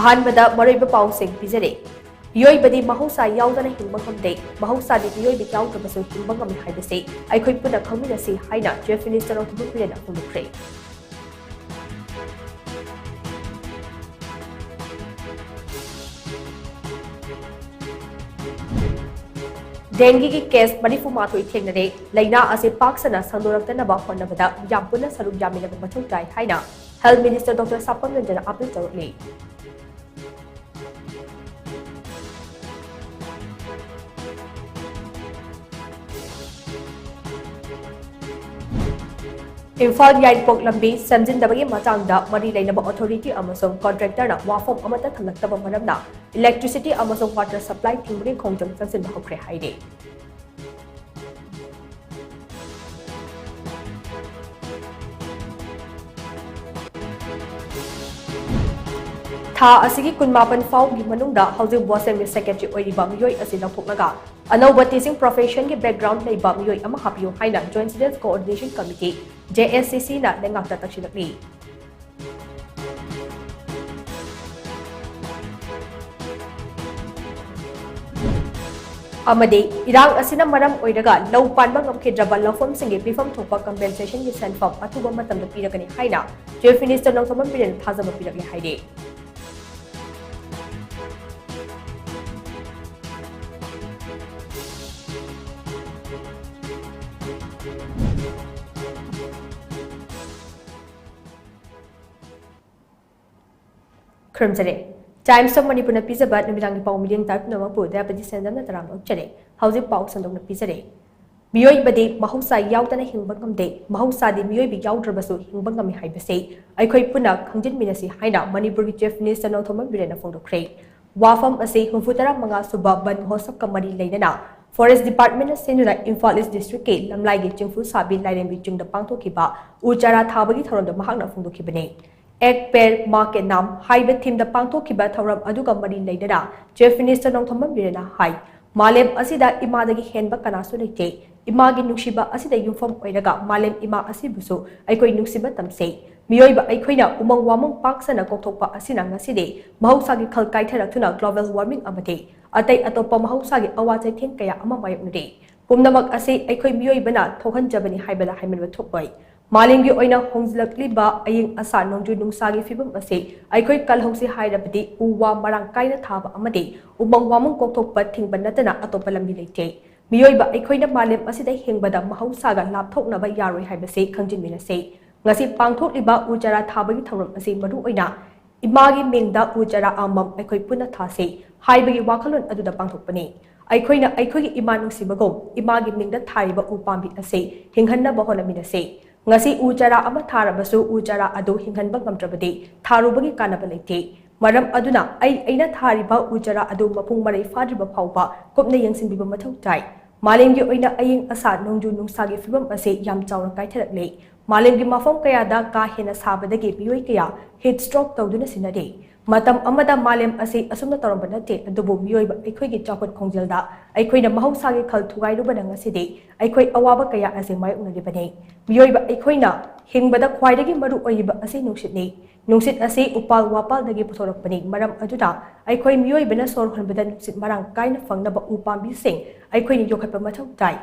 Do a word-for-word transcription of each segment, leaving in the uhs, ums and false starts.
ꯑꯍꯥꯟꯕꯗ ꯃꯔꯨꯑꯣꯏꯕ ꯄꯥꯎꯁꯤꯡ ꯄꯤꯖꯔꯤ꯫ ꯃꯤꯑꯣꯏꯕꯗꯤ ꯃꯍꯧꯁꯥ ꯌꯥꯎꯗꯅ ꯍꯤꯡꯕ ꯉꯝꯗꯦ, ꯃꯍꯧꯁꯥꯗꯤ ꯃꯤꯑꯣꯏꯕ ꯌꯥꯎꯗ꯭ꯔꯕꯁꯨ ꯍꯤꯡꯕ ꯉꯝꯃꯤ ꯍꯥꯏꯕꯁꯤ ꯑꯩꯈꯣꯏ ꯄꯨꯟꯅ ꯈꯪꯃꯤꯟꯅꯁꯤ ꯍꯥꯏꯅ Chief Minister ꯅꯣꯡꯊꯣꯝꯕꯝ ꯕꯤꯔꯦꯟꯅ ꯐꯣꯡꯗꯣꯛꯈ꯭ꯔꯦ꯫ ꯗꯦꯡꯒꯤꯒꯤ ꯀꯦꯁ ꯃꯔꯤꯐꯨ ꯃꯥꯊꯣꯏ ꯊꯦꯡꯅꯔꯦ꯫ ꯂꯩꯅꯥ ꯑꯁꯤ ꯄꯥꯛ ꯁꯟꯅ ꯁꯟꯗꯣꯔꯛꯇꯅꯕ ꯍꯣꯠꯅꯕꯗ ꯃꯤꯌꯥꯝ ꯄꯨꯟꯅ ꯁꯔꯨꯛ ꯌꯥꯃꯤꯟꯅꯕ ꯃꯊꯧ ꯇꯥꯏ ꯍꯥꯏꯅ Health Minister Doctor ꯁꯥꯄꯝ ꯔꯟꯖꯟꯅ ꯑꯥꯄꯤꯜ ꯇꯧꯔꯛꯂꯤ꯫ ꯏꯝꯐꯥꯜ ꯌꯥꯏꯔꯤꯄꯣꯛ ꯂꯝꯕꯤ ꯁꯦꯝꯖꯤꯟꯗꯕꯒꯤ ꯃꯇꯥꯡꯗ ꯃꯔꯤ ꯂꯩꯅꯕ ꯑꯣꯊꯣꯔꯤꯇꯤ ꯑꯃꯁꯨꯡ ꯀꯣꯟꯇ꯭ꯔꯦꯛꯇꯔꯅ ꯋꯥꯐꯝ ꯑꯃꯠꯇ ꯊꯝꯂꯛꯇꯕ ꯃꯔꯝꯅ electricity ꯑꯃꯁꯨꯡ water supply ꯊꯤꯡꯕꯒꯤ ꯈꯣꯡꯖꯪ ꯆꯪꯁꯤꯟꯕ ꯍꯧꯈ꯭ꯔꯦ ꯍꯥꯏꯔꯤ꯫ ꯊꯥ ꯑꯁꯤꯒꯤ ꯀꯨꯟꯃꯥꯄꯟ ꯐꯥꯎꯒꯤ ꯃꯅꯨꯡꯗ ꯍꯧꯖꯤꯛ ꯕꯣꯁꯦꯝꯒꯤ ꯁꯦꯀ꯭ꯔꯦꯇꯔꯤ ꯑꯣꯏꯔꯤꯕ ꯃꯤꯑꯣꯏ ꯑꯁꯤ ꯂꯧꯊꯣꯛꯂꯒ ꯑꯅꯧꯕ teaching professionꯒꯤ background ꯂꯩꯕ ꯃꯤꯑꯣꯏ ꯑꯃ ꯍꯥꯞꯄꯤꯌꯨ ꯍꯥꯏꯅ Joint Students Coordination Committee, JSCCꯅ ꯂꯩꯉꯥꯛꯇ ꯇꯛꯁꯤꯜꯂꯛꯂꯤ꯫ ꯑꯃꯗꯤ ꯏꯔꯥꯡ ꯑꯁꯤꯅ ꯃꯔꯝ ꯑꯣꯏꯔꯒ ꯂꯧ ꯄꯥꯟꯕ ꯉꯝꯈꯤꯗ꯭ꯔꯕ ꯂꯧꯐꯝꯁꯤꯡꯒꯤ ꯄꯤꯐꯝ ꯊꯣꯛꯄ compensationꯒꯤ ꯁꯦꯟꯐꯝ ꯑꯊꯨꯕ ꯃꯇꯝꯗ ꯄꯤꯔꯒꯅꯤ ꯍꯥꯏꯅ Chief Minister ꯅꯣꯡꯊꯣꯝꯕꯝ ꯕꯤꯔꯦꯟꯅ ꯊꯥꯖꯕ ꯄꯤꯔꯛꯂꯤ ꯍꯥꯏꯔꯤ꯫ ꯈꯨꯔꯨꯝꯖꯔꯤ꯫ Times of Manipurꯅ ꯄꯤꯖꯕ ꯅꯨꯃꯤꯗꯥꯡꯒꯤ ꯄꯥꯎ ꯃꯤꯠꯌꯦꯡ ꯇꯥꯕ ꯄꯨꯝꯅꯃꯛꯄꯨ ꯗꯌꯥꯄꯇꯤ ꯁꯦꯟꯖꯝꯅ ꯇꯔꯥꯝꯅ ꯑꯣꯛꯆꯔꯤ꯫ ꯍꯧꯖꯤꯛ ꯄꯥꯎ ꯁꯟꯗꯣꯛꯅ ꯄꯤꯖꯔꯤ꯫ ꯃꯤꯑꯣꯏꯕꯗꯤ ꯃꯍꯧꯁꯥ ꯌꯥꯎꯗꯅ ꯍꯤꯡꯕ ꯉꯝꯗꯦ, ꯃꯍꯧꯁꯥꯗꯤ ꯃꯤꯑꯣꯏꯕ ꯌꯥꯎꯗ꯭ꯔꯕꯁꯨ ꯍꯤꯡꯕ ꯉꯝꯃꯤ ꯍꯥꯏꯕꯁꯤ ꯑꯩꯈꯣꯏ ꯄꯨꯟꯅ ꯈꯪꯖꯤꯟꯃꯤꯟꯅꯁꯤ ꯍꯥꯏꯅ ꯃꯅꯤꯄꯨꯔꯒꯤ Chief Minister ꯅꯣꯡꯊꯣꯝꯕꯝ ꯕꯤꯔꯦꯟꯅ ꯐꯣꯡꯗꯣꯛꯈ꯭ꯔꯦ꯫ ꯋꯥꯐꯝ ꯑꯁꯤ ꯍꯨꯝꯐꯨꯇꯔꯥ ꯃꯉꯥ ꯁꯨꯕ ꯕꯟ ꯃꯍꯣꯠꯁꯕꯀ ꯃꯔꯤ ꯂꯩꯅꯅ Forest Departmentꯅ ꯁꯤꯟꯗꯨꯅ ꯏꯝꯐꯥꯜ East Districtꯀꯤ ꯂꯝꯂꯥꯏꯒꯤ ꯆꯤꯡꯐꯨ ꯁꯥꯕꯤ ꯂꯥꯏꯔꯦꯝꯕꯤ ꯆꯤꯡꯗ ꯄꯥꯡꯊꯣꯛꯈꯤꯕ ꯎ ꯆꯥꯔꯥ ꯊꯥꯕꯒꯤ ꯊꯧꯔꯝꯗ ꯃꯍꯥꯛꯅ ꯐꯣꯡꯗꯣꯛꯈꯤꯕꯅꯤ꯫ ꯑꯦꯛ ꯄꯦꯔ ꯃꯥ ꯀꯦ ꯅꯥꯝ ꯍꯥꯏꯕ ꯊꯤꯝꯗ ꯄꯥꯡꯊꯣꯛꯈꯤꯕ ꯊꯧꯔꯝ ꯑꯗꯨꯒ ꯃꯔꯤ ꯂꯩꯅꯅ ꯆꯤꯐ ꯃꯤꯅꯤꯁꯇꯔ ꯅꯣꯡꯊꯣꯝꯕꯝ ꯕꯤꯔꯦꯟꯅ ꯍꯥꯏ, ꯃꯥꯂꯦꯝ ꯑꯁꯤꯗ ꯏꯃꯥꯗꯒꯤ ꯍꯦꯟꯕ ꯀꯅꯥꯁꯨ ꯂꯩꯇꯦ꯫ ꯏꯃꯥꯒꯤ ꯅꯨꯡꯁꯤꯕ ꯑꯁꯤꯗ ꯌꯨꯝꯐꯝ ꯑꯣꯏꯔꯒ ꯃꯥꯂꯦꯝ ꯏꯃꯥ ꯑꯁꯤꯕꯨꯁꯨ ꯑꯩꯈꯣꯏ ꯅꯨꯡꯁꯤꯕ ꯇꯝꯁꯤ꯫ ꯃꯤꯑꯣꯏꯕ ꯑꯩꯈꯣꯏꯅ ꯎꯃꯪ ꯋꯥꯃꯪ ꯄꯥꯛ ꯁꯟꯅ ꯀꯣꯛꯊꯣꯛꯄ ꯑꯁꯤꯅ ꯉꯁꯤꯗꯤ ꯃꯍꯧꯁꯥꯒꯤ ꯈꯜ ꯀꯥꯏꯊꯔꯛꯇꯨꯅ ꯒ꯭ꯂꯣꯕꯦꯜ ꯋꯥꯔꯃꯤꯡ ꯑꯃꯗꯤ ꯑꯇꯩ ꯑꯇꯣꯞꯄ ꯃꯍꯧꯁꯥꯒꯤ ꯑꯋꯥ ꯆꯩꯊꯦꯡ ꯀꯌꯥ ꯑꯃ ꯃꯥꯌꯣꯛꯅꯔꯤ꯫ ꯄꯨꯝꯅꯃꯛ ꯑꯁꯤ ꯑꯩꯈꯣꯏ ꯃꯤꯑꯣꯏꯕꯅ ꯊꯣꯛꯍꯟꯖꯕꯅꯤ ꯍꯥꯏꯕꯗ ꯍꯥꯏꯃꯟꯕ ꯊꯣꯛꯂꯣꯏ꯫ ꯃꯥꯂꯦꯝꯒꯤ ꯑꯣꯏꯅ ꯍꯣꯡꯖꯤꯜꯂꯛꯂꯤꯕ ꯑꯏꯪ ꯑꯁꯥ, ꯅꯣꯡꯖꯨ ꯅꯨꯡꯁꯥꯒꯤ ꯐꯤꯕꯝ ꯑꯁꯤ ꯑꯩꯈꯣꯏ ꯀꯜꯍꯧꯁꯤ ꯍꯥꯏꯔꯕꯗꯤ ꯎ ꯋꯥ ꯃꯔꯥꯡ ꯀꯥꯏꯅ ꯊꯥꯕ ꯑꯃꯗꯤ ꯎꯃꯪ ꯋꯥꯃꯪ ꯀꯣꯛꯊꯣꯛꯄ ꯊꯤꯡꯕ ꯅꯠꯇꯅ ꯑꯇꯣꯞꯄ ꯂꯝꯕꯤ ꯂꯩꯇꯦ꯫ ꯃꯤꯑꯣꯏꯕ ꯑꯩꯈꯣꯏꯅ ꯃꯥꯂꯦꯝ ꯑꯁꯤꯗ ꯍꯤꯡꯕꯗ ꯃꯍꯧꯁꯥꯒ ꯂꯥꯞꯊꯣꯛꯅꯕ ꯌꯥꯔꯣꯏ ꯍꯥꯏꯕꯁꯤ ꯈꯪꯖꯤꯟꯃꯤꯟꯅꯁꯤ꯫ ꯉꯁꯤ ꯄꯥꯡꯊꯣꯛꯂꯤꯕ ꯎ ꯆꯥꯔꯥ ꯊꯥꯕꯒꯤ ꯊꯧꯔꯝ ꯑꯁꯤ ꯃꯔꯨꯑꯣꯏꯅ ꯏꯃꯥꯒꯤ ꯃꯤꯡꯗ ꯎ ꯆꯥꯔꯥ ꯑꯃꯃꯝ ꯑꯩꯈꯣꯏ ꯄꯨꯟꯅ ꯊꯥꯁꯤ ꯍꯥꯏꯕꯒꯤ ꯋꯥꯈꯜꯂꯣꯟ ꯑꯗꯨꯗ ꯄꯥꯡꯊꯣꯛꯄꯅꯤ꯫ ꯑꯩꯈꯣꯏꯅ ꯑꯩꯈꯣꯏꯒꯤ ꯏꯃꯥ ꯅꯨꯡꯁꯤꯕꯒꯨꯝ ꯏꯃꯥꯒꯤ ꯃꯤꯡꯗ ꯊꯥꯔꯤꯕ ꯎ ꯄꯥꯝꯕꯤ ꯑꯁꯤ ꯍꯤꯡꯍꯟꯅꯕ ꯍꯣꯠꯅꯃꯤꯟꯅꯁꯤ꯫ ꯉꯁꯤ ꯎ ꯆꯥꯔꯥ ꯑꯃ ꯊꯥꯔꯕꯁꯨ ꯎ ꯆꯥꯔꯥ ꯑꯗꯨ ꯍꯤꯡꯍꯟꯕ ꯉꯝꯗ꯭ꯔꯕꯗꯤ ꯊꯥꯔꯨꯕꯒꯤ ꯀꯥꯟꯅꯕ ꯂꯩꯇꯦ꯫ ꯃꯔꯝ ꯑꯗꯨꯅ ꯑꯩ ꯑꯩꯅ ꯊꯥꯔꯤꯕ ꯎ ꯆꯥꯔꯥ ꯑꯗꯨ ꯃꯄꯨꯡ ꯃꯔꯩ ꯐꯥꯗ꯭ꯔꯤꯕ ꯐꯥꯎꯕ ꯀꯨꯞꯅ ꯌꯦꯡꯁꯤꯟꯕꯤꯕ ꯃꯊꯧ ꯇꯥꯏ꯫ ꯃꯥꯂꯦꯝꯒꯤ ꯑꯣꯏꯅ ꯑꯏꯪ ꯑꯁꯥ, ꯅꯣꯡꯖꯨ ꯅꯨꯡꯁꯥꯒꯤ ꯐꯤꯕꯝ ꯑꯁꯤ ꯌꯥꯝ ꯆꯥꯎꯅ ꯀꯥꯏꯊꯔꯛꯂꯦ꯫ ꯃꯥꯂꯦꯝꯒꯤ ꯃꯐꯝ ꯀꯌꯥꯗ ꯀꯥ ꯍꯦꯟꯅ ꯁꯥꯕꯗꯒꯤ ꯃꯤꯑꯣꯏ ꯀꯌꯥ ꯍꯤꯠ ꯁ꯭ꯇ꯭ꯔꯣꯛ ꯇꯧꯗꯨꯅ ꯁꯤꯅꯔꯤ꯫ ꯃꯇꯝ ꯑꯃꯗ ꯃꯥꯂꯦꯝ ꯑꯁꯤ ꯑꯁꯨꯝꯅ ꯇꯧꯔꯝꯕ ꯅꯠꯇꯦ, ꯑꯗꯨꯕꯨ ꯃꯤꯑꯣꯏꯕ ꯑꯩꯈꯣꯏꯒꯤ ꯆꯥꯎꯈꯠ ꯈꯣꯡꯖꯦꯜꯗ ꯑꯩꯈꯣꯏꯅ ꯃꯍꯧꯁꯥꯒꯤ ꯈꯜ ꯊꯨꯒꯥꯏꯔꯨꯕꯅ ꯉꯁꯤꯗꯤ ꯑꯩꯈꯣꯏ ꯑꯋꯥꯕ ꯀꯌꯥ ꯑꯁꯤ ꯃꯥꯌꯣꯛꯅꯔꯤꯕꯅꯤ꯫ ꯃꯤꯑꯣꯏꯕ ꯑꯩꯈꯣꯏꯅ ꯍꯤꯡꯕꯗ ꯈ꯭ꯋꯥꯏꯗꯒꯤ ꯃꯔꯨ ꯑꯣꯏꯔꯤꯕ ꯑꯁꯤ ꯅꯨꯡꯁꯤꯠꯅꯤ꯫ ꯅꯨꯡꯁꯤꯠ ꯑꯁꯤ ꯎꯄꯥꯜ ꯋꯥꯄꯥꯜꯗꯒꯤ ꯄꯨꯊꯣꯔꯛꯄꯅꯤ꯫ ꯃꯔꯝ ꯑꯗꯨꯅ ꯑꯩꯈꯣꯏ ꯃꯤꯑꯣꯏꯕꯅ ꯁꯣꯔ ꯍꯣꯟꯕꯗ ꯅꯨꯡꯁꯤꯠ ꯃꯔꯥꯡ ꯀꯥꯏꯅ ꯐꯪꯅꯕ ꯎ ꯄꯥꯝꯕꯤꯁꯤꯡ ꯑꯩꯈꯣꯏꯅ ꯌꯣꯛꯈꯠꯄ ꯃꯊꯧ ꯇꯥꯏ꯫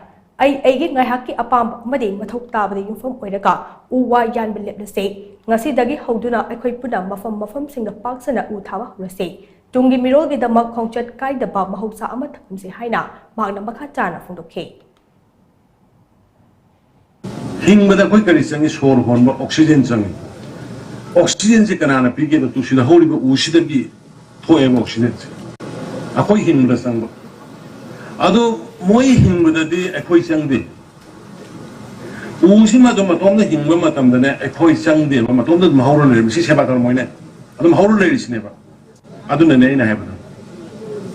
ꯑꯩ ꯑꯩꯒꯤ ꯉꯥꯏꯍꯥꯛꯀꯤ ꯑꯄꯥꯝꯕ ꯑꯃꯗꯤ ꯃꯊꯧ ꯇꯥꯕꯗ ꯌꯨꯝꯐꯝ ꯑꯣꯏꯔꯒ ꯎ ꯋꯥ ꯌꯥꯟꯕ ꯂꯦꯞꯂꯁꯤ꯫ ꯉꯁꯤꯗꯒꯤ ꯍꯧꯗꯨꯅ ꯑꯩꯈꯣꯏ ꯄꯨꯟꯅ ꯃꯐꯝ ꯃꯐꯝꯁꯤꯡꯗ ꯄꯥꯛ ꯁꯟꯅ ꯎ ꯊꯥꯕ ꯍꯧꯔꯁꯤ꯫ ꯇꯨꯡꯒꯤ ꯃꯤꯔꯣꯜꯒꯤꯗꯃꯛ ꯈꯣꯡꯆꯠ ꯀꯥꯏꯗꯕ ꯃꯍꯧꯁꯥ ꯑꯃ ꯊꯝꯁꯤ ꯍꯥꯏꯅ ꯃꯍꯥꯛꯅ ꯃꯈꯥ ꯇꯥꯅ ꯐꯣꯡꯗꯣꯛꯈꯤ꯫ ꯍꯤꯡꯕꯗ ꯑꯩꯈꯣꯏ ꯀꯔꯤ ꯆꯪꯏ? ꯁꯣꯔ ꯍꯣꯟꯕ ꯑꯣꯛꯁꯤꯖꯦꯟ ꯆꯪꯏ꯫ ꯑꯣꯛꯁꯤꯖꯦꯟꯁꯦ ꯀꯅꯥꯅ ꯄꯤꯒꯦꯕ? ꯇꯨꯁꯤꯗ ꯍꯧꯔꯤꯕ ꯎꯁꯤꯗꯒꯤ ꯊꯣꯛꯑꯦꯕ ꯑꯣꯛꯁꯤꯖꯦꯟꯁꯦ꯫ ꯑꯩꯈꯣꯏ ꯍꯤꯡꯕꯗ ꯆꯪꯕ꯫ ꯑꯗꯣ ꯃꯣꯏ ꯍꯤꯡꯕꯗꯗꯤ ꯑꯩꯈꯣꯏ ꯆꯪꯗꯦ꯫ ꯎꯁꯤꯃ ꯑꯗꯨꯝ ꯃꯇꯣꯝꯗ ꯍꯤꯡꯕ ꯃꯇꯝꯗꯅꯦ ꯑꯩꯈꯣꯏ ꯆꯪꯗꯦꯕ, ꯃꯇꯣꯝꯗ ꯑꯗꯨꯝ ꯍꯧꯔ ꯂꯩꯔꯦꯕ꯫ ꯁꯤ ꯁꯦꯕꯥ ꯇꯧꯔ ꯃꯣꯏꯅ ꯑꯗꯨꯝ ꯍꯧꯔ ꯂꯩꯔꯤꯁꯤꯅꯦꯕ꯫ ꯑꯗꯨꯅꯅꯦ ꯑꯩꯅ ꯍꯥꯏꯕꯗꯣ,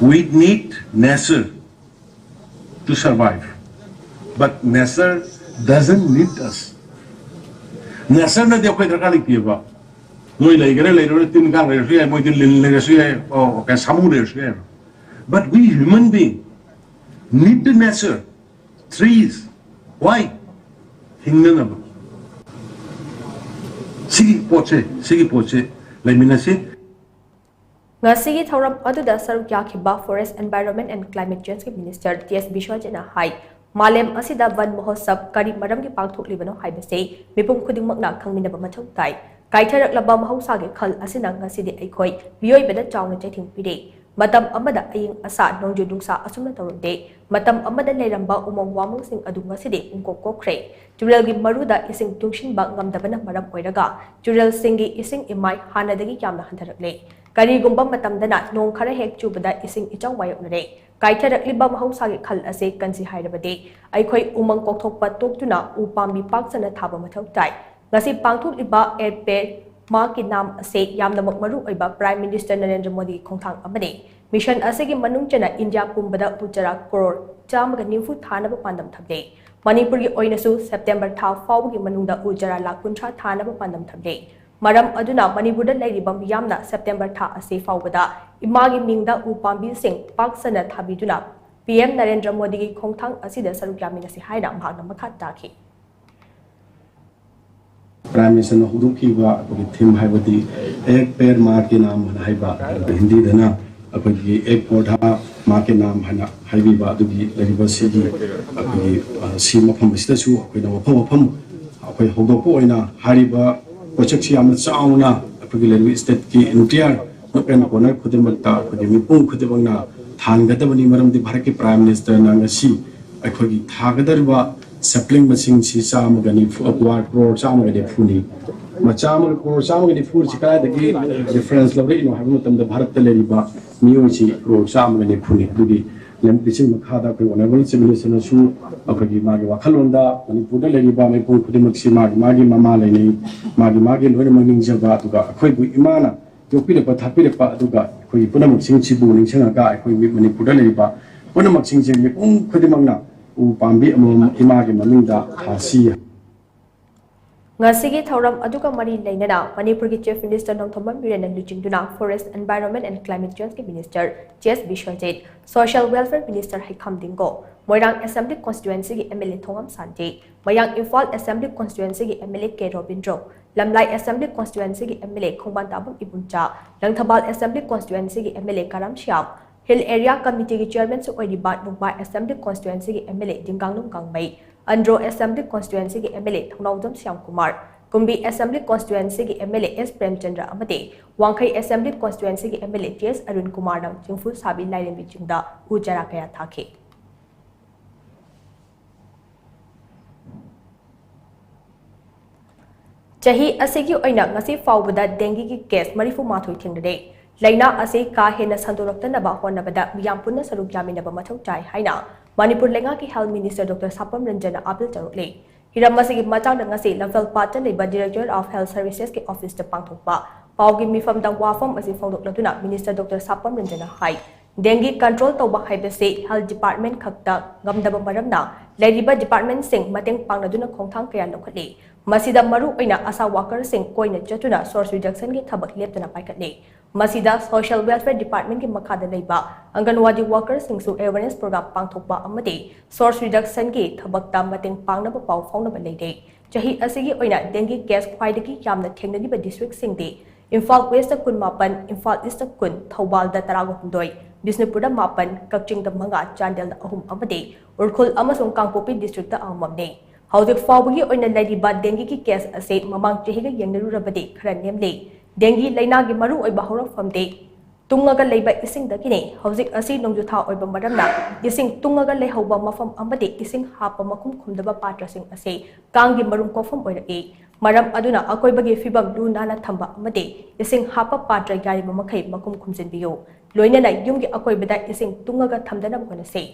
"We need nature to survive, but nature doesn't need us." Natureꯅꯗꯤ ꯑꯩꯈꯣꯏ ꯗꯔꯀꯥꯔ ꯂꯩꯇꯦꯕ, ꯅꯣꯏ ꯂꯩꯒꯦꯔꯥ ꯂꯩꯔꯣꯏꯔꯥ, ꯇꯤꯟ ꯀꯥꯡ ꯂꯩꯔꯁꯨ ꯌꯥꯏ, ꯃꯣꯏꯗꯤ ꯂꯤꯟ ꯂꯩꯔꯁꯨ ꯌꯥꯏ, ꯑꯣ, ꯀꯩ ꯁꯥꯃꯨ ꯂꯩꯔꯁꯨ ꯌꯥꯏ꯫ But we human being need the nature, trees. Why? ꯍꯤꯡꯅꯅꯕ꯫ ꯁꯤꯒꯤ ꯄꯣꯠꯁꯦ, ꯁꯤꯒꯤ ꯄꯣꯠꯁꯦ ꯂꯩꯃꯤꯟꯅꯁꯤ꯫ ꯉꯁꯤꯒꯤ ꯊꯧꯔꯝ ꯑꯗꯨꯗ ꯁꯔꯨꯛ ꯌꯥꯈꯤꯕ Forest, Environment and Climate Change ꯀꯤ Minister ꯇꯤ ꯑꯦꯁ ꯕꯤꯁ꯭ꯋꯖꯤꯠꯅ ꯍꯥꯏ, ꯃꯥꯂꯦꯝ ꯑꯁꯤꯗ ꯚꯟ ꯃꯍꯣꯠꯁꯕ ꯀꯔꯤ ꯃꯔꯝꯒꯤ ꯄꯥꯡꯊꯣꯛꯂꯤꯕꯅꯣ ꯍꯥꯏꯕꯁꯤ ꯃꯤꯄꯨꯝ ꯈꯨꯗꯤꯡꯃꯛꯅ ꯈꯪꯃꯤꯟꯅꯕ ꯃꯊꯧ ꯇꯥꯏ꯫ ꯀꯥꯏꯊꯔꯛꯂꯕ ꯃꯍꯧꯁꯥꯒꯤ ꯈꯜ ꯑꯁꯤꯅ ꯉꯁꯤꯗꯤ ꯑꯩꯈꯣꯏ ꯃꯤꯑꯣꯏꯕꯗ ꯆꯥꯎꯅ ꯆꯩꯊꯦꯡ ꯄꯤꯔꯤ꯫ ꯃꯇꯝ ꯑꯃꯗ ꯑꯏꯪ ꯑꯁꯥ, ꯅꯣꯡꯖꯨ ꯅꯨꯡꯁꯥ ꯑꯁꯨꯝꯅ ꯇꯧꯔꯝꯗꯦ꯫ ꯃꯇꯝ ꯑꯃꯗ ꯂꯩꯔꯝꯕ ꯎꯃꯪ ꯋꯥꯃꯪꯁꯤꯡ ꯑꯗꯨ ꯉꯁꯤꯗꯤ ꯄꯨꯡꯀꯣꯛ ꯀꯣꯛꯈ꯭ꯔꯦ꯫ ꯇꯨꯔꯦꯜꯒꯤ ꯃꯔꯨꯗ ꯏꯁꯤꯡ ꯇꯨꯡꯁꯤꯟꯕ ꯉꯝꯗꯕꯅ ꯃꯔꯝ ꯑꯣꯏꯔꯒ ꯇꯨꯔꯦꯜꯁꯤꯡꯒꯤ ꯏꯁꯤꯡ ꯏꯃꯥꯏ ꯍꯥꯟꯅꯗꯒꯤ ꯌꯥꯝꯅ ꯍꯟꯊꯔꯛꯂꯦ꯫ ꯀꯔꯤꯒꯨꯝꯕ ꯃꯇꯝꯗꯅ ꯅꯣꯡ ꯈꯔ ꯍꯦꯛ ꯆꯨꯕꯗ ꯏꯁꯤꯡ ꯏꯆꯥꯎ ꯃꯥꯌꯣꯛꯅꯔꯦ꯫ ꯀꯥꯏꯊꯔꯛꯂꯤꯕ ꯃꯍꯧꯁꯥꯒꯤ ꯈꯜ ꯑꯁꯤ ꯀꯟꯁꯤ ꯍꯥꯏꯔꯕꯗꯤ ꯑꯩꯈꯣꯏ ꯎꯃꯪ ꯀꯣꯛꯊꯣꯛꯄ ꯇꯣꯛꯇꯨꯅ ꯎ ꯄꯥꯝꯕꯤ ꯄꯥꯛ ꯁꯟꯅ ꯊꯥꯕ ꯃꯊꯧ ꯇꯥꯏ꯫ ꯉꯁꯤ ꯄꯥꯡꯊꯣꯛꯂꯤꯕ ꯑꯦꯛ ꯄꯦꯗ ꯃꯥ ꯀꯤ ꯅꯥꯝ ꯑꯁꯤ ꯌꯥꯝꯅꯃꯛ ꯃꯔꯨ ꯑꯣꯏꯕ Prime Minister ꯅꯔꯦꯟꯗ꯭ꯔ ꯃꯣꯗꯤꯒꯤ ꯈꯣꯡꯊꯥꯡ ꯑꯃꯅꯤ꯫ Mission ꯑꯁꯤꯒꯤ ꯃꯅꯨꯡ ꯆꯟꯅ ꯏꯟꯗꯤꯌꯥ ꯄꯨꯝꯕꯗ ꯎ ꯆꯥꯔꯥ ꯀ꯭ꯔꯣꯔ ꯆꯥꯝꯃꯒ ꯅꯤꯐꯨ ꯊꯥꯅꯕ ꯄꯥꯟꯗꯝ ꯊꯝꯂꯦ꯫ ꯃꯅꯤꯄꯨꯔꯒꯤ ꯑꯣꯏꯅꯁꯨ ꯁꯦꯞꯇꯦꯝꯕꯔ ꯊꯥ ꯐꯥꯎꯕꯒꯤ ꯃꯅꯨꯡꯗ ꯎ ꯆꯥꯔꯥ ꯂꯥꯈ ꯀꯨꯟꯊ꯭ꯔꯥ ꯊꯥꯅꯕ ꯄꯥꯟꯗꯝ ꯊꯝꯂꯦ꯫ ꯃꯔꯝ ꯑꯗꯨꯅ ꯃꯅꯤꯄꯨꯔꯗ ꯂꯩꯔꯤꯕ ꯃꯤꯌꯥꯝꯅ ꯁꯦꯞꯇꯦꯝꯕꯔ ꯊꯥ ꯑꯁꯤ ꯐꯥꯎꯕꯗ ꯏꯃꯥꯒꯤ ꯃꯤꯡꯗ ꯎ ꯄꯥꯝꯕꯤꯁꯤꯡ ꯄꯥꯛ ꯁꯟꯅ ꯊꯥꯕꯤꯗꯨꯅ ꯄꯤ ꯑꯦꯝ ꯅꯔꯦꯟꯗ꯭ꯔ ꯃꯣꯗꯤꯒꯤ ꯈꯣꯡꯊꯥꯡ ꯑꯁꯤꯗ ꯁꯔꯨꯛ ꯌꯥꯃꯤꯟꯅꯁꯤ ꯍꯥꯏꯅ ꯃꯍꯥꯛꯅ ꯃꯈꯥ ꯇꯥꯈꯤ꯫ Prime Minister ꯅ ꯍꯧꯗꯣꯛꯈꯤꯕ ꯑꯩꯈꯣꯏꯒꯤ theme ꯍꯥꯏꯕꯗꯤ ꯑꯦꯛ ꯄꯦꯗ ꯃꯥ ꯀꯤ ꯅꯥꯝ ꯍꯥꯏꯅ ꯍꯥꯏꯕ, ꯑꯗꯨꯒ ꯍꯤꯟꯗꯤꯗꯅ ꯑꯩꯈꯣꯏꯒꯤ ꯑꯦꯛ ꯄꯣꯙꯥ ꯃꯥ ꯀꯤ ꯅꯥꯝ ꯍꯥꯏꯅ ꯍꯥꯏꯕꯤꯕ ꯑꯗꯨꯒꯤ ꯂꯩꯔꯤꯕ ꯁꯤꯒꯤ ꯑꯩꯈꯣꯏꯒꯤ, ꯑ, ꯁꯤ ꯃꯐꯝ ꯑꯁꯤꯗꯁꯨ ꯑꯩꯈꯣꯏꯅ ꯃꯐꯝ ꯃꯐꯝ ꯑꯩꯈꯣꯏ ꯍꯧꯗꯣꯛꯄ ꯑꯣꯏꯅ ꯍꯥꯏꯔꯤꯕ ꯄꯣꯠꯁꯛꯁꯤ ꯌꯥꯝꯅ ꯆꯥꯎꯅ ꯑꯩꯈꯣꯏꯒꯤ ꯂꯩꯔꯤꯕ state ꯀꯤ entire nook and corner ꯈꯨꯗꯤꯡꯃꯛꯇ ꯑꯩꯈꯣꯏꯒꯤ ꯃꯤꯄꯨꯝ ꯈꯨꯗꯤꯡꯃꯛꯅ ꯊꯥꯟꯒꯗꯕꯅꯤ꯫ ꯃꯔꯝꯗꯤ ꯚꯥꯔꯠꯀꯤ Prime Minister ꯅ ꯉꯁꯤ ꯑꯩꯈꯣꯏꯒꯤ ꯊꯥꯒꯗꯧꯔꯤꯕ sapling ꯃꯁꯤꯡꯁꯤ ꯆꯥꯝꯃꯒ ꯅꯤꯐꯨ, ꯑ, ꯀ꯭ꯔꯣꯔ ꯆꯥꯝꯃꯒ ꯅꯤꯐꯨꯅꯤ꯫ ꯃ-, ꯆꯥꯝꯃꯒ, ꯀ꯭ꯔꯣꯔ ꯆꯥꯝꯃꯒ ꯅꯤꯐꯨꯁꯤ ꯀꯗꯥꯏꯗꯒꯤ reference ꯂꯧꯔꯛꯏꯅꯣ ꯍꯥꯏꯕ ꯃꯇꯝꯗ ꯚꯥꯔꯠꯇ ꯂꯩꯔꯤꯕ ꯃꯤꯑꯣꯏꯁꯤ ꯀ꯭ꯔꯣꯔ ꯆꯥꯝꯃꯒ ꯅꯤꯐꯨꯅꯤ꯫ ꯑꯗꯨꯒꯤ ꯂꯝ-, ꯂꯤꯁꯤꯡ ꯃꯈꯥꯗ ꯑꯩꯈꯣꯏ Honourable Chief Minister ꯅꯁꯨ ꯑꯩꯈꯣꯏꯒꯤ ꯃꯥꯒꯤ ꯋꯥꯈꯜꯂꯣꯟꯗ ꯃꯅꯤꯄꯨꯔꯗ ꯂꯩꯔꯤꯕ ꯃꯤꯄꯨꯝ ꯈꯨꯗꯤꯡꯃꯛꯁꯤ ꯃꯥꯒꯤ ꯃꯥꯒꯤ ꯃꯃꯥ ꯂꯩꯅꯩ, ꯃꯥꯒꯤ ꯃꯥꯒꯤ ꯂꯣꯏꯅꯃꯛ ꯅꯤꯡꯖꯕ, ꯑꯗꯨꯒ ꯑꯩꯈꯣꯏꯕꯨ ꯏꯃꯥꯅ ꯌꯣꯛꯄꯤꯔꯛꯄ ꯊꯥꯛꯄꯤꯔꯛꯄ, ꯑꯗꯨꯒ ꯑꯩꯈꯣꯏꯒꯤ ꯄꯨꯝꯅꯃꯛꯁꯤꯡꯁꯤꯕꯨ ꯅꯤꯡꯁꯤꯡꯉꯒ ꯑꯩꯈꯣꯏ ꯃꯤ-, ꯃꯅꯤꯄꯨꯔꯗ ꯂꯩꯔꯤꯕ ꯄꯨꯝꯅꯃꯛꯁꯤꯡꯁꯦ ꯃꯤꯄꯨꯝ ꯈꯨꯗꯤꯡꯃꯛꯅ ꯎ ꯄꯥꯝꯕꯤ ꯑꯃꯃꯝ ꯏꯃꯥꯒꯤ ꯃꯃꯤꯡꯗ ꯊꯥꯁꯤ꯫ ꯉꯁꯤꯒꯤ ꯊꯧꯔꯝ ꯑꯗꯨꯒ ꯃꯔꯤ ꯂꯩꯅꯅ ꯃꯅꯤꯄꯨꯔꯒꯤ Chief Minister ꯅꯣꯡꯊꯣꯝꯕꯝ ꯕꯤꯔꯦꯟꯅ ꯂꯨꯆꯤꯡꯗꯨꯅ Forest Environment and Climate Change ꯀꯤ Minister J S Biswajit, Social Welfare Minister ꯍꯩꯈꯥꯝ ꯗꯤꯡꯒꯣ, ꯃꯣꯏꯔꯥꯡ Assembly Constituency ꯒꯤ M L A ꯊꯣꯉꯥꯝ ꯁꯥꯟꯇꯤ, ꯃꯌꯥꯡ ꯏꯝꯐꯥꯜ Assembly Constituency ꯒꯤ M L A K Robindro, ꯂꯝꯂꯥꯏ Assembly Constituency ꯒꯤ M L A ꯈꯣꯡꯕꯥꯟ ꯇꯥꯕꯝ ꯏꯕꯨꯝꯆꯥ, Langthabal Assembly Constituency ꯒꯤ M L A ꯀꯔꯝ Shyam, Hill Area Committee ꯒꯤ Chairman ꯁꯨ ꯑꯣꯏꯔꯤꯕ ꯅꯨꯡꯕꯥꯏ Assembly Constituency ꯒꯤ M L A ꯗꯤꯡꯒꯥꯡꯂꯨꯡ ꯒꯥꯡꯃꯩ, Andro Assembly Constituency ꯒꯤ M L A Thounaojam Shyamkumar, ꯀꯨꯝꯕꯤ Assembly Constituency ꯒꯤ M L A S Premchandra ꯑꯃꯗꯤ ꯋꯥꯡꯈꯩ Assembly Constituency ꯒꯤ M L A T S Arun ꯀꯨꯃꯥꯔꯅ ꯆꯤꯡꯐꯨ ꯁꯥꯕꯤ ꯂꯥꯏꯔꯦꯝꯕꯤ ꯆꯤꯡꯗ ꯎ ꯆꯥꯔꯥ ꯀꯌꯥ ꯊꯥꯈꯤ꯫ ꯆꯍꯤ ꯑꯁꯤꯒꯤ ꯑꯣꯏꯅ ꯉꯁꯤ ꯐꯥꯎꯕꯗ dengue ꯒꯤ case ꯃꯔꯤꯐꯨ ꯃꯥꯊꯣꯏ ꯊꯦꯡꯅꯔꯦ꯫ ꯂꯥꯏꯅꯥ ꯑꯁꯤ ꯀꯥ ꯍꯦꯟꯅ ꯁꯟꯗꯣꯔꯛꯇꯅꯕ ꯍꯣꯠꯅꯕꯗ ꯃꯤꯌꯥꯝ ꯄꯨꯟꯅ ꯁꯔꯨꯛ ꯌꯥꯃꯤꯟꯅꯕ ꯃꯊꯧ ꯇꯥꯏ ꯍꯥꯏꯅ ꯃꯅꯤꯄꯨꯔ ꯂꯩꯉꯥꯛꯀꯤ Health Minister Doctor Sapam ꯔꯟꯖꯟꯅ appeal ꯇꯧꯔꯛꯂꯤ꯫ ꯍꯤꯔꯝ ꯑꯁꯤꯒꯤ ꯃꯇꯥꯡꯗ ꯉꯁꯤ ꯂꯝꯐꯦꯜꯄꯥꯠꯇ ꯂꯩꯕ Director of Health Services ꯀꯤ office ꯇ ꯄꯥꯡꯊꯣꯛꯄ ꯄꯥꯎꯒꯤ ꯃꯤꯐꯝꯗ ꯋꯥꯐꯝ ꯑꯁꯤ ꯐꯣꯡꯗꯣꯛꯂꯗꯨꯅ Minister Doctor ꯁꯥꯄꯝ ꯔꯟꯖꯟꯅ ꯍꯥꯏ, dengue control ꯇꯧꯕ ꯍꯥꯏꯕꯁꯤ Health Department ꯈꯛꯇ ꯉꯝꯗꯕ ꯃꯔꯝꯅ ꯂꯩꯔꯤꯕ department ꯁꯤꯡ ꯃꯇꯦꯡ ꯄꯥꯡꯅꯗꯨꯅ ꯈꯣꯡꯊꯥꯡ ꯀꯌꯥ ꯂꯧꯈꯠꯂꯤ꯫ ꯃꯁꯤꯗ ꯃꯔꯨ ꯑꯣꯏꯅ ASHA worker ꯁꯤꯡ ꯀꯣꯏꯅ ꯆꯠꯇꯨꯅ source reduction ꯒꯤ ꯊꯕꯛ ꯂꯦꯞꯇꯅ ꯄꯥꯏꯈꯠꯂꯤ꯫ ꯃꯁꯤꯗ Social Welfare Department ꯀꯤ ꯃꯈꯥꯗ ꯂꯩꯕ ꯑꯪꯒꯟꯋꯥꯗꯤ worker ꯁꯤꯡꯁꯨ awareness program ꯄꯥꯡꯊꯣꯛꯄ ꯑꯃꯗꯤ source reduction ꯒꯤ ꯊꯕꯛꯇ ꯃꯇꯦꯡ ꯄꯥꯡꯅꯕ ꯄꯥꯎ ꯐꯥꯎꯅꯕ ꯂꯩꯔꯦ꯫ ꯆꯍꯤ ꯑꯁꯤꯒꯤ ꯑꯣꯏꯅ dengue case ꯈ꯭ꯋꯥꯏꯗꯒꯤ ꯌꯥꯝꯅ ꯊꯦꯡꯅꯔꯤꯕ district ꯁꯤꯡꯗꯤ ꯏꯝꯐꯥꯜ West ꯇ ꯀꯨꯟꯃꯥꯄꯟ, ꯏꯝꯐꯥꯜ East ꯇ ꯀꯨꯟ, ꯊꯧꯕꯥꯜꯗ ꯇꯔꯥꯍꯨꯝꯗꯣꯏ, ꯕꯤꯁꯅꯨꯄꯨꯔꯗ ꯃꯥꯄꯟ, ꯀꯛꯆꯤꯡꯗ ꯃꯉꯥ, ꯆꯥꯟꯗꯦꯜꯗ ꯑꯍꯨꯝ ꯑꯃꯗꯤ ꯎꯈ꯭ꯔꯨꯜ ꯑꯃꯁꯨꯡ ꯀꯥꯡꯄꯣꯛꯄꯤ district ꯇ ꯑꯃꯃꯝꯅꯤ꯫ ꯍꯧꯖꯤꯛ ꯐꯥꯎꯕꯒꯤ ꯑꯣꯏꯅ ꯂꯩꯔꯤꯕ dengue ꯒꯤ case ꯑꯁꯤ ꯃꯃꯥꯡ ꯆꯍꯤꯒ ꯌꯦꯡꯅꯔꯨꯔꯕꯗꯤ ꯈꯔ ꯅꯦꯝꯂꯤ꯫ Dengue ꯂꯩꯅꯥꯒꯤ ꯃꯔꯨꯑꯣꯏꯕ ꯍꯧꯔꯛꯐꯝꯗꯤ ꯇꯨꯡꯉꯒ ꯂꯩꯕ ꯏꯁꯤꯡꯗꯒꯤꯅꯤ꯫ ꯍꯧꯖꯤꯛ ꯑꯁꯤ ꯅꯣꯡꯖꯨꯊꯥ ꯑꯣꯏꯕ ꯃꯔꯝꯅ ꯏꯁꯤꯡ ꯇꯨꯡꯉꯒ ꯂꯩꯍꯧꯕ ꯃꯐꯝ ꯑꯃꯗꯤ ꯏꯁꯤꯡ ꯍꯥꯞꯄ ꯃꯈꯨꯝ ꯈꯨꯝꯗꯕ ꯄꯥꯇ꯭ꯔꯁꯤꯡ ꯑꯁꯤ ꯀꯥꯡꯒꯤ ꯃꯔꯨꯝ ꯀꯣꯛꯐꯝ ꯑꯣꯏꯔꯛꯏ꯫ ꯃꯔꯝ ꯑꯗꯨꯅ ꯑꯀꯣꯏꯕꯒꯤ ꯐꯤꯕꯝ ꯂꯨ ꯅꯥꯟꯅ ꯊꯝꯕ ꯑꯃꯗꯤ ꯏꯁꯤꯡ ꯍꯥꯞꯄ ꯄꯥꯇ꯭ꯔ ꯌꯥꯔꯤꯕ ꯃꯈꯩ ꯃꯈꯨꯝ ꯈꯨꯝꯖꯤꯟꯕꯤꯌꯨ꯫ ꯂꯣꯏꯅꯅ ꯌꯨꯝꯒꯤ ꯑꯀꯣꯏꯕꯗ ꯏꯁꯤꯡ ꯇꯨꯡꯉꯒ ꯊꯝꯗꯅꯕ ꯍꯣꯠꯅꯁꯤ꯫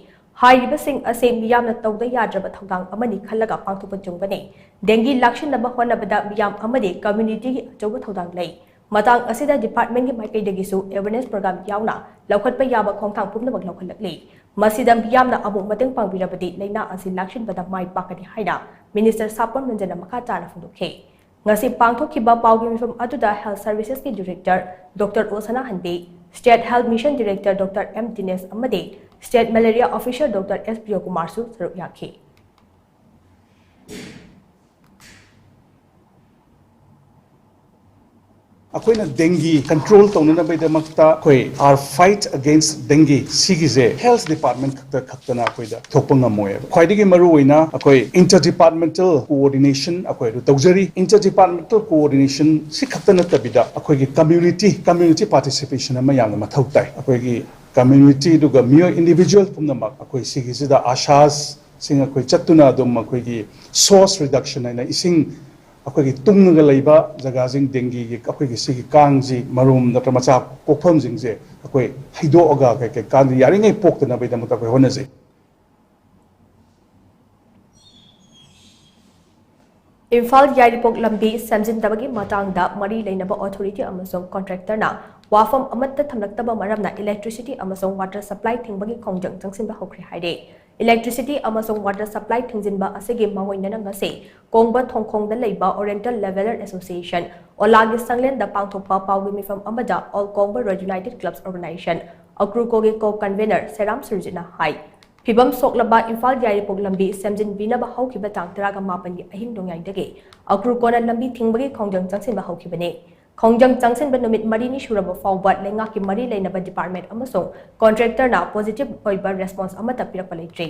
ꯍꯥꯏꯔꯤꯕꯁꯤꯡ ꯑꯁꯤ ꯃꯤꯌꯥꯝꯅ ꯇꯧꯗ ꯌꯥꯗ꯭ꯔꯕ ꯊꯧꯗꯥꯡ ꯑꯃꯅꯤ ꯈꯜꯂꯒ ꯄꯥꯡꯊꯣꯛꯄ ꯆꯨꯝꯒꯅꯤ꯫ Dengue ꯂꯥꯛꯁꯤꯟꯅꯕ ꯍꯣꯠꯅꯕꯗ ꯃꯤꯌꯥꯝ ꯑꯃꯗꯤ community ꯒꯤ ꯑꯆꯧꯕ ꯊꯧꯗꯥꯡ ꯂꯩ꯫ ꯃꯇꯥꯡ ꯑꯁꯤꯗ department ꯀꯤ ꯃꯥꯏꯀꯩꯗꯒꯤꯁꯨ awareness program ꯌꯥꯎꯅ ꯂꯧꯈꯠꯄ ꯌꯥꯕ ꯈꯣꯡꯊꯥꯡ ꯄꯨꯝꯅꯃꯛ ꯂꯧꯈꯠꯂꯛꯂꯤ꯫ ꯃꯁꯤꯗ ꯃꯤꯌꯥꯝꯅ ꯑꯃꯨꯛ ꯃꯇꯦꯡ ꯄꯥꯡꯕꯤꯔꯕꯗꯤ ꯂꯥꯏꯅꯥ ꯑꯁꯤ ꯂꯥꯛꯁꯤꯟꯕꯗ ꯃꯥꯏ ꯄꯥꯛꯀꯅꯤ ꯍꯥꯏꯅ ꯃꯤꯅꯤꯁꯇꯔ ꯁꯥꯄꯝ ꯔꯟꯖꯟꯅ ꯃꯈꯥ ꯇꯥꯅ ꯐꯣꯡꯗꯣꯛꯈꯤ꯫ ꯉꯁꯤ ꯄꯥꯡꯊꯣꯛꯈꯤꯕ ꯄꯥꯎꯒꯤ ꯃꯤꯐꯝ ꯑꯗꯨꯗ Health Services ꯀꯤ Director Doctor O ꯁꯅꯥꯍꯟꯕꯤ, State Health Mission Director Doctor M Dinesh ꯑꯃꯗꯤ State Malaria Officer Doctor S ꯄ꯭ꯔꯤꯌꯣꯀꯨꯃꯥꯔꯁꯨ ꯁꯔꯨꯛ ꯌꯥꯈꯤ꯫ ꯑꯩꯈꯣꯏꯅ dengue control ꯇꯧꯅꯅꯕꯒꯤꯗꯃꯛꯇ ꯑꯩꯈꯣꯏ our fight against dengue ꯁꯤꯒꯤꯁꯦ health department ꯈꯛꯇ ꯈꯛꯇꯅ ꯑꯩꯈꯣꯏꯗ ꯊꯣꯛꯄ ꯉꯝꯃꯣꯏꯕ꯫ ꯈ꯭ꯋꯥꯏꯗꯒꯤ ꯃꯔꯨ ꯑꯣꯏꯅ ꯑꯩꯈꯣꯏ inter departmental coordination ꯑꯩꯈꯣꯏ ꯑꯗꯨ ꯇꯧꯖꯔꯤ꯫ Inter departmental coordination ꯁꯤ ꯈꯛꯇ ꯅꯠꯇꯕꯤꯗ ꯑꯩꯈꯣꯏꯒꯤ community community participation ꯑꯃ ꯌꯥꯝꯅ ꯃꯊꯧ ꯇꯥꯏ꯫ ꯑꯩꯈꯣꯏꯒꯤ community ꯑꯗꯨꯒ ꯃꯤꯑꯣꯏ individual ꯄꯨꯝꯅꯃꯛ ꯑꯩꯈꯣꯏ ꯁꯤꯒꯤꯁꯤꯗ ASHAꯁꯤꯡ ꯑꯩꯈꯣꯏ ꯆꯠꯇꯨꯅ ꯑꯗꯨꯝ ꯑꯩꯈꯣꯏꯒꯤ source reduction ꯍꯥꯏꯅ ꯏꯁꯤꯡ ꯑꯩꯈꯣꯏꯒꯤ ꯇꯨꯡꯉꯒ ꯂꯩꯕ ꯖꯒꯥꯁꯤꯡ dengueꯒꯤ ꯑꯩꯈꯣꯏꯒꯤ ꯁꯤꯒꯤ ꯀꯥꯡꯁꯤ ꯃꯔꯨꯝ ꯅꯠꯇ꯭ꯔ ꯃꯆꯥ ꯀꯣꯛꯐꯝꯁꯤꯡꯁꯦ ꯑꯩꯈꯣꯏ ꯍꯩꯗꯣꯛꯑꯒ ꯀꯩ ꯀꯩ ꯀꯥꯡꯁꯤ ꯌꯥꯔꯤꯉꯩ ꯄꯣꯛꯇꯅꯕꯒꯤꯗꯃꯛꯇ ꯑꯩꯈꯣꯏ ꯍꯣꯠꯅꯖꯩ꯫ ꯏꯝꯐꯥꯜ ꯌꯥꯏꯔꯤꯄꯣꯛ ꯂꯝꯕꯤ ꯁꯦꯝꯖꯤꯟꯗꯕꯒꯤ ꯃꯇꯥꯡꯗ ꯃꯔꯤ ꯂꯩꯅꯕ authority ꯑꯃꯁꯨꯡ contractorꯅ ꯋꯥꯐꯝ ꯑꯃꯠꯇ ꯊꯝꯂꯛꯇꯕ ꯃꯔꯝꯅ electricity ꯑꯃꯁꯨꯡ water supply ꯊꯤꯡꯕꯒꯤ ꯈꯣꯡꯖꯪ ꯆꯪꯁꯤꯟꯕ ꯍꯧꯈ꯭ꯔꯦ ꯍꯥꯏꯔꯦ꯫ Electricity ꯑꯃꯁꯨꯡ water supply ꯊꯤꯡꯖꯤꯟꯕ ꯑꯁꯤꯒꯤ ꯃꯥꯡꯑꯣꯏꯅꯅ ꯉꯁꯤ ꯀꯣꯡꯕ ꯊꯣꯡꯈꯣꯡꯗ ꯂꯩꯕ Oriental Labourers Association ꯑꯣꯂꯥꯒꯤ ꯁꯪꯂꯦꯟꯗ ꯄꯥꯡꯊꯣꯛꯄ ꯄꯥꯎꯒꯤ ꯃꯤꯐꯝ ꯑꯃꯗ All Kongba Road United Clubs Organisation, ꯑꯀ꯭ꯔꯨꯀꯣꯒꯤ co-convenor ꯁꯦꯔꯥꯝ ꯁꯨꯔꯖꯤꯠꯅ ꯍꯥꯏ꯫ ꯐꯤꯕꯝ ꯁꯣꯛꯂꯕ ꯏꯝꯐꯥꯜ ꯌꯥꯏꯔꯤꯄꯣꯛ ꯂꯝꯕꯤ ꯁꯦꯝꯖꯤꯟꯕꯤꯅꯕ ꯍꯧꯈꯤꯕ ꯇꯥꯡ ꯇꯔꯥꯃꯥꯄꯟꯒꯤ ꯑꯍꯤꯡ ꯅꯣꯡꯌꯥꯏꯗꯒꯤ ꯑꯀ꯭ꯔꯨꯀꯣꯅ ꯂꯝꯕꯤ ꯊꯤꯡꯕꯒꯤ ꯈꯣꯡꯖꯪ ꯆꯪꯁꯤꯟꯕ ꯍꯧꯈꯤꯕꯅꯤ꯫ ꯈꯣꯡꯖꯪ ꯆꯪꯁꯤꯟꯕ ꯅꯨꯃꯤꯠ ꯃꯔꯤꯅꯤ ꯁꯨꯔꯕ ꯐꯥꯎꯕ ꯂꯩꯉꯥꯛꯀꯤ ꯃꯔꯤ ꯂꯩꯅꯕ department ꯑꯃꯁꯨꯡ contractorꯅ positive ꯑꯣꯏꯕ response ꯑꯃꯠꯇ ꯄꯤꯔꯛꯄ ꯂꯩꯇ꯭ꯔꯤ꯫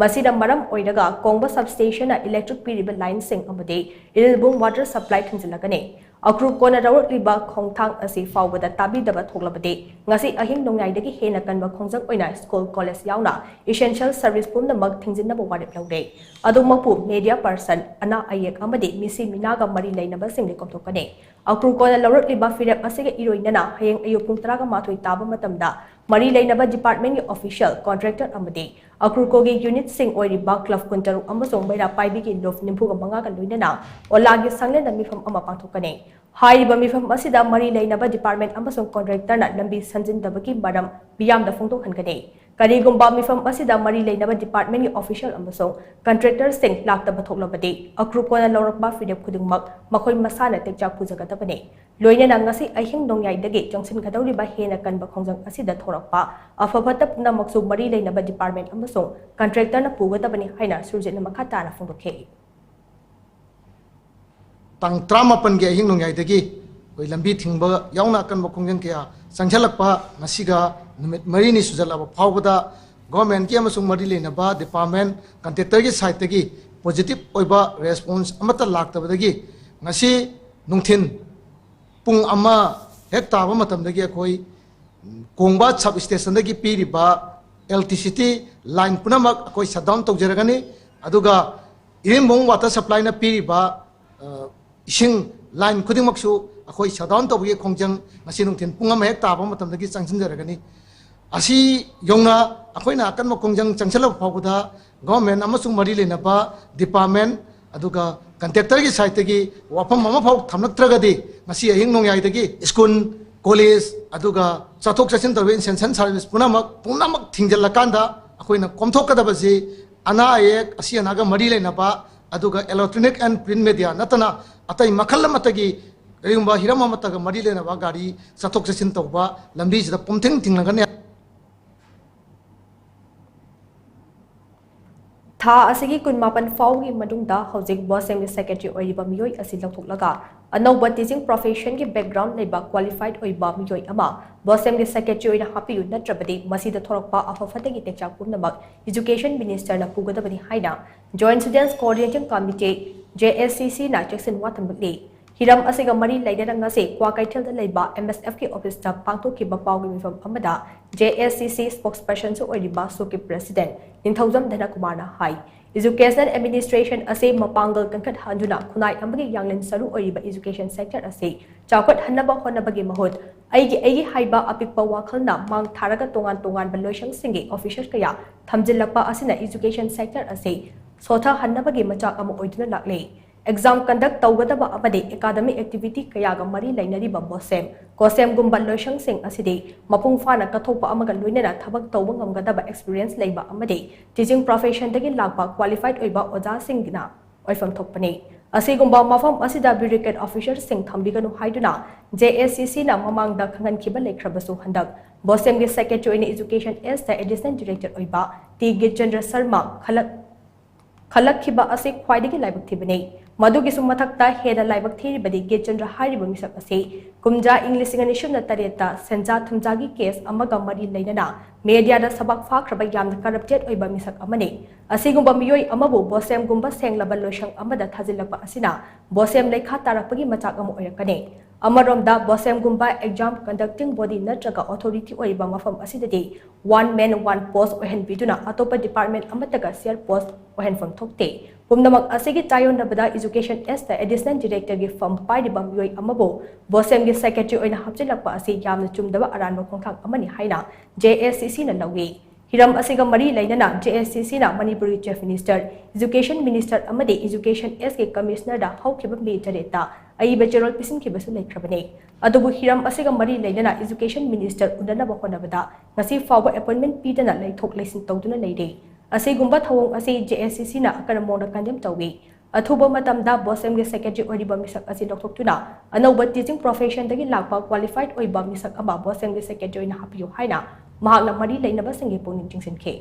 ꯃꯁꯤꯅ ꯃꯔꯝ ꯑꯣꯏꯔꯒ ꯀꯣꯡꯕ substationꯅ electric ꯄꯤꯔꯤꯕ lineꯁꯤꯡ ꯑꯃꯗꯤ ꯏꯔꯤꯜꯕꯨꯡ water supply ꯊꯤꯡꯖꯤꯜꯂꯒꯅꯤ꯫ ꯑꯀ꯭ꯔꯨꯀꯣꯅ ꯂꯧꯔꯛꯂꯤꯕ ꯈꯣꯡꯊꯥꯡ ꯑꯁꯤ ꯐꯥꯎꯕꯗ ꯇꯥꯕꯤꯗꯕ ꯊꯣꯛꯂꯕꯗꯤ ꯉꯁꯤ ꯑꯍꯤꯡ ꯅꯣꯡꯌꯥꯏꯗꯒꯤ ꯍꯦꯟꯅ ꯀꯟꯕ ꯈꯣꯡꯖꯪ ꯑꯣꯏꯅ school, college ꯌꯥꯎꯅ essential service ꯄꯨꯝꯅꯃꯛ ꯊꯤꯡꯖꯤꯟꯅꯕ ꯋꯥꯔꯦꯞ ꯂꯧꯔꯦ꯫ ꯑꯗꯨꯃꯛꯄꯨ media person, ꯑꯅꯥ ꯑꯌꯦꯛ ꯑꯃꯗꯤ ꯃꯤꯁꯤ ꯃꯤꯅꯥꯒ ꯃꯔꯤ ꯂꯩꯅꯕꯁꯤꯡꯗꯤ ꯀꯣꯝꯊꯣꯛꯀꯅꯤ꯫ ꯑꯀ꯭ꯔꯨꯀꯣꯅ ꯂꯧꯔꯛꯂꯤꯕ ꯐꯤꯔꯦꯞ ꯑꯁꯤꯒ ꯏꯔꯣꯏꯅꯅ ꯍꯌꯦꯡ ꯑꯌꯨꯛ ꯄꯨꯡ ꯇꯔꯥꯒ ꯃꯥꯊꯣꯏ ꯇꯥꯕ ꯃꯇꯝꯗ ꯃꯔꯤ ꯂꯩꯅꯕ departmentꯀꯤ official, contractor ꯑꯃꯗꯤ ꯑꯀ꯭ꯔꯨꯀꯣꯒꯤ unitꯁꯤꯡ ꯑꯣꯏꯔꯤꯕ club ꯀꯨꯟꯇꯔꯨꯛ ꯑꯃꯁꯨꯡ ꯃꯩꯔꯥ ꯄꯥꯏꯕꯤꯒꯤ ꯂꯨꯞ ꯅꯤꯐꯨꯒ ꯃꯉꯥꯒ ꯂꯣꯏꯅꯅ ꯑꯣꯂꯥꯒꯤ ꯁꯪꯂꯦꯟꯗ ꯃꯤꯐꯝ ꯑꯃ ꯄꯥꯡꯊꯣꯛꯀꯅꯤ꯫ ꯍꯥꯏꯔꯤꯕ ꯃꯤꯐꯝ ꯑꯁꯤꯗ ꯃꯔꯤ ꯂꯩꯅꯕ department ꯑꯃꯁꯨꯡ contractorꯅ ꯂꯝꯕꯤ ꯁꯦꯝꯖꯤꯟꯗꯕꯒꯤ ꯃꯔꯝ ꯃꯤꯌꯥꯝꯗ ꯐꯣꯡꯗꯣꯛꯍꯟꯒꯅꯤ꯫ ꯀꯔꯤꯒꯨꯝꯕ ꯃꯤꯐꯝ ꯑꯁꯤꯗ ꯃꯔꯤ ꯂꯩꯅꯕ department ꯀꯤ official ꯑꯃꯁꯨꯡ contractor ꯁꯤꯡ ꯂꯥꯛꯇꯕ ꯊꯣꯛꯂꯕꯗꯤ, ꯑꯀ꯭ꯔꯨ ꯀꯣꯟꯅ ꯂꯧꯔꯛꯄ ꯐꯤꯔꯦꯞ ꯈꯨꯗꯤꯡꯃꯛ ꯃꯈꯣꯏ ꯃꯁꯥꯅ ꯇꯦꯛꯆꯥꯛ ꯄꯨꯖꯒꯗꯕꯅꯤ꯫ ꯂꯣꯏꯅꯅ ꯉꯁꯤ ꯑꯍꯤꯡ ꯅꯣꯡꯌꯥꯏꯗꯒꯤ ꯆꯪꯁꯤꯟꯒꯗꯧꯔꯤꯕ ꯍꯦꯟꯅ ꯀꯟꯕ ꯈꯣꯡꯖꯪ ꯑꯁꯤꯗ ꯊꯣꯔꯛꯄ ꯑꯐ ꯐꯠꯇ ꯄꯨꯝꯅꯃꯛꯁꯨ ꯃꯔꯤ ꯂꯩꯅꯕ department ꯑꯃꯁꯨꯡ contractor ꯅ ꯄꯨꯒꯗꯕꯅꯤ ꯍꯥꯏꯅ ꯁꯨꯔꯖꯤꯠꯅ ꯃꯈꯥ ꯇꯥꯅ ꯐꯣꯡꯗꯣꯛꯈꯤ꯫ ꯇꯥꯡ ꯇꯔꯥꯃꯥꯄꯟꯒꯤ ꯑꯍꯤꯡ ꯅꯣꯡꯌꯥꯏꯗꯒꯤ ꯑꯩꯈꯣꯏ ꯂꯝꯕꯤ ꯊꯤꯡꯕ ꯌꯥꯎꯅ ꯑꯀꯟꯕ ꯈꯣꯡꯖꯪ ꯀꯌꯥ ꯆꯪꯁꯤꯜꯂꯛꯄ ꯉꯁꯤꯒ ꯅꯨꯃꯤꯠ ꯃꯔꯤꯅꯤ ꯁꯨꯖꯜꯂꯛꯂꯕ ꯐꯥꯎꯕꯗ government ꯀꯤ ꯑꯃꯁꯨꯡ ꯃꯔꯤ ꯂꯩꯅꯕ department, contractor ꯒꯤ side ꯇꯒꯤ positive ꯑꯣꯏꯕ response ꯑꯃꯠꯇ ꯂꯥꯛꯇꯕꯗꯒꯤ ꯉꯁꯤ ꯅꯨꯡꯊꯤꯟ ꯄꯨꯡ ꯑꯃ ꯍꯦꯛ ꯇꯥꯕ ꯃꯇꯝꯗꯒꯤ ꯑꯩꯈꯣꯏ ꯀꯣꯡꯕ sub station ꯗꯒꯤ ꯄꯤꯔꯤꯕ electricity line ꯄꯨꯝꯅꯃꯛ ꯑꯩꯈꯣꯏ shut down ꯇꯧꯖꯔꯒꯅꯤ꯫ ꯑꯗꯨꯒ ꯏꯔꯦꯝꯕꯨꯡ water supply ꯅ ꯄꯤꯔꯤꯕ, ꯑ, ꯏꯁꯤꯡ line ꯈꯨꯗꯤꯡꯃꯛꯁꯨ ꯑꯩꯈꯣꯏ shut down ꯇꯧꯕꯒꯤ ꯈꯣꯡꯖꯪ ꯉꯁꯤ ꯅꯨꯡꯊꯤꯜ ꯄꯨꯡ ꯑꯃ ꯍꯦꯛ ꯇꯥꯕ ꯃꯇꯝꯗꯒꯤ ꯆꯪꯁꯤꯟꯖꯔꯒꯅꯤ꯫ ꯑꯁꯤ ꯌꯧꯅ ꯑꯩꯈꯣꯏꯅ ꯑꯀꯟꯕ ꯈꯣꯡꯖꯪ ꯆꯪꯁꯤꯜꯂꯛꯄ ꯐꯥꯎꯕꯗ government ꯑꯃꯁꯨꯡ ꯃꯔꯤ ꯂꯩꯅꯕ department ꯑꯗꯨꯒ contractor ꯒꯤ side ꯇꯒꯤ ꯋꯥꯐꯝ ꯑꯃꯐꯥꯎ ꯊꯝꯂꯛꯇ꯭ꯔꯒꯗꯤ ꯉꯁꯤ ꯑꯍꯤꯡ ꯅꯣꯡꯌꯥꯏꯗꯒꯤ school, college ꯑꯗꯨꯒ ꯆꯠꯊꯣꯛ ꯆꯠꯁꯤꯟ ꯇꯧꯔꯤꯕ essential service ꯄꯨꯝꯅꯃꯛ, ꯄꯨꯝꯅꯃꯛ ꯊꯤꯡꯖꯤꯜꯂꯀꯥꯟꯗ ꯑꯩꯈꯣꯏꯅ ꯀꯣꯝꯊꯣꯛꯀꯗꯕꯁꯤ ꯑꯅꯥ ꯑꯌꯦꯛ, ꯑꯁꯤ ꯑꯅꯥꯒ ꯃꯔꯤ ꯂꯩꯅꯕ, ꯑꯗꯨꯒ electronic and print media ꯅꯠꯇꯅ ꯑꯇꯩ ꯃꯈꯜ ꯑꯃꯠꯇꯒꯤ ꯀꯔꯤꯒꯨꯝꯕ ꯍꯤꯔꯝ ꯑꯃꯠꯇꯒ ꯃꯔꯤ ꯂꯩꯅꯕ ꯒꯥꯔꯤ ꯆꯠꯊꯣꯛ ꯆꯠꯁꯤꯟ ꯇꯧꯕ ꯂꯝꯕꯤꯁꯤꯗ ꯄꯨꯝꯊꯤꯡ ꯊꯤꯡꯂꯒꯅꯤ꯫ ꯊꯥ ꯑꯁꯤꯒꯤ ꯀꯨꯟꯃꯥꯄꯟ ꯐꯥꯎꯒꯤ ꯃꯅꯨꯡꯗ ꯍꯧꯖꯤꯛ BOSEM ꯒꯤ secretary ꯑꯣꯏꯔꯤꯕ ꯃꯤꯑꯣꯏ ꯑꯁꯤ ꯂꯧꯊꯣꯛꯂꯒ ꯑꯅꯧꯕ teaching profession ꯒꯤ background ꯂꯩꯕ qualified ꯑꯣꯏꯕ ꯃꯤꯑꯣꯏ ꯑꯃ BOSEM ꯒꯤ secretary ꯑꯣꯏꯅ ꯍꯥꯞꯄꯤꯌꯨ, ꯅꯠꯇ꯭ꯔꯕꯗꯤ ꯃꯁꯤꯗ ꯊꯣꯔꯛꯄ ꯑꯐ ꯐꯠꯇꯒꯤ ꯇꯦꯛꯆꯥꯛ ꯄꯨꯝꯅꯃꯛ education minister ꯅ ꯄꯨꯒꯗꯕꯅꯤ ꯍꯥꯏꯅ Joint Students Coordinating Committee, JSCC ꯅ ꯆꯦꯛꯁꯤꯟꯋꯥ ꯊꯝꯂꯛꯂꯤ꯫ ꯍꯤꯔꯝ ꯑꯁꯤꯒ ꯃꯔꯤ ꯂꯩꯅꯅ ꯉꯁꯤ ꯀ꯭ꯋꯥꯀꯩꯊꯦꯜꯗ ꯂꯩꯕ MSF ꯀꯤ office ꯇ ꯄꯥꯡꯊꯣꯛꯈꯤꯕ ꯄꯥꯎꯒꯤ ꯃꯤꯐꯝ ꯑꯃꯗ JSCC spokesperson ꯁꯨ ꯑꯣꯏꯔꯤꯕ SOCIP president ꯅꯤꯡꯊꯧꯖꯝ ꯙꯅꯀꯨꯃꯥꯔꯅ ꯍꯥꯏ, education administration ꯑꯁꯤ ꯃꯄꯥꯡꯒꯜ ꯀꯟꯈꯠꯍꯟꯗꯨꯅ ꯈꯨꯟꯅꯥꯏ ꯑꯃꯒꯤ ꯌꯥꯡꯂꯦꯟ ꯁꯔꯨ ꯑꯣꯏꯔꯤꯕ education sector ꯑꯁꯤ ꯆꯥꯎꯈꯠꯍꯟꯅꯕ ꯍꯣꯠꯅꯕꯒꯤ ꯃꯍꯨꯠ ꯑꯩꯒꯤ ꯑꯩꯒꯤ ꯍꯥꯏꯕ ꯑꯄꯤꯛꯄ ꯋꯥꯈꯜꯅ ꯃꯥꯡ ꯊꯥꯔꯒ ꯇꯣꯉꯥꯟ ꯇꯣꯉꯥꯟꯕ ꯂꯣꯏꯁꯪꯁꯤꯡꯒꯤ officer ꯀꯌꯥ ꯊꯝꯖꯤꯜꯂꯛꯄ ꯑꯁꯤꯅ education sector ꯑꯁꯤ ꯁꯣꯊꯍꯟꯅꯕꯒꯤ ꯃꯆꯥꯛ ꯑꯃ ꯑꯣꯏꯗꯨꯅ ꯂꯥꯛꯂꯤ꯫ Exam conduct ꯇꯧꯒꯗꯕ ꯑꯃꯗꯤ academic activity ꯀꯌꯥꯒ ꯃꯔꯤ ꯂꯩꯅꯔꯤꯕ BOSEM ꯕꯣꯁꯦꯝꯒꯨꯝꯕ ꯂꯣꯏꯁꯪꯁꯤꯡ ꯑꯁꯤꯗꯤ ꯃꯄꯨꯡ ꯐꯥꯅ ꯀꯠꯊꯣꯛꯄ ꯑꯃꯒ ꯂꯣꯏꯅꯅ ꯊꯕꯛ ꯇꯧꯕ ꯉꯝꯒꯗꯕ experience ꯂꯩꯕ ꯑꯃꯗꯤ teaching professionꯗꯒꯤ ꯂꯥꯛꯄ qualified ꯑꯣꯏꯕ ꯑꯣꯖꯥꯁꯤꯡꯅ ꯑꯣꯏꯐꯝ ꯊꯣꯛꯄꯅꯤ꯫ ꯑꯁꯤꯒꯨꯝꯕ ꯃꯐꯝ ꯑꯁꯤꯗ bureaucrat officerꯁꯤꯡ ꯊꯝꯕꯤꯒꯅꯨ ꯍꯥꯏꯗꯨꯅ JACCꯅ ꯃꯃꯥꯡꯗ ꯈꯪꯍꯟꯈꯤꯕ ꯂꯩꯈ꯭ꯔꯕꯁꯨ, ꯍꯟꯗꯛ ꯕꯣꯁꯦꯝꯒꯤ secretary ꯑꯣꯏꯅ Education Sꯗ additional director ꯑꯣꯏꯕ ꯇꯤ ꯒꯤꯔꯆꯟꯗ꯭ꯔ ꯁꯔꯃ ꯈꯜꯂꯛ ꯈꯜꯂꯛꯈꯤꯕ ꯑꯁꯤ ꯈ꯭ꯋꯥꯏꯗꯒꯤ ꯂꯥꯏꯕꯛ ꯊꯤꯕꯅꯤ꯫ ꯃꯗꯨꯒꯤꯁꯨ ꯃꯊꯛꯇ ꯍꯦꯟꯅ ꯂꯥꯏꯕꯛ ꯊꯤꯔꯤꯕꯗꯤ ꯒꯤꯔꯆꯟꯗ꯭ꯔ ꯍꯥꯏꯔꯤꯕ ꯃꯤꯁꯛ ꯑꯁꯤ ꯀꯨꯝꯖꯥ ꯏꯪ ꯂꯤꯁꯤꯡ ꯑꯅꯤ ꯁꯨꯞꯅ ꯇꯔꯦꯠꯇ ꯁꯦꯟꯖꯥ ꯊꯨꯝꯖꯥꯒꯤ case ꯑꯃꯒ ꯃꯔꯤ ꯂꯩꯅꯅ mediaꯗ ꯁꯕꯥꯛ ꯐꯥꯈ꯭ꯔꯕ ꯌꯥꯝꯅ corrupted ꯑꯣꯏꯕ ꯃꯤꯁꯛ ꯑꯃꯅꯤ꯫ ꯑꯁꯤꯒꯨꯝꯕ ꯃꯤꯑꯣꯏ ꯑꯃꯕꯨ ꯕꯣꯁꯦꯝꯒꯨꯝꯕ ꯁꯦꯡꯂꯕ ꯂꯣꯏꯁꯪ ꯑꯃꯗ ꯊꯥꯖꯤꯜꯂꯛꯄ ꯑꯁꯤꯅ ꯕꯣꯁꯦꯝ ꯂꯩꯈꯥ ꯇꯥꯔꯛꯄꯒꯤ ꯃꯆꯥꯛ ꯑꯃ ꯑꯣꯏꯔꯛꯀꯅꯤ꯫ ꯑꯃꯔꯣꯝꯗ ꯕꯣꯁꯦꯝꯒꯨꯝꯕ exam conducting body ꯅꯠꯇ꯭ꯔꯒ authority ꯑꯣꯏꯔꯤꯕ ꯃꯐꯝ ꯑꯁꯤꯗꯗꯤ one man one post ꯑꯣꯏꯍꯟꯕꯤꯗꯨꯅ ꯑꯇꯣꯞꯄ department ꯑꯃꯠꯇꯒ share post ꯑꯣꯏꯍꯟꯐꯝ ꯊꯣꯛꯇꯦ꯫ ꯄꯨꯝꯅꯃꯛ ꯑꯁꯤꯒꯤ ꯆꯥꯌꯣꯟꯅꯕꯗ Education Sꯗ additional directorꯒꯤ ꯐꯝ ꯄꯥꯏꯔꯤꯕ ꯃꯤꯑꯣꯏ ꯑꯃꯕꯨ ꯕꯣꯁꯦꯝꯒꯤ secretary ꯑꯣꯏꯅ ꯍꯥꯞꯆꯤꯜꯂꯛꯄ ꯑꯁꯤ ꯌꯥꯝꯅ ꯆꯨꯝꯗꯕ ꯑꯔꯥꯟꯕ ꯈꯣꯡꯊꯥꯡ ꯑꯃꯅꯤ ꯍꯥꯏꯅ JACCꯅ ꯂꯧꯏ꯫ ꯍꯤꯔꯝ ꯑꯁꯤꯒ ꯃꯔꯤ ꯂꯩꯅꯅ JACCꯅ ꯃꯅꯤꯄꯨꯔꯒꯤ Chief Minister, Education Minister ꯑꯃꯗꯤ Education Sꯒꯤ Commissionerꯗ ꯍꯧꯈꯤꯕ ꯃꯦ ꯇꯔꯦꯠꯇ ꯑꯏꯕ ꯆꯦꯔꯣꯜ ꯄꯤꯁꯤꯟꯈꯤꯕꯁꯨ ꯂꯩꯈ꯭ꯔꯕꯅꯤ꯫ ꯑꯗꯨꯕꯨ ꯍꯤꯔꯝ ꯑꯁꯤꯒ ꯃꯔꯤ ꯂꯩꯅꯅ Education Minister ꯎꯅꯅꯕ ꯍꯣꯠꯅꯕꯗ ꯉꯁꯤ ꯐꯥꯎꯕ appointment ꯄꯤꯗꯅ ꯂꯩꯊꯣꯛ ꯂꯩꯁꯤꯟ ꯇꯧꯗꯨꯅ ꯂꯩꯔꯦ꯫ ꯑꯁꯤꯒꯨꯝꯕ ꯊꯧꯑꯣꯡ ꯑꯁꯤ JACCꯅ ꯑꯀꯟꯕ ꯃꯑꯣꯡꯗ condemn ꯇꯧꯏ꯫ ꯑꯊꯨꯕ ꯃꯇꯝꯗ ꯕꯣꯁꯦꯝꯒꯤ secretary ꯑꯣꯏꯔꯤꯕ ꯃꯤꯁꯛ ꯑꯁꯤ ꯂꯧꯊꯣꯛꯇꯨꯅ ꯑꯅꯧꯕ teaching professionꯗꯒꯤ ꯂꯥꯛꯄ qualified ꯑꯣꯏꯕ ꯃꯤꯁꯛ ꯑꯃ ꯕꯣꯁꯦꯝꯒꯤ secretary ꯑꯣꯏꯅ ꯍꯥꯞꯄꯤꯌꯨ ꯍꯥꯏꯅ ꯃꯍꯥꯛꯅ ꯃꯔꯤ ꯂꯩꯅꯕꯁꯤꯡꯒꯤ ꯄꯨꯛꯅꯤꯡ ꯆꯤꯡꯁꯤꯟꯈꯤ꯫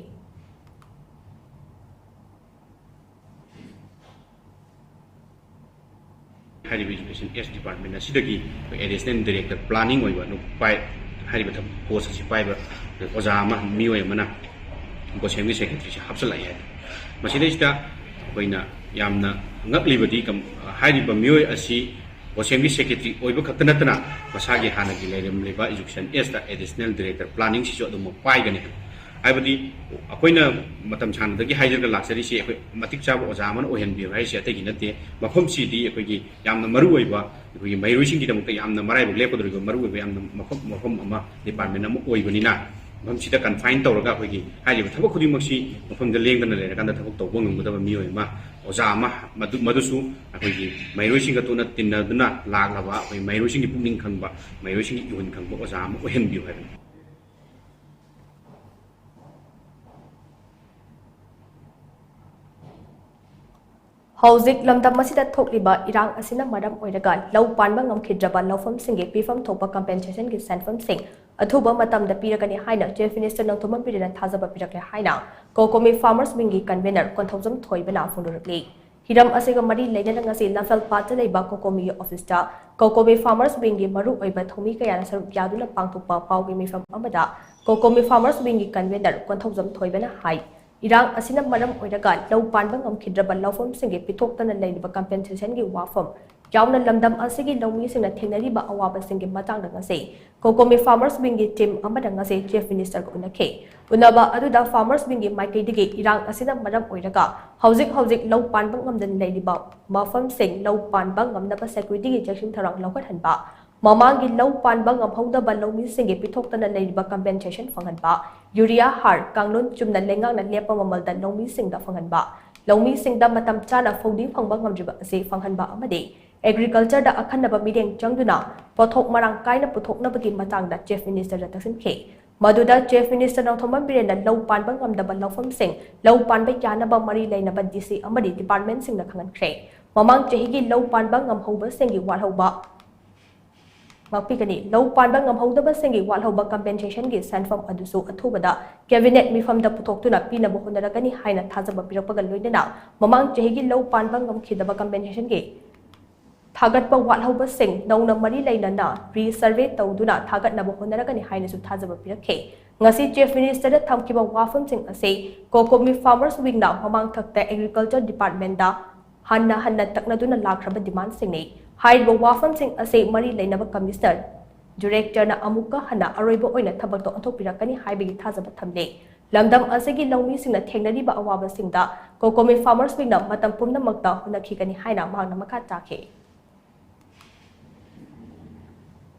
ꯍꯥꯏꯔꯤꯕ Education S department ꯑꯁꯤꯗꯒꯤ ꯑꯩꯈꯣꯏ additional director planning ꯑꯣꯏꯕ ꯅꯨꯄꯥ ꯍꯥꯏꯔꯤꯕ ꯊꯕꯛ post ꯑꯁꯤ ꯄꯥꯏꯕ ꯑꯣꯖꯥ ꯑꯃ, ꯃꯤꯑꯣꯏ ꯑꯃꯅ ꯕꯣꯁꯦꯝꯒꯤ secretaryꯁꯤ ꯍꯥꯞꯆꯤꯜꯂꯛꯑꯦ ꯍꯥꯏ꯫ ꯃꯁꯤꯗꯩꯁꯤꯗ ꯑꯩꯈꯣꯏꯅ ꯌꯥꯝꯅ ꯉꯛꯂꯤꯕꯗꯤ ꯀꯝ-, ꯍꯥꯏꯔꯤꯕ ꯃꯤꯑꯣꯏ ꯑꯁꯤ ꯕꯣꯁꯦꯝꯒꯤ secretary ꯑꯣꯏꯕ ꯈꯛꯇ ꯅꯠꯇꯅ ꯃꯁꯥꯒꯤ ꯍꯥꯟꯅꯒꯤ ꯂꯩꯔꯝꯂꯤꯕ Education Sꯇ additional director planningꯁꯤꯁꯨ ꯑꯗꯨꯃꯛ ꯄꯥꯏꯒꯅꯤ꯫ ꯍꯥꯏꯕꯗꯤ ꯑꯩꯈꯣꯏꯅ ꯃꯇꯝ ꯁꯥꯡꯅꯗꯒꯤ ꯍꯥꯏꯖꯔꯒ ꯂꯥꯛꯆꯔꯤꯁꯤ ꯑꯩꯈꯣꯏ ꯃꯇꯤꯛ ꯆꯥꯕ ꯑꯣꯖꯥ ꯑꯃꯅ ꯑꯣꯏꯍꯟꯕꯤꯌꯨ ꯍꯥꯏꯔꯤꯁꯤ ꯑꯇꯩꯒꯤ ꯅꯠꯇꯦ꯫ ꯃꯐꯝꯁꯤꯗꯤ ꯑꯩꯈꯣꯏꯒꯤ ꯌꯥꯝꯅ ꯃꯔꯨ ꯑꯣꯏꯕ, ꯑꯩꯈꯣꯏꯒꯤ ꯃꯍꯩꯔꯣꯏꯁꯤꯡꯒꯤꯗꯃꯛꯇ ꯌꯥꯝꯅ ꯃꯔꯥꯏꯕꯛ ꯂꯦꯞꯀꯗꯧꯔꯤꯕ ꯃꯔꯨ ꯑꯣꯏꯕ ꯌꯥꯝꯅ ꯃꯐꯝ, ꯃꯐꯝ ꯑꯃ, department ꯑꯃ ꯑꯣꯏꯕꯅꯤꯅ ꯃꯐꯝꯁꯤꯗ ꯀꯟꯐꯥꯏꯟ ꯇꯧꯔꯒ ꯑꯩꯈꯣꯏꯒꯤ ꯍꯥꯏꯔꯤꯕ ꯊꯕꯛ ꯈꯨꯗꯤꯡꯃꯛꯁꯤ ꯃꯐꯝꯗ ꯂꯦꯡꯗꯅ ꯂꯩꯔꯀꯥꯟꯗ ꯊꯕꯛ ꯇꯧꯕ ꯉꯝꯒꯗꯕ ꯃꯤꯑꯣꯏ ꯑꯃ, ꯑꯣꯖꯥ ꯑꯃ, ꯃꯗꯨ, ꯃꯗꯨꯁꯨ ꯑꯩꯈꯣꯏꯒꯤ ꯃꯍꯩꯔꯣꯏꯁꯤꯡꯒ ꯇꯣꯠꯅ ꯇꯤꯟꯅꯗꯨꯅ ꯂꯥꯛꯂꯕ ꯑꯩꯈꯣꯏ ꯃꯍꯩꯔꯣꯏꯁꯤꯡꯒꯤ ꯄꯨꯛꯅꯤꯡ ꯈꯪꯕ, ꯃꯍꯩꯔꯣꯏꯁꯤꯡꯒꯤ ꯏꯍꯨꯟ ꯈꯪꯕ ꯑꯣꯖꯥ ꯑꯃ ꯑꯣꯏꯍꯟꯕꯤꯌꯨ ꯍꯥꯏꯕꯅꯤ꯫ ꯍꯧꯖꯤꯛ ꯂꯝꯗꯝ ꯑꯁꯤꯗ ꯊꯣꯛꯂꯤꯕ ꯏꯔꯥꯡ ꯑꯁꯤꯅ ꯃꯔꯝ ꯑꯣꯏꯔꯒ ꯂꯧ ꯄꯥꯟꯕ ꯉꯝꯈꯤꯗ꯭ꯔꯕ ꯂꯧꯐꯝꯁꯤꯡꯒꯤ ꯄꯤꯐꯝ ꯊꯣꯛꯄ ꯀꯝꯄꯦꯟꯁꯦꯁꯟꯒꯤ ꯁꯦꯟꯐꯝꯁꯤꯡ ꯑꯊꯨꯕ ꯃꯇꯝꯗ ꯄꯤꯔꯒꯅꯤ ꯍꯥꯏꯅ ꯆꯤꯐ ꯃꯤꯅꯤꯁꯇꯔ ꯅꯣꯡꯊꯣꯝꯕꯝ ꯕꯤꯔꯦꯟꯅ ꯊꯥꯖꯕ ꯄꯤꯔꯛꯂꯦ ꯍꯥꯏꯅ ꯀꯣꯀꯣꯃꯤ ꯐꯥꯔꯃꯔꯁ ꯋꯤꯡꯒꯤ ꯀꯟꯚꯦꯅꯔ ꯀꯣꯟꯊꯧꯖꯝ ꯊꯣꯏꯕꯅ ꯐꯣꯡꯗꯣꯔꯛꯂꯤ꯫ ꯍꯤꯔꯝ ꯑꯁꯤꯒ ꯃꯔꯤ ꯂꯩꯅꯅ ꯉꯁꯤ ꯂꯝꯐꯦꯜ ꯄꯥꯠꯇ ꯂꯩꯕ ꯀꯣꯀꯣꯃꯤꯒꯤ ꯑꯣꯐꯤꯁꯇ ꯀꯣꯀꯣꯃꯤ ꯐꯥꯔꯃꯔꯁ ꯋꯤꯡꯒꯤ ꯃꯔꯨꯑꯣꯏꯕ ꯊꯧꯃꯤ ꯀꯌꯥꯅ ꯁꯔꯨꯛ ꯌꯥꯗꯨꯅ ꯄꯥꯡꯊꯣꯛꯄ ꯄꯥꯎꯒꯤ ꯃꯤꯐꯝ ꯑꯃꯗ ꯀꯣꯀꯣꯃꯤ ꯐꯥꯔꯃꯔꯁ ꯋꯤꯡꯒꯤ ꯀꯟꯚꯦꯅꯔ ꯀꯣꯟꯊꯧꯖꯝ ꯊꯣꯏꯕꯅ ꯍꯥꯏ, ꯏꯔꯥꯡ ꯑꯁꯤꯅ ꯃꯔꯝ ꯑꯣꯏꯔꯒ ꯂꯧ ꯄꯥꯟꯕ ꯉꯝꯈꯤꯗ꯭ꯔꯕ ꯂꯧꯐꯝꯁꯤꯡꯒꯤ ꯄꯤꯊꯣꯛꯇꯅ ꯂꯩꯔꯤꯕ ꯀꯝꯄꯦꯟꯁꯦꯁꯟꯒꯤ ꯋꯥꯐꯝ ꯌꯥꯎꯅ ꯂꯝꯗꯝ ꯑꯁꯤꯒꯤ ꯂꯧꯃꯤꯁꯤꯡꯅ ꯊꯦꯡꯅꯔꯤꯕ ꯑꯋꯥꯕꯁꯤꯡꯒꯤ ꯃꯇꯥꯡꯗ ꯉꯁꯤ ꯀꯣꯀꯣꯃꯤ ꯐꯥꯔꯃꯔꯁ ꯋꯤꯡꯒꯤ ꯇꯤꯝ ꯑꯃꯅ ꯉꯁꯤ ꯆꯤꯐ ꯃꯤꯅꯤꯁꯇꯔꯒ ꯎꯅꯈꯤ꯫ ꯎꯅꯕ ꯑꯗꯨꯗ ꯐꯥꯔꯃꯔꯁ ꯋꯤꯡꯒꯤ ꯃꯥꯏꯀꯩꯗꯒꯤ ꯏꯔꯥꯡ ꯑꯁꯤꯅ ꯃꯔꯝ ꯑꯣꯏꯔꯒ ꯍꯧꯖꯤꯛ ꯍꯧꯖꯤꯛ ꯂꯧ ꯄꯥꯟꯕ ꯉꯝꯗꯅ ꯂꯩꯔꯤꯕ ꯃꯐꯝꯁꯤꯡ ꯂꯧ ꯄꯥꯟꯕ ꯉꯝꯅꯕ ꯁꯦꯀ꯭ꯌꯨꯔꯤꯇꯤꯒꯤ ꯆꯦꯛꯁꯤꯟ ꯊꯧꯔꯥꯡ ꯂꯧꯈꯠꯍꯟꯕ, ꯃꯃꯥꯡꯒꯤ ꯂꯧ ꯄꯥꯟꯕ ꯉꯝꯍꯧꯗꯕ ꯂꯧꯃꯤꯁꯤꯡꯒꯤ ꯄꯤꯊꯣꯛꯇꯅ ꯂꯩꯔꯤꯕ ꯀꯝꯄꯦꯟꯁꯦꯁꯟ ꯐꯪꯍꯟꯕ, ꯌꯨꯔꯤꯌꯥ ꯍꯥꯔ, ꯀꯥꯡꯂꯣꯟ ꯆꯨꯝꯅ ꯂꯩꯉꯥꯛꯅ ꯂꯦꯞꯄ ꯃꯃꯜꯗ ꯂꯧꯃꯤꯁꯤꯡꯗ ꯐꯪꯍꯟꯕ, ꯂꯧꯃꯤꯁꯤꯡꯗ ꯃꯇꯝ ꯆꯥꯅ ꯐꯧꯗꯤꯡ ꯐꯪꯕ ꯉꯝꯗ꯭ꯔꯤꯕ ꯑꯁꯤ ꯐꯪꯍꯟꯕ ꯑꯃꯗꯤ ꯑꯦꯒ꯭ꯔꯤꯀꯜꯆꯔꯗ ꯑꯈꯟꯅꯕ ꯃꯤꯠꯌꯦꯡ ꯆꯪꯗꯨꯅ ꯄꯣꯠꯊꯣꯛ ꯃꯔꯥꯡ ꯀꯥꯏꯅ ꯄꯨꯊꯣꯛꯅꯕꯒꯤ ꯃꯇꯥꯡꯗ ꯆꯤꯐ ꯃꯤꯅꯤꯁꯇꯔꯗ ꯇꯛꯁꯤꯟꯈꯤ꯫ ꯃꯗꯨꯗ ꯆꯤꯐ ꯃꯤꯅꯤꯁꯇꯔ ꯅꯣꯡꯊꯣꯝꯕꯝ ꯕꯤꯔꯦꯟꯅ ꯂꯧ ꯄꯥꯟꯕ ꯉꯝꯗꯕ ꯂꯧꯐꯝꯁꯤꯡ ꯂꯧ ꯄꯥꯟꯕ ꯌꯥꯅꯕ ꯃꯔꯤ ꯂꯩꯅꯕ ꯗꯤ ꯁꯤ ꯑꯃꯗꯤ ꯗꯤꯄꯥꯔꯠꯃꯦꯟꯁꯤꯡꯗ ꯈꯪꯍꯟꯈ꯭ꯔꯦ꯫ ꯃꯃꯥꯡ ꯆꯍꯤꯒꯤ ꯂꯧ ꯄꯥꯟꯕ ꯉꯝꯍꯧꯕꯁꯤꯡꯒꯤ ꯋꯥꯠꯍꯧꯕ ꯉꯥꯛꯄꯤꯒꯅꯤ꯫ ꯂꯧ ꯄꯥꯟꯕ ꯉꯝꯍꯧꯗꯕꯁꯤꯡꯒꯤ ꯋꯥꯠꯍꯧꯕ ꯀꯝꯄꯦꯟꯁꯦꯁꯟꯒꯤ ꯁꯦꯟꯐꯝ ꯑꯗꯨꯁꯨ ꯑꯊꯨꯕꯗ ꯀꯦꯕꯤꯅꯦꯠ ꯃꯤꯐꯝꯗ ꯄꯨꯊꯣꯛꯇꯨꯅ ꯄꯤꯅꯕ ꯍꯣꯠꯅꯔꯒꯅꯤ ꯍꯥꯏꯅ ꯊꯥꯖꯕ ꯄꯤꯔꯛꯄꯒ ꯂꯣꯏꯅꯅ ꯃꯃꯥꯡ ꯆꯍꯤꯒꯤ ꯂꯧ ꯄꯥꯟꯕ ꯉꯝꯈꯤꯗꯕ ꯀꯝꯄꯦꯟꯁꯦꯁꯟꯒꯤ ꯊꯥꯒꯠꯄ ꯋꯥꯠꯍꯧꯕꯁꯤꯡ ꯅꯧꯅ ꯃꯔꯤ ꯂꯩꯅꯅ ꯔꯤꯁꯔꯚꯦ ꯇꯧꯗꯨꯅ ꯊꯥꯒꯠꯅꯕ ꯍꯣꯠꯅꯔꯒꯅꯤ ꯍꯥꯏꯅꯁꯨ ꯊꯥꯖꯕ ꯄꯤꯔꯛꯈꯤ꯫ ꯉꯁꯤ ꯆꯤꯐ ꯃꯤꯅꯤꯁꯇꯔꯗ ꯊꯝꯈꯤꯕ ꯋꯥꯐꯝꯁꯤꯡ ꯑꯁꯤ ꯀꯣꯀꯣꯃꯤ ꯐꯥꯔꯃꯔꯁ ꯋꯤꯡꯅ ꯃꯃꯥꯡꯊꯛꯇ ꯑꯦꯒ꯭ꯔꯤꯀꯜꯆꯔ ꯗꯤꯄꯥꯔꯠꯃꯦꯟꯗ ꯍꯟꯅ ꯍꯟꯅ ꯇꯛꯅꯗꯨꯅ ꯂꯥꯛꯈ꯭ꯔꯕ ꯗꯤꯃꯥꯟꯁꯤꯡꯅꯤ꯫ ꯍꯥꯏꯔꯤꯕ ꯋꯥꯐꯝꯁꯤꯡ ꯑꯁꯤ ꯃꯔꯤ ꯂꯩꯅꯕ ꯀꯃꯤꯁꯅꯔ, ꯗꯤꯔꯦꯛꯇꯔꯅ ꯑꯃꯨꯛꯀ ꯍꯟꯅ ꯑꯔꯣꯏꯕ ꯑꯣꯏꯅ ꯊꯕꯛꯇ ꯑꯣꯟꯊꯣꯛꯄꯤꯔꯛꯀꯅꯤ ꯍꯥꯏꯕꯒꯤ ꯊꯥꯖꯕ ꯊꯝꯂꯤ꯫ ꯂꯝꯗꯝ ꯑꯁꯤꯒꯤ ꯂꯧꯃꯤꯁꯤꯡꯅ ꯊꯦꯡꯅꯔꯤꯕ ꯑꯋꯥꯕꯁꯤꯡꯗ ꯀꯣꯀꯣꯃꯤ ꯐꯥꯔꯃꯔꯁ ꯋꯤꯡꯅ ꯃꯇꯝ ꯄꯨꯝꯅꯃꯛꯇ ꯍꯣꯠꯅꯈꯤꯒꯅꯤ ꯍꯥꯏꯅ ꯃꯍꯥꯛꯅ ꯃꯈꯥ ꯇꯥꯈꯤ꯫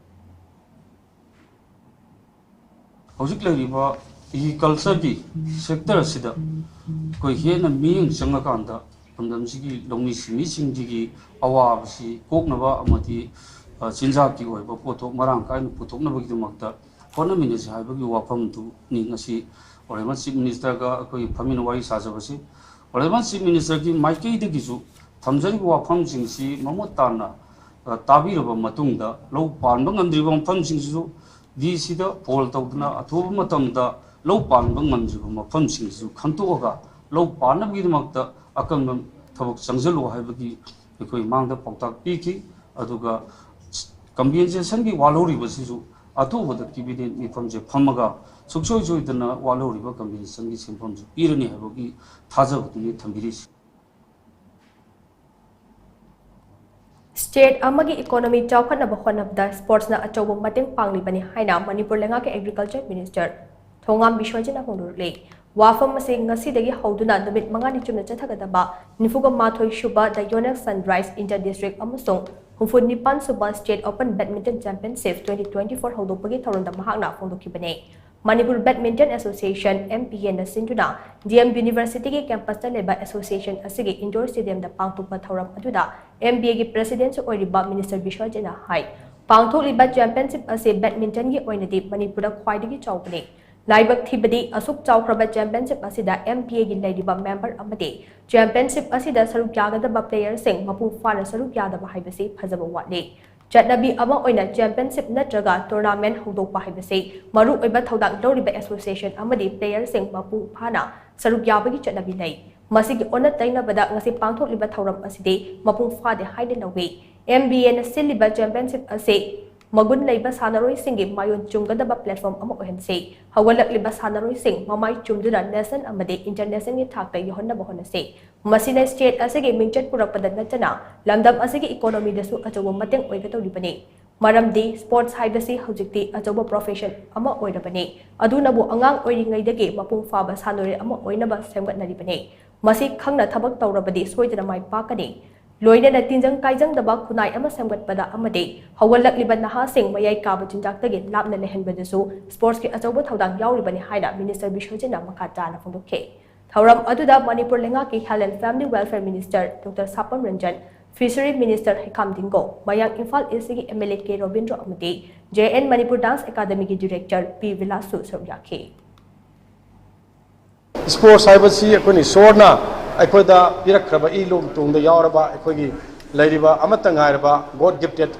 ꯍꯧꯖꯤꯛ ꯂꯩꯔꯤꯕ ꯑꯦꯒ꯭ꯔꯤꯀꯜꯆꯔꯒꯤ ꯁꯦꯛꯇꯔ ꯑꯁꯤꯗ ꯑꯩꯈꯣꯏ ꯍꯦꯟꯅ ꯃꯤꯠꯌꯦꯡ ꯆꯪꯉꯀꯥꯟꯗ ꯂꯝꯗꯝꯁꯤꯒꯤ ꯂꯧꯃꯤ ꯁꯤꯟꯃꯤꯁꯤꯡꯁꯤꯒꯤ ꯑꯋꯥꯕꯁꯤ ꯀꯣꯛꯅꯕ ꯑꯃꯗꯤ, ꯑ, ꯆꯤꯟꯖꯥꯛꯀꯤ ꯑꯣꯏꯕ ꯄꯣꯠꯊꯣꯛ ꯃꯔꯥꯡ ꯀꯥꯏꯅ ꯄꯨꯊꯣꯛꯅꯕꯒꯤꯗꯃꯛꯇ ꯍꯣꯠꯅꯃꯤꯟꯅꯁꯤ ꯍꯥꯏꯕꯒꯤ ꯋꯥꯐꯝꯗꯨꯅꯤ ꯉꯁꯤ Honourable Chief Ministerꯒ ꯑꯩꯈꯣꯏ ꯐꯝꯃꯤꯟꯅ ꯋꯥꯔꯤ ꯁꯥꯖꯕꯁꯤ꯫ Honourable Chief Ministerꯒꯤ ꯃꯥꯏꯀꯩꯗꯒꯤꯁꯨ ꯊꯝꯖꯔꯤꯕ ꯋꯥꯐꯝꯁꯤꯡꯁꯤ ꯃꯃꯨꯠ ꯇꯥꯅ, ꯑ, ꯇꯥꯕꯤꯔꯕ ꯃꯇꯨꯡꯗ ꯂꯧ ꯄꯥꯟꯕ ꯉꯝꯗ꯭ꯔꯤꯕ ꯃꯐꯝꯁꯤꯡꯁꯤꯁꯨ DCꯗ ꯐꯣꯟ ꯇꯧꯗꯨꯅ ꯑꯊꯨꯕ ꯃꯇꯝꯗ ꯂꯧ ꯄꯥꯟꯕ ꯉꯝꯗ꯭ꯔꯤꯕ ꯃꯐꯝꯁꯤꯡꯁꯤꯁꯨ ꯈꯪꯗꯣꯛꯑꯒ ꯂꯧ ꯄꯥꯟꯅꯕꯒꯤꯗꯃꯛꯇ ꯑꯀꯟꯕ ꯊꯕꯛ ꯆꯪꯁꯤꯜꯂꯨ ꯍꯥꯏꯕꯒꯤ ꯑꯩꯈꯣꯏ ꯃꯥꯡꯗ ꯄꯥꯎꯇꯥꯛ ꯄꯤꯈꯤ꯫ ꯑꯗꯨꯒ compensationꯒꯤ ꯋꯥꯠꯍꯧꯔꯤꯕꯁꯤꯁꯨ ꯑꯊꯨꯕꯗ cabinet ꯃꯤꯐꯝꯁꯦ ꯐꯝꯃꯒ ꯁꯨꯡꯁꯣꯏ ꯁꯣꯏꯗꯅ ꯋꯥꯠꯍꯧꯔꯤꯕ compensationꯒꯤ ꯁꯦꯟꯐꯝꯁꯨ ꯄꯤꯔꯅꯤ ꯍꯥꯏꯕꯒꯤ ꯊꯥꯖꯕꯗꯨꯅꯤ ꯊꯝꯕꯤꯔꯤꯁꯤ꯫ State ꯑꯃꯒꯤ economy ꯆꯥꯎꯈꯠꯅꯕ ꯍꯣꯠꯅꯕꯗ sportsꯅ ꯑꯆꯧꯕ ꯃꯇꯦꯡ ꯄꯥꯡꯂꯤꯕꯅꯤ ꯍꯥꯏꯅ ꯃꯅꯤꯄꯨꯔ ꯂꯩꯉꯥꯛꯀꯤ Agriculture Minister ꯊꯣꯉꯥꯝ ꯕꯤꯁ꯭ꯋꯖꯤꯠꯅ ꯐꯣꯡꯗꯣꯔꯛꯂꯤ꯫ ꯋꯥꯐꯝ ꯑꯁꯤ ꯉꯁꯤꯗꯒꯤ ꯍꯧꯗꯨꯅ ꯅꯨꯃꯤꯠ ꯃꯉꯥꯅꯤ ꯆꯨꯞꯅ ꯆꯠꯊꯒꯗꯕ ꯅꯤꯐꯨꯒ ꯃꯥꯊꯣꯏ ꯁꯨꯕ The Yonex Sunrise Inter District ꯑꯃꯁꯨꯡ ꯍꯨꯝꯐꯨ ꯅꯤꯄꯥꯟ ꯁꯨꯕ State Open Badminton Championship twenty twenty-four ꯍꯧꯗꯣꯛꯄꯒꯤ ꯊꯧꯔꯝꯗ ꯃꯍꯥꯛꯅ ꯐꯣꯡꯗꯣꯛꯈꯤꯕꯅꯤ꯫ Manipur Badminton Association, MBAꯅ ꯁꯤꯟꯗꯨꯅ DM Universityꯒꯤ campusꯇ ꯂꯩꯕ association ꯑꯁꯤꯒꯤ indoor stadiumꯗ ꯄꯥꯡꯊꯣꯛꯄ ꯊꯧꯔꯝ ꯑꯗꯨꯗ MBAꯒꯤ presidentꯁꯨ ꯑꯣꯏꯔꯤꯕ Minister ꯕꯤꯁ꯭ꯋꯖꯤꯠꯅ ꯍꯥꯏ, ꯄꯥꯡꯊꯣꯛꯂꯤꯕ championship ꯑꯁꯤ badmintonꯒꯤ ꯑꯣꯏꯅꯗꯤ ꯃꯅꯤꯄꯨꯔꯗ ꯈ꯭ꯋꯥꯏꯗꯒꯤ ꯆꯥꯎꯕꯅꯤ꯫ ꯂꯥꯏꯕꯛ ꯊꯤꯕꯗꯤ ꯑꯁꯨꯛ ꯆꯥꯎꯈ꯭ꯔꯕ championship ꯑꯁꯤꯗ MBAꯒꯤ ꯂꯩꯔꯤꯕ member ꯑꯃꯗꯤ championship ꯑꯁꯤꯗ ꯁꯔꯨꯛ ꯌꯥꯒꯗꯕ playerꯁꯤꯡ ꯃꯄꯨꯡ ꯐꯥꯅ ꯁꯔꯨꯛ ꯌꯥꯗꯕ ꯍꯥꯏꯕꯁꯤ ꯐꯖꯕ ꯋꯥꯠꯂꯤ꯫ ꯆꯠꯅꯕꯤ ꯑꯃ ꯑꯣꯏꯅ championship ꯅꯠꯇ꯭ꯔꯒ tournament ꯍꯧꯗꯣꯛꯄ ꯍꯥꯏꯕꯁꯤ ꯃꯔꯨ ꯑꯣꯏꯕ ꯊꯧꯗꯥꯡ ꯂꯧꯔꯤꯕ association ꯑꯃꯗꯤ playerꯁꯤꯡ ꯃꯄꯨꯡ ꯐꯥꯅ ꯁꯔꯨꯛ ꯌꯥꯕꯒꯤ ꯆꯠꯅꯕꯤ ꯂꯩ꯫ ꯃꯁꯤꯒꯤ ꯑꯣꯟꯅ ꯇꯩꯅꯕꯗ ꯉꯁꯤ ꯄꯥꯡꯊꯣꯛꯂꯤꯕ ꯊꯧꯔꯝ ꯑꯁꯤꯗꯤ ꯃꯄꯨꯡ ꯐꯥꯗꯦ ꯍꯥꯏꯅ ꯂꯧꯏ꯫ MBAꯅ ꯁꯤꯜꯂꯤꯕ championship ꯑꯁꯤ ꯃꯒꯨꯟ ꯂꯩꯕ ꯁꯥꯟꯅꯔꯣꯏꯁꯤꯡꯒꯤ ꯃꯥꯏꯑꯣꯟ ꯆꯨꯝꯒꯗꯕ platform ꯑꯃ ꯑꯣꯏꯍꯟꯁꯤ꯫ ꯍꯧꯒꯠꯂꯛꯂꯤꯕ ꯁꯥꯟꯅꯔꯣꯏꯁꯤꯡ ꯃꯃꯥꯏ ꯆꯨꯝꯗꯨꯅ national ꯑꯃꯗꯤ internationalꯒꯤ ꯊꯥꯛꯇ ꯌꯧꯍꯟꯅꯕ ꯍꯣꯠꯅꯁꯤ꯫ ꯃꯁꯤꯅ state ꯑꯁꯤꯒꯤ ꯃꯤꯡꯆꯠ ꯄꯨꯔꯛꯄꯗ ꯅꯠꯇꯅ ꯂꯝꯗꯝ ꯑꯁꯤꯒꯤ economyꯗꯁꯨ ꯑꯆꯧꯕ ꯃꯇꯦꯡ ꯑꯣꯏꯒꯗꯧꯔꯤꯕꯅꯤ꯫ ꯃꯔꯝꯗꯤ sports ꯍꯥꯏꯕꯁꯤ ꯍꯧꯖꯤꯛꯇꯤ ꯑꯆꯧꯕ profession ꯑꯃ ꯑꯣꯏꯔꯕꯅꯤ꯫ ꯑꯗꯨꯅꯕꯨ ꯑꯉꯥꯡ ꯑꯣꯏꯔꯤꯉꯩꯗꯒꯤ ꯃꯄꯨꯡ ꯐꯥꯕ ꯁꯥꯟꯅꯔꯣꯏ ꯑꯃ ꯑꯣꯏꯅꯕ ꯁꯦꯝꯒꯠꯅꯔꯤꯕꯅꯤ꯫ ꯃꯁꯤ ꯈꯪꯅ ꯊꯕꯛ ꯇꯧꯔꯕꯗꯤ ꯁꯣꯏꯗꯅ ꯃꯥꯏ ꯄꯥꯛꯀꯅꯤ꯫ ꯂꯣꯏꯅꯅ ꯇꯤꯟꯖꯪ ꯀꯥꯏꯖꯪꯗꯕ ꯈꯨꯟꯅꯥꯏ ꯑꯃ ꯁꯦꯝꯒꯠꯄꯗ ꯑꯃꯗꯤ ꯍꯧꯒꯠꯂꯛꯂꯤꯕ ꯅꯍꯥꯁꯤꯡ ꯃꯌꯥꯏ ꯀꯥꯕ ꯆꯤꯟꯖꯥꯛꯇꯒꯤ ꯂꯥꯞꯅ ꯂꯩꯍꯟꯕꯗꯁꯨ ꯁ꯭ꯄꯣꯔꯠꯁꯀꯤ ꯑꯆꯧꯕ ꯊꯧꯗꯥꯡ ꯌꯥꯎꯔꯤꯕꯅꯤ ꯍꯥꯏꯅ ꯃꯤꯅꯤꯁꯇꯔ ꯕꯤꯁ꯭ꯋꯖꯤꯠꯅ ꯃꯈꯥ ꯇꯥꯅ ꯐꯣꯡꯗꯣꯛꯈꯤ꯫ ꯊꯧꯔꯝ ꯑꯗꯨꯗ ꯃꯅꯤꯄꯨꯔ ꯂꯩꯉꯥꯛꯀꯤ Health and Family Welfare Minister Doctor ꯁꯥꯄꯝ Ranjan, Fishery Minister ꯍꯩꯈꯥꯝ ꯗꯤꯡꯒꯣ, ꯃꯌꯥꯡ ꯏꯝꯐꯥꯜ ꯏꯁꯀꯤ MLA ꯀꯦ ꯔꯣꯕꯤꯟꯗ꯭ꯔꯣ ꯑꯃꯗꯤ JN Manipur Dance Academyꯒꯤ Director ꯄꯤ ꯕꯤꯂꯥꯁꯁꯨ ꯁꯔꯨꯛ ꯌꯥꯈꯤ꯫ ꯁ꯭ꯄꯣꯔꯠꯁ ꯍꯥꯏꯕꯁꯤ ꯑꯩꯈꯣꯏꯅ ꯏꯁꯣꯔꯅ ꯑꯩꯈꯣꯏꯗ ꯄꯤꯔꯛꯈ꯭ꯔꯕ ꯏ ꯂꯣꯡ ꯇꯣꯡꯗ ꯌꯥꯎꯔꯕ ꯑꯩꯈꯣꯏꯒꯤ ꯂꯩꯔꯤꯕ ꯑꯃꯠꯇ ꯉꯥꯏꯔꯕ God gifted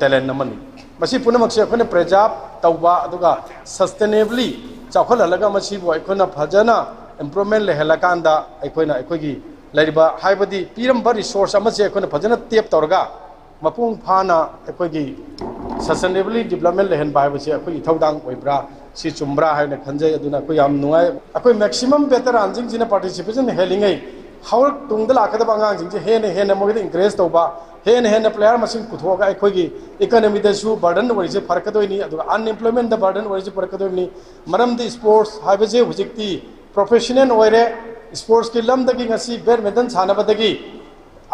talent ꯑꯃꯅꯤ꯫ ꯃꯁꯤ ꯄꯨꯝꯅꯃꯛꯁꯦ ꯑꯩꯈꯣꯏꯅ preserve ꯇꯧꯕ ꯑꯗꯨꯒ sustainably ꯆꯥꯎꯈꯠꯍꯜꯂꯒ ꯃꯁꯤꯕꯨ ꯑꯩꯈꯣꯏꯅ ꯐꯖꯅ improvement ꯂꯩꯍꯜꯂꯀꯥꯟꯗ ꯑꯩꯈꯣꯏꯅ ꯑꯩꯈꯣꯏꯒꯤ ꯂꯩꯔꯤꯕ ꯍꯥꯏꯕꯗꯤ ꯄꯤꯔꯝꯕ resource ꯑꯃꯁꯦ ꯑꯩꯈꯣꯏꯅ ꯐꯖꯅ tap ꯇꯧꯔꯒ ꯃꯄꯨꯡ ꯐꯥꯅ ꯑꯩꯈꯣꯏꯒꯤ sustainably development ꯂꯩꯍꯟꯕ ꯍꯥꯏꯕꯁꯤ ꯑꯩꯈꯣꯏꯒꯤ ꯏꯊꯧꯗꯥꯡ ꯑꯣꯏꯕ꯭ꯔꯥ, ꯁꯤ ꯆꯨꯝꯕ꯭ꯔꯥ ꯍꯥꯏꯅ ꯈꯟꯖꯩ꯫ ꯑꯗꯨꯅ ꯑꯩꯈꯣꯏ ꯌꯥꯝ ꯅꯨꯡꯉꯥꯏ꯫ ꯑꯩꯈꯣꯏ maximum veteranꯁꯤꯡꯁꯤꯅ participation ꯍꯦꯜꯂꯤꯉꯩ ꯍꯧꯔꯛ ꯇꯨꯡꯗ ꯂꯥꯛꯀꯗꯕ ꯑꯉꯥꯡꯁꯤꯡꯁꯦ ꯍꯦꯟꯅ ꯍꯦꯟꯅ ꯃꯈꯣꯏꯗ encourage ꯇꯧꯕ, ꯍꯦꯟꯅ ꯍꯦꯟꯅ player ꯃꯁꯤꯡ ꯄꯨꯊꯣꯛꯑꯒ ꯑꯩꯈꯣꯏꯒꯤ economyꯗꯁꯨ burden ꯑꯣꯏꯔꯤꯁꯦ ꯐꯔꯛꯀꯗꯣꯏꯅꯤ, ꯑꯗꯨꯒ unemploymentꯗ burden ꯑꯣꯏꯔꯤꯁꯦ ꯐꯔꯛꯀꯗꯣꯏꯅꯤ꯫ ꯃꯔꯝꯗꯤ sports ꯍꯥꯏꯕꯁꯦ ꯍꯧꯖꯤꯛꯇꯤ professional ꯑꯣꯏꯔꯦ꯫ Sportsꯀꯤ ꯂꯝꯗꯒꯤ ꯉꯁꯤ badminton ꯁꯥꯟꯅꯕꯗꯒꯤ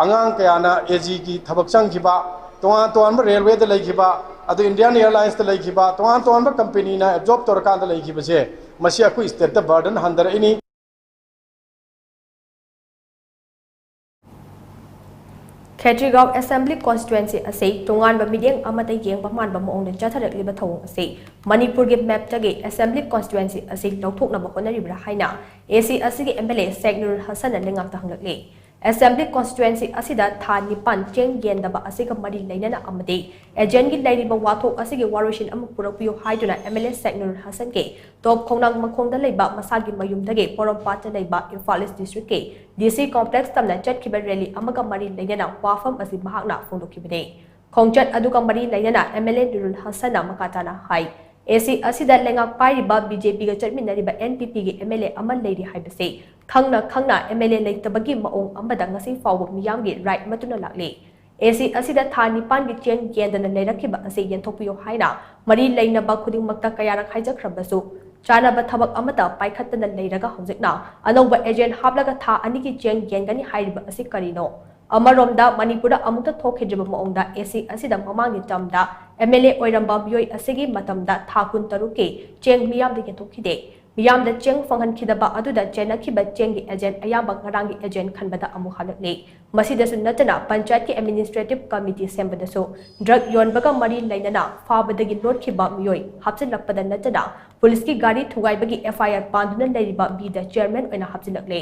ꯑꯉꯥꯡ ꯀꯌꯥꯅ AGꯒꯤ ꯊꯕꯛ ꯆꯪꯈꯤꯕ, ꯇꯣꯉꯥꯟ ꯇꯣꯉꯥꯟꯕ railwayꯗ ꯂꯩꯈꯤꯕ, ꯑꯗꯨ Indian Airlinesꯇ ꯂꯩꯈꯤꯕ, ꯇꯣꯉꯥꯟ ꯇꯣꯉꯥꯟꯕ companyꯅ absorb ꯇꯧꯔꯀꯥꯟꯗ ꯂꯩꯈꯤꯕꯁꯦ, ꯃꯁꯤ ꯑꯩꯈꯣꯏ stateꯇ burden ꯍꯟꯊꯔꯛꯏꯅꯤ꯫ ꯈꯦꯇ꯭ꯔꯤꯒꯥꯎ Assembly Constituency ꯑꯁꯤ ꯇꯣꯉꯥꯟꯕ ꯃꯤꯠꯌꯦꯡ ꯑꯃꯗ ꯌꯦꯡꯕ ꯃꯥꯟꯕ ꯃꯑꯣꯡꯗ ꯆꯠꯊꯔꯛꯂꯤꯕ ꯊꯧꯑꯣꯡ ꯑꯁꯤ ꯃꯅꯤꯄꯨꯔꯒꯤ mapꯇꯒꯤ Assembly Constituency ꯑꯁꯤ ꯂꯧꯊꯣꯛꯅꯕ ꯍꯣꯠꯅꯔꯤꯕ꯭ꯔꯥ ꯍꯥꯏꯅ AC ꯑꯁꯤꯒꯤ MLA ꯁꯦꯛ ꯅꯨꯔꯨꯜ ꯍꯁꯟꯅ ꯂꯩꯉꯥꯛꯇ ꯍꯪꯂꯛꯂꯤ꯫ Assembly Constituency ꯑꯁꯤꯗ ꯊꯥ ꯅꯤꯄꯥꯟ ꯆꯦꯡ ꯌꯦꯟꯗꯕ ꯑꯁꯤꯒ ꯃꯔꯤ ꯂꯩꯅꯅ ꯑꯃꯗꯤ agentꯒꯤ ꯂꯩꯔꯤꯕ ꯋꯥꯊꯣꯛ ꯑꯁꯤꯒꯤ ꯋꯥꯔꯣꯏꯁꯤꯟ ꯑꯃ ꯄꯨꯔꯛꯄꯤꯌꯨ ꯍꯥꯏꯗꯨꯅ MLA ꯁꯦꯛ ꯅꯨꯔꯨꯜ ꯍꯁꯟꯒꯤ ꯇꯣꯞ ꯈꯣꯡꯅꯥꯡ ꯃꯈꯣꯡꯗ ꯂꯩꯕ ꯃꯁꯥꯒꯤ ꯃꯌꯨꯝꯗꯒꯤ ꯄꯣꯔꯣꯝꯄꯥꯠꯇ ꯂꯩꯕ ꯏꯝꯐꯥꯜ East Districtꯀꯤ DC complex ꯇꯝꯅ ꯆꯠꯈꯤꯕ rally ꯑꯃꯒ ꯃꯔꯤ ꯂꯩꯅꯅ ꯋꯥꯐꯝ ꯑꯁꯤ ꯃꯍꯥꯛꯅ ꯐꯣꯡꯗꯣꯛꯈꯤꯕꯅꯤ꯫ ꯈꯣꯡꯆꯠ ꯑꯗꯨꯒ ꯃꯔꯤ ꯂꯩꯅꯅ MLA ꯅꯨꯔꯨꯜ ꯍꯁꯟꯅ ꯃꯈꯥ ꯇꯥꯅ ꯍꯥꯏ, AC ꯑꯁꯤꯗ ꯂꯩꯉꯥꯛ ꯄꯥꯏꯔꯤꯕ BJPꯒ ꯆꯠꯃꯤꯟꯅꯔꯤꯕ NPPꯒꯤ MLA ꯑꯃ ꯂꯩꯔꯤ ꯍꯥꯏꯕꯁꯤ ꯈꯪꯅ ꯈꯪꯅ MLA ꯂꯩꯇꯕꯒꯤ ꯃꯑꯣꯡ ꯑꯃꯗ ꯉꯁꯤ ꯐꯥꯎꯕ ꯃꯤꯌꯥꯝꯒꯤ right ꯃꯠꯇꯨꯅ ꯂꯥꯛꯂꯤ꯫ AC ꯑꯁꯤꯗ ꯊꯥ ꯅꯤꯄꯥꯟꯒꯤ ꯆꯦꯡ ꯌꯦꯟꯗꯅ ꯂꯩꯔꯛꯈꯤꯕ ꯑꯁꯤ ꯌꯦꯟꯊꯣꯛꯄꯤꯌꯨ ꯍꯥꯏꯅ ꯃꯔꯤ ꯂꯩꯅꯕ ꯈꯨꯗꯤꯡꯃꯛꯇ ꯀꯌꯥꯔꯛ ꯍꯥꯏꯖꯈ꯭ꯔꯕꯁꯨ ꯆꯥꯅꯕ ꯊꯕꯛ ꯑꯃꯠꯇ ꯄꯥꯏꯈꯠꯇꯅ ꯂꯩꯔꯒ ꯍꯧꯖꯤꯛꯅ ꯑꯅꯧꯕ agent ꯍꯥꯞꯂꯒ ꯊꯥ ꯑꯅꯤꯒꯤ ꯆꯦꯡ ꯌꯦꯟꯒꯅꯤ ꯍꯥꯏꯔꯤꯕ ꯑꯁꯤ ꯀꯔꯤꯅꯣ? ꯑꯃꯔꯣꯝꯗ, ꯃꯅꯤꯄꯨꯔꯗ ꯑꯃꯨꯛꯇ ꯊꯣꯛꯈꯤꯗ꯭ꯔꯤꯕ ꯃꯑꯣꯡꯗ ꯑꯦꯁꯤ ꯑꯁꯤꯗ ꯃꯃꯥꯡꯒꯤ ꯇꯔꯝꯗ ꯑꯦꯝ ꯑꯦꯜ ꯑꯦ ꯑꯣꯏꯔꯝꯕ ꯃꯤꯑꯣꯏ ꯑꯁꯤꯒꯤ ꯃꯇꯝꯗ ꯊꯥ ꯀꯨꯟꯇꯔꯨꯛꯀꯤ ꯆꯦꯡ ꯃꯤꯌꯥꯝꯗ ꯌꯦꯟꯊꯣꯛꯈꯤꯗꯦ꯫ ꯃꯤꯌꯥꯝꯗ ꯆꯦꯡ ꯐꯪꯍꯟꯈꯤꯗꯕ ꯑꯗꯨꯗ ꯆꯦꯟꯅꯈꯤꯕ ꯆꯦꯡꯒꯤ ꯑꯦꯖꯦꯟ ꯑꯌꯥꯝꯕ ꯉꯔꯥꯡꯒꯤ ꯑꯦꯖꯦꯟ ꯈꯟꯕꯗ ꯑꯃꯨꯛ ꯍꯜꯂꯛꯂꯤ꯫ ꯃꯁꯤꯗꯁꯨ ꯅꯠꯇꯅ, ꯄꯟꯆꯥꯌꯠꯀꯤ ꯑꯦꯗꯃꯤꯅꯤꯁꯇ꯭ꯔꯦꯇꯤꯚ ꯀꯃꯤꯇꯤ ꯁꯦꯝꯕꯗꯁꯨ ꯗ꯭ꯔꯒ ꯌꯣꯟꯕꯒ ꯃꯔꯤ ꯂꯩꯅꯅ ꯐꯥꯕꯗꯒꯤ ꯂꯣꯠꯈꯤꯕ ꯃꯤꯑꯣꯏ ꯍꯥꯞꯆꯤꯜꯂꯛꯄꯗ ꯅꯠꯇꯅ, ꯄꯨꯂꯤꯁꯀꯤ ꯒꯥꯔꯤ ꯊꯨꯒꯥꯏꯕꯒꯤ ꯑꯦꯐ ꯑꯥꯏ ꯑꯥꯔ ꯄꯥꯟꯗꯨꯅ ꯂꯩꯔꯤꯕ ꯕꯤꯗ ꯆꯤꯌꯔꯃꯦꯟ ꯑꯣꯏꯅ ꯍꯥꯞꯆꯤꯜꯂꯛꯂꯦ꯫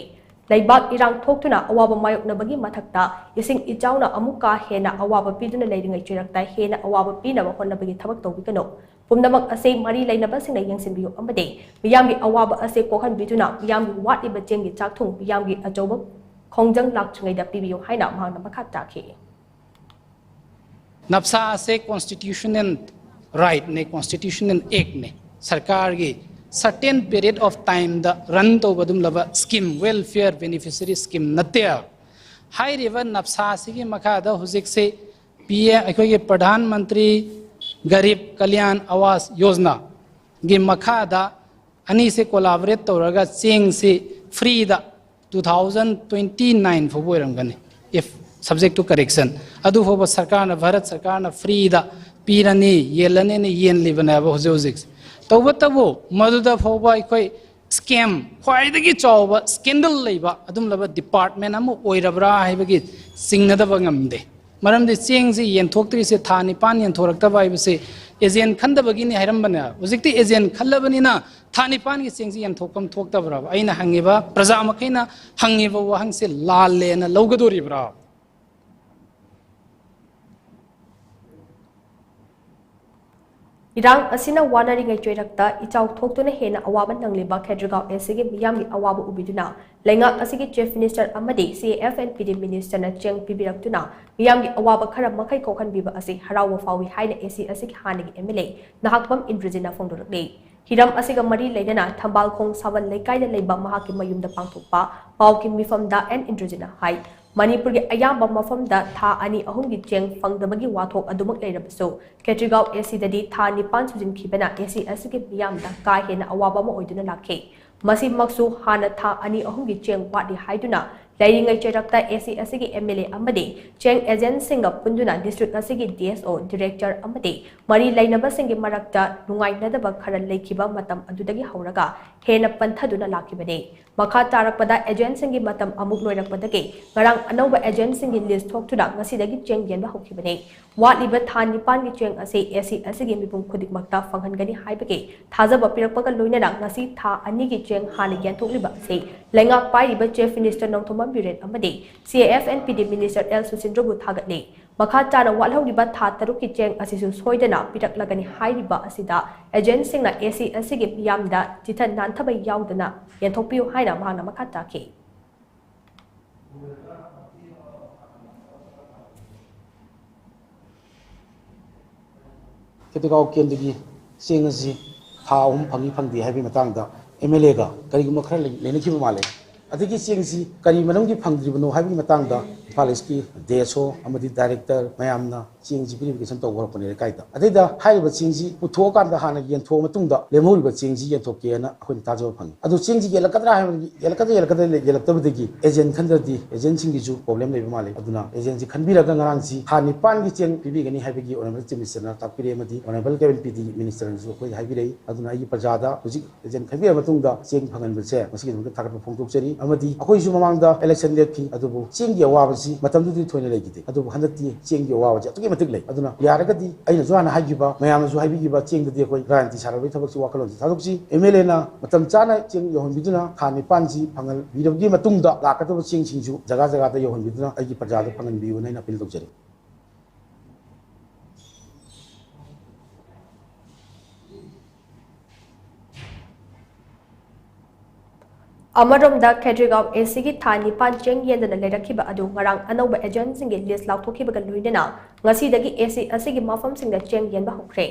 ꯂꯩꯕꯥꯛ ꯏꯔꯥꯡ ꯊꯣꯛꯇꯨꯅ ꯑꯋꯥꯕ ꯃꯥꯌꯣꯛꯅꯕꯒꯤ ꯃꯊꯛꯇ, ꯏꯁꯤꯡ ꯏꯆꯥꯎꯅ ꯑꯃꯨꯛ ꯀꯥ ꯍꯦꯟꯅ ꯑꯋꯥꯕ ꯄꯤꯗꯨꯅ ꯂꯩꯔꯤꯉꯩ ꯆꯩꯔꯛꯇ ꯍꯦꯟꯅ ꯑꯋꯥꯕ ꯄꯤꯅꯕ ꯍꯣꯠꯅꯕꯒꯤ ꯊꯕꯛ ꯇꯧꯕꯤꯒꯅꯨ꯫ ꯄꯨꯝꯅꯃꯛ ꯑꯁꯤ ꯃꯔꯤ ꯂꯩꯅꯕꯁꯤꯡꯅ ꯌꯦꯡꯁꯤꯟꯕꯤꯌꯨ ꯑꯃꯗꯤ ꯃꯤꯌꯥꯝꯒꯤ ꯑꯋꯥꯕ ꯑꯁꯤ ꯀꯣꯛꯍꯟꯕꯤꯗꯨꯅ ꯃꯤꯌꯥꯝꯒꯤ ꯋꯥꯠꯂꯤꯕ ꯆꯦꯡꯒꯤ ꯆꯥꯛꯊꯨꯡ ꯃꯤꯌꯥꯝꯒꯤ ꯑꯆꯧꯕ ꯈꯣꯡꯖꯪ ꯂꯥꯛꯇ꯭ꯔꯤꯉꯩꯗ ꯄꯤꯕꯤꯌꯨ ꯍꯥꯏꯅ ꯃꯍꯥꯛꯅ ꯃꯈꯥ ꯇꯥꯈꯤ꯫ ꯅꯞꯁꯥ ꯑꯁꯦ constitutional right ꯅꯦ, constitutional act ꯅꯦ꯫ ꯁꯔꯀꯥꯔꯒꯤ certain period of time the run ꯇꯧꯕ ꯑꯗꯨꯝꯂꯕ scheme, welfare beneficiary scheme ꯅꯠꯇꯦ꯫ ꯍꯥꯏꯔꯤꯕ ꯅꯞꯁꯥ ꯑꯁꯤꯒꯤ ꯃꯈꯥꯗ ꯍꯧꯖꯤꯛꯁꯦ ꯄꯤ ꯑꯦ ꯑꯩꯈꯣꯏꯒꯤ ꯄ꯭ꯔꯙꯥꯟ ꯃꯟꯇ꯭ꯔꯤ ꯒꯔꯤꯕ ꯀꯂꯌꯥꯟ ꯑꯋꯥꯁ ꯌꯣꯖꯅꯥꯒꯤ ꯃꯈꯥꯗ ꯑꯅꯤꯁꯦ collaborate ꯇꯧꯔꯒ ꯆꯦꯡꯁꯤ free ꯗ two thousand twenty nine ꯐꯥꯎꯕ ꯑꯣꯏꯔꯝꯒꯅꯤ, if subject to correction, ꯑꯗꯨ ꯐꯥꯎꯕ ꯁꯔꯀꯥꯔꯅ, ꯚꯥꯔꯠ ꯁꯔꯀꯥꯔꯅ free ꯗ ꯄꯤꯔꯅꯤ, ꯌꯦꯜꯂꯅꯤꯅ ꯌꯦꯜꯂꯤꯕꯅꯦꯕ ꯍꯧꯖꯤꯛ ꯍꯧꯖꯤꯛꯁꯦ꯫ ꯇꯧꯕꯇꯕꯨ ꯃꯗꯨꯗ ꯐꯥꯎꯕ ꯑꯩꯈꯣꯏ scam, ꯈ꯭ꯋꯥꯏꯗꯒꯤ ꯆꯥꯎꯕ scandal ꯂꯩꯕ ꯑꯗꯨꯝꯂꯕ department ꯑꯃ ꯑꯣꯏꯔꯕ꯭ꯔꯥ ꯍꯥꯏꯕꯒꯤ ꯆꯤꯡꯅꯗꯕ ꯉꯝꯗꯦ꯫ ꯃꯔꯝꯗꯤ ꯆꯦꯡꯁꯤ ꯌꯦꯟꯊꯣꯛꯇ꯭ꯔꯤꯁꯦ ꯊꯥ ꯅꯤꯄꯥꯟ ꯌꯦꯟꯊꯣꯔꯛꯇꯕ ꯍꯥꯏꯕꯁꯤ agent ꯈꯟꯗꯕꯒꯤꯅꯤ ꯍꯥꯏꯔꯝꯕꯅꯦ꯫ ꯍꯧꯖꯤꯛꯇꯤ agent ꯈꯜꯂꯕꯅꯤꯅ ꯊꯥ ꯅꯤꯄꯥꯟꯒꯤ ꯆꯦꯡꯁꯤ ꯌꯦꯟꯊꯣꯛꯐꯝ ꯊꯣꯛꯇꯕ꯭ꯔꯕ? ꯑꯩꯅ ꯍꯪꯉꯤꯕ, ꯄ꯭ꯔꯖꯥ ꯃꯈꯩꯅ ꯍꯪꯉꯤꯕ ꯋꯥꯍꯪꯁꯦ ꯂꯥꯜꯂꯦꯅ ꯂꯧꯒꯗꯣꯔꯤꯕ꯭ꯔꯥ? ꯏꯔꯥꯡ ꯑꯁꯤꯅ ꯋꯥꯅꯔꯤꯉꯩ ꯆꯩꯔꯛꯇ ꯏꯆꯥꯎ ꯊꯣꯛꯇꯨꯅ ꯍꯦꯟꯅ ꯑꯋꯥꯕ ꯅꯪꯂꯤꯕ ꯈꯦꯇ꯭ꯔꯤꯒꯥꯎ ꯑꯦꯁꯤꯒꯤ ꯃꯤꯌꯥꯝꯒꯤ ꯑꯋꯥꯕ ꯎꯕꯤꯗꯨꯅ ꯂꯩꯉꯥꯛ ꯑꯁꯤꯒꯤ Chief Minister ꯑꯃꯗꯤ C F and P D Minister ꯅ ꯆꯦꯡ ꯄꯤꯕꯤꯔꯛꯇꯨꯅ ꯃꯤꯌꯥꯝꯒꯤ ꯑꯋꯥꯕ ꯈꯔ ꯃꯈꯩ ꯀꯣꯛꯍꯟꯕꯤꯕ ꯑꯁꯤ ꯍꯔꯥꯎꯕ ꯐꯥꯎꯏ ꯍꯥꯏꯅ ꯑꯦꯁꯤ ꯑꯁꯤꯒꯤ ꯍꯥꯟꯅꯒꯤ ꯑꯦꯝ ꯑꯦꯜ ꯑꯦ ꯅꯍꯥꯛꯄꯝ ꯏꯟꯗ꯭ꯔꯖꯤꯠꯅ ꯐꯣꯡꯗꯣꯔꯛꯂꯤ꯫ ꯍꯤꯔꯝ ꯑꯁꯤꯒ ꯃꯔꯤ ꯂꯩꯅꯅ ꯊꯝꯕꯥꯜꯈꯣꯡ ꯁꯥꯕꯜ ꯂꯩꯀꯥꯏꯗ ꯂꯩꯕ ꯃꯍꯥꯛꯀꯤ ꯃꯌꯨꯝꯗ ꯄꯥꯡꯊꯣꯛꯄ ꯄꯥꯎꯒꯤ ꯃꯤꯐꯝꯗ ꯑꯦꯟ ꯏꯟꯗ꯭ꯔꯖꯤꯠꯅ ꯍꯥꯏ, ꯃꯅꯤꯄꯨꯔꯒꯤ ꯑꯌꯥꯝꯕ ꯃꯐꯝꯗ ꯊꯥ ꯑꯅꯤ ꯑꯍꯨꯝꯒꯤ ꯆꯦꯡ ꯐꯪꯗꯕꯒꯤ ꯋꯥꯊꯣꯛ ꯑꯗꯨꯃꯛ ꯂꯩꯔꯕꯁꯨ, ꯈꯦꯇ꯭ꯔꯤꯒꯥꯎ ꯑꯦꯁꯤꯗꯗꯤ ꯊꯥ ꯅꯤꯄꯥꯟ ꯁꯨꯖꯤꯟꯈꯤꯕꯅ ꯑꯦꯁꯤ ꯑꯁꯤꯒꯤ ꯃꯤꯌꯥꯝꯗ ꯀꯥ ꯍꯦꯟꯅ ꯑꯋꯥꯕ ꯑꯃ ꯑꯣꯏꯗꯨꯅ ꯂꯥꯛꯈꯤ꯫ ꯃꯁꯤꯃꯛꯁꯨ ꯍꯥꯟꯅ ꯊꯥ ꯑꯅꯤ ꯑꯍꯨꯝꯒꯤ ꯆꯦꯡ ꯋꯥꯠꯂꯤ ꯍꯥꯏꯗꯨꯅ ꯂꯩꯔꯤꯉꯩ ꯆꯩꯔꯛꯇ ꯑꯦꯁꯤ ꯑꯁꯤꯒꯤ ꯑꯦꯝ ꯑꯦꯜ ꯑꯦ ꯑꯃꯗꯤ ꯆꯦꯡ ꯑꯦꯖꯦꯟꯠꯁꯤꯡꯒ ꯄꯨꯟꯗꯨꯅ ꯗꯤꯁꯇ꯭ꯔꯤꯛ ꯑꯁꯤꯒꯤ ꯗꯤ ꯑꯦꯁ ꯑꯣ, ꯗꯤꯔꯦꯛꯇꯔ ꯑꯃꯗꯤ ꯃꯔꯤ ꯂꯩꯅꯕꯁꯤꯡꯒꯤ ꯃꯔꯛꯇ ꯅꯨꯡꯉꯥꯏꯅꯗꯕ ꯈꯔ ꯂꯩꯈꯤꯕ ꯃꯇꯝ ꯑꯗꯨꯗꯒꯤ ꯍꯧꯔꯒ ꯍꯦꯟꯅ ꯄꯟꯊꯗꯨꯅ ꯂꯥꯛꯈꯤꯕꯅꯤ꯫ ꯃꯈꯥ ꯇꯥꯔꯛꯄꯗ ꯑꯦꯖꯦꯟꯠꯁꯤꯡꯒꯤ ꯃꯇꯝ ꯑꯃꯨꯛ ꯂꯣꯏꯔꯛꯄꯗꯒꯤ ꯉꯔꯥꯡ ꯑꯅꯧꯕ ꯑꯦꯖꯦꯟꯠꯁꯤꯡꯒꯤ ꯂꯤꯁ꯭ꯠ ꯊꯣꯛꯇꯨꯅ ꯉꯁꯤꯗꯒꯤ ꯆꯦꯡ ꯌꯦꯟꯕ ꯍꯧꯈꯤꯕꯅꯤ꯫ ꯋꯥꯠꯂꯤꯕ ꯊꯥ ꯅꯤꯄꯥꯟꯒꯤ ꯆꯦꯡ ꯑꯁꯤ ꯑꯦꯁꯤ ꯑꯁꯤꯒꯤ ꯃꯤꯄꯨꯝ ꯈꯨꯗꯤꯡꯃꯛꯇ ꯐꯪꯍꯟꯒꯅꯤ ꯍꯥꯏꯕꯒꯤ ꯊꯥꯖꯕ ꯄꯤꯔꯛꯄꯒ ꯂꯣꯏꯅꯅ ꯉꯁꯤ ꯊꯥ ꯑꯅꯤꯒꯤ ꯆꯦꯡ ꯍꯥꯟꯅ ꯌꯦꯟꯊꯣꯛꯂꯤꯕ ꯑꯁꯤ ꯂꯩꯉꯥꯛ ꯄꯥꯏꯔꯤꯕ Chief Minister ꯅꯣꯡꯊꯣꯝꯕꯝ ꯕꯤꯔꯦꯟ ꯑꯃꯗꯤ ꯁꯤ ꯑꯦꯐ ꯑꯦꯟ ꯄꯤ ꯗꯤ Minister ꯑꯦꯜ ꯁꯨꯁꯤꯟꯗ꯭ꯔꯕꯨ ꯊꯥꯒꯠꯂꯤ꯫ ꯃꯈꯥ ꯇꯥꯅ ꯋꯥꯠꯍꯧꯔꯤꯕ ꯊꯥ ꯇꯔꯨꯛꯀꯤ ꯆꯦꯡ ꯑꯁꯤꯁꯨ ꯁꯣꯏꯗꯅ ꯄꯤꯔꯛꯂꯒꯅꯤ ꯍꯥꯏꯔꯤꯕ ꯑꯁꯤꯗ ꯑꯦꯖꯦꯟꯠꯁꯤꯡꯅ ꯑꯦꯁꯤ ꯑꯁꯤꯒꯤ ꯃꯤꯌꯥꯝꯗ ꯆꯤꯊ ꯅꯥꯟꯊꯕ ꯌꯥꯎꯗꯅ ꯌꯦꯟꯊꯣꯛꯄꯤꯌꯨ ꯍꯥꯏꯅ ꯃꯍꯥꯛꯅ ꯃꯈꯥ ꯇꯥꯈꯤ꯫ ꯈꯦꯇ꯭ꯔꯤꯒꯥꯎ ꯀꯦꯟꯗ꯭ꯔꯒꯤ ꯆꯦꯡ ꯑꯁꯤ ꯊꯥ ꯑꯍꯨꯝ ꯐꯪꯏ ꯐꯪꯗꯦ ꯍꯥꯏꯕꯒꯤ ꯃꯇꯥꯡꯗ ꯑꯦꯝ ꯑꯦꯜ ꯑꯦꯒ ꯀꯔꯤꯒꯨꯝꯕ ꯈꯔ ꯂꯩ-, ꯂꯩꯅꯈꯤꯕ ꯃꯥꯜꯂꯦ꯫ ꯑꯗꯒꯤ ꯆꯦꯡꯁꯤ ꯀꯔꯤ ꯃꯔꯝꯒꯤ ꯐꯪꯗ꯭ꯔꯤꯕꯅꯣ ꯍꯥꯏꯕꯒꯤ ꯃꯇꯥꯡꯗ ꯏꯝꯐꯥꯜ ꯏꯁꯀꯤ ꯗꯤ ꯑꯦꯁ ꯑꯣ ꯑꯃꯗꯤ ꯗꯥꯏꯔꯦꯛꯇꯔ ꯃꯌꯥꯝꯅ ꯆꯦꯡꯁꯤ ꯚꯦꯔꯤꯐꯤꯀꯦꯁꯟ ꯇꯧꯕ ꯍꯧꯔꯛꯄꯅꯤ ꯂꯩꯀꯥꯏꯗ꯫ ꯑꯗꯩꯗ ꯍꯥꯏꯔꯤꯕ ꯆꯦꯡꯁꯤ ꯄꯨꯊꯣꯛꯑꯀꯥꯟꯗ ꯍꯥꯟꯅ ꯌꯦꯟꯊꯣꯛꯑ ꯃꯇꯨꯡꯗ ꯂꯦꯝꯍꯧꯔꯤꯕ ꯆꯦꯡꯁꯤ ꯌꯦꯟꯊꯣꯛꯀꯦꯅ ꯑꯩꯈꯣꯏꯅ ꯊꯥꯖꯕ ꯐꯪꯉꯤ꯫ ꯑꯗꯨ ꯆꯦꯡꯁꯤ ꯌꯦꯜꯂꯛꯀꯗ꯭ꯔꯥ ꯍꯥꯏꯕꯗꯤ ꯌꯦꯜꯂꯛꯀꯗ꯭ꯔꯥ ꯌꯦꯜꯂꯛꯀꯗ꯭ꯔꯥ ꯌꯦꯜꯂꯛꯇꯕꯗꯒꯤ ꯑꯦꯖꯦꯟꯠ ꯈꯟꯗ꯭ꯔꯗꯤ ꯑꯦꯖꯦꯟꯠꯁꯤꯡꯒꯤꯁꯨ ꯄ꯭ꯔꯣꯕ꯭ꯂꯦꯝ ꯂꯩꯕ ꯃꯥꯜꯂꯤ꯫ ꯑꯗꯨꯅ ꯑꯦꯖꯦꯟꯠꯁꯤ ꯈꯟꯕꯤꯔꯒ ꯉꯔꯥꯡꯁꯤ ꯊꯥ ꯅꯤꯄꯥꯟꯒꯤ ꯆꯦꯡ ꯄꯤꯕꯤꯒꯅꯤ ꯍꯥꯏꯕꯒꯤ ꯑꯣꯅꯔꯦꯕꯜ ꯆꯤꯐ ꯃꯤꯅꯤꯁꯇꯔꯅ ꯇꯥꯛꯄꯤꯔꯛꯑꯦ ꯑꯃꯗꯤ ꯑꯣꯅꯔꯦꯕꯜ ꯀꯦꯕꯤꯅꯦꯠ ꯄꯤ ꯗꯤ ꯃꯤꯅꯤꯁꯇꯔꯅꯁꯨ ꯑꯩꯈꯣꯏꯗ ꯍꯥꯏꯕꯤꯔꯛꯏ꯫ ꯑꯗꯨꯅ ꯑꯩꯒꯤ ꯄ꯭ꯔꯖꯥꯗ ꯍꯧꯖꯤꯛ ꯑꯦꯖꯦꯟꯠ ꯈꯟꯕꯤꯔꯕ ꯃꯇꯨꯡꯗ ꯆꯦꯡ ꯐꯪꯍꯟꯕꯁꯦ ꯃꯁꯤꯒꯤꯗꯃꯛꯇ ꯊꯥꯒꯠꯄ ꯐꯣꯡꯗꯣꯛꯆꯔꯤ꯫ ꯑꯃꯗꯤ ꯑꯩꯈꯣꯏꯁꯨ ꯃꯃꯥꯡꯗ ꯏꯂꯦꯛꯁꯟ ꯂꯦꯞꯈꯤ, ꯑꯗꯨꯕꯨ ꯆꯦꯡꯒꯤ ꯑꯋꯥꯕꯁꯤ ꯃꯇꯝꯗꯨꯗꯤ ꯊꯣꯏꯅ ꯂꯩꯈꯤꯗꯦ꯫ ꯑꯗꯨꯕꯨ ꯍꯟꯗꯛꯇꯤ ꯆꯦꯡꯒꯤ ꯑꯋꯥꯕꯁꯤ ꯑꯗꯨꯛꯀꯤ ꯃꯇꯤꯛ ꯂꯩ꯫ ꯑꯗꯨꯅ ꯌꯥꯔꯒꯗꯤ ꯑꯩꯅꯁꯨ ꯍꯥꯟꯅ ꯍꯥꯏꯈꯤꯕ, ꯃꯌꯥꯝꯅꯁꯨ ꯍꯥꯏꯕꯤꯈꯤꯕ ꯆꯦꯡꯗꯗꯤ ꯑꯩꯈꯣꯏ ꯒꯥꯔꯦꯟꯇꯤ ꯁꯥꯔꯕꯒꯤ ꯊꯕꯛꯁꯤ ꯋꯥꯈꯜꯂꯣꯟꯁꯤ ꯊꯥꯗꯣꯛꯁꯤ꯫ ꯑꯦꯝ ꯑꯦꯜ ꯑꯦꯅ ꯃꯇꯝ ꯆꯥꯅ ꯆꯦꯡ ꯌꯧꯍꯟꯕꯤꯗꯨꯅ ꯊꯥ ꯅꯤꯄꯥꯟꯁꯤ ꯐꯪꯍꯟꯕꯤꯔꯕꯒꯤ ꯃꯇꯨꯡꯗ ꯂꯥꯛꯀꯗꯕ ꯆꯦꯡꯁꯤꯡꯁꯨ ꯖꯒꯥ ꯖꯒꯥꯗ ꯌꯧꯍꯟꯕꯤꯗꯨꯅ ꯑꯩꯒꯤ ꯄ꯭ꯔꯖꯥꯗ ꯐꯪꯍꯟꯕꯤꯌꯨꯅ ꯑꯩꯅ ꯑꯄꯤꯜ ꯇꯧꯖꯔꯤ꯫ ꯑꯃꯔꯣꯝꯗ ꯈꯦꯇ꯭ꯔꯤꯒꯥꯎ ꯑꯦꯁꯤꯒꯤ ꯊꯥ ꯅꯤꯄꯥꯟ ꯆꯦꯡ ꯌꯦꯟꯗꯅ ꯂꯩꯔꯛꯈꯤꯕ ꯑꯗꯨ ꯉꯔꯥꯡ ꯑꯅꯧꯕ ꯑꯦꯖꯦꯟꯠꯁꯤꯡꯒꯤ ꯂꯤꯁ꯭ꯠ ꯂꯥꯎꯊꯣꯛꯈꯤꯕꯒ ꯂꯣꯏꯅꯅ ꯉꯁꯤꯗꯒꯤ ꯑꯦꯁꯤ ꯑꯁꯤꯒꯤ ꯃꯐꯝꯁꯤꯡꯗ ꯆꯦꯡ ꯌꯦꯟꯕ ꯍꯧꯈ꯭ꯔꯦ꯫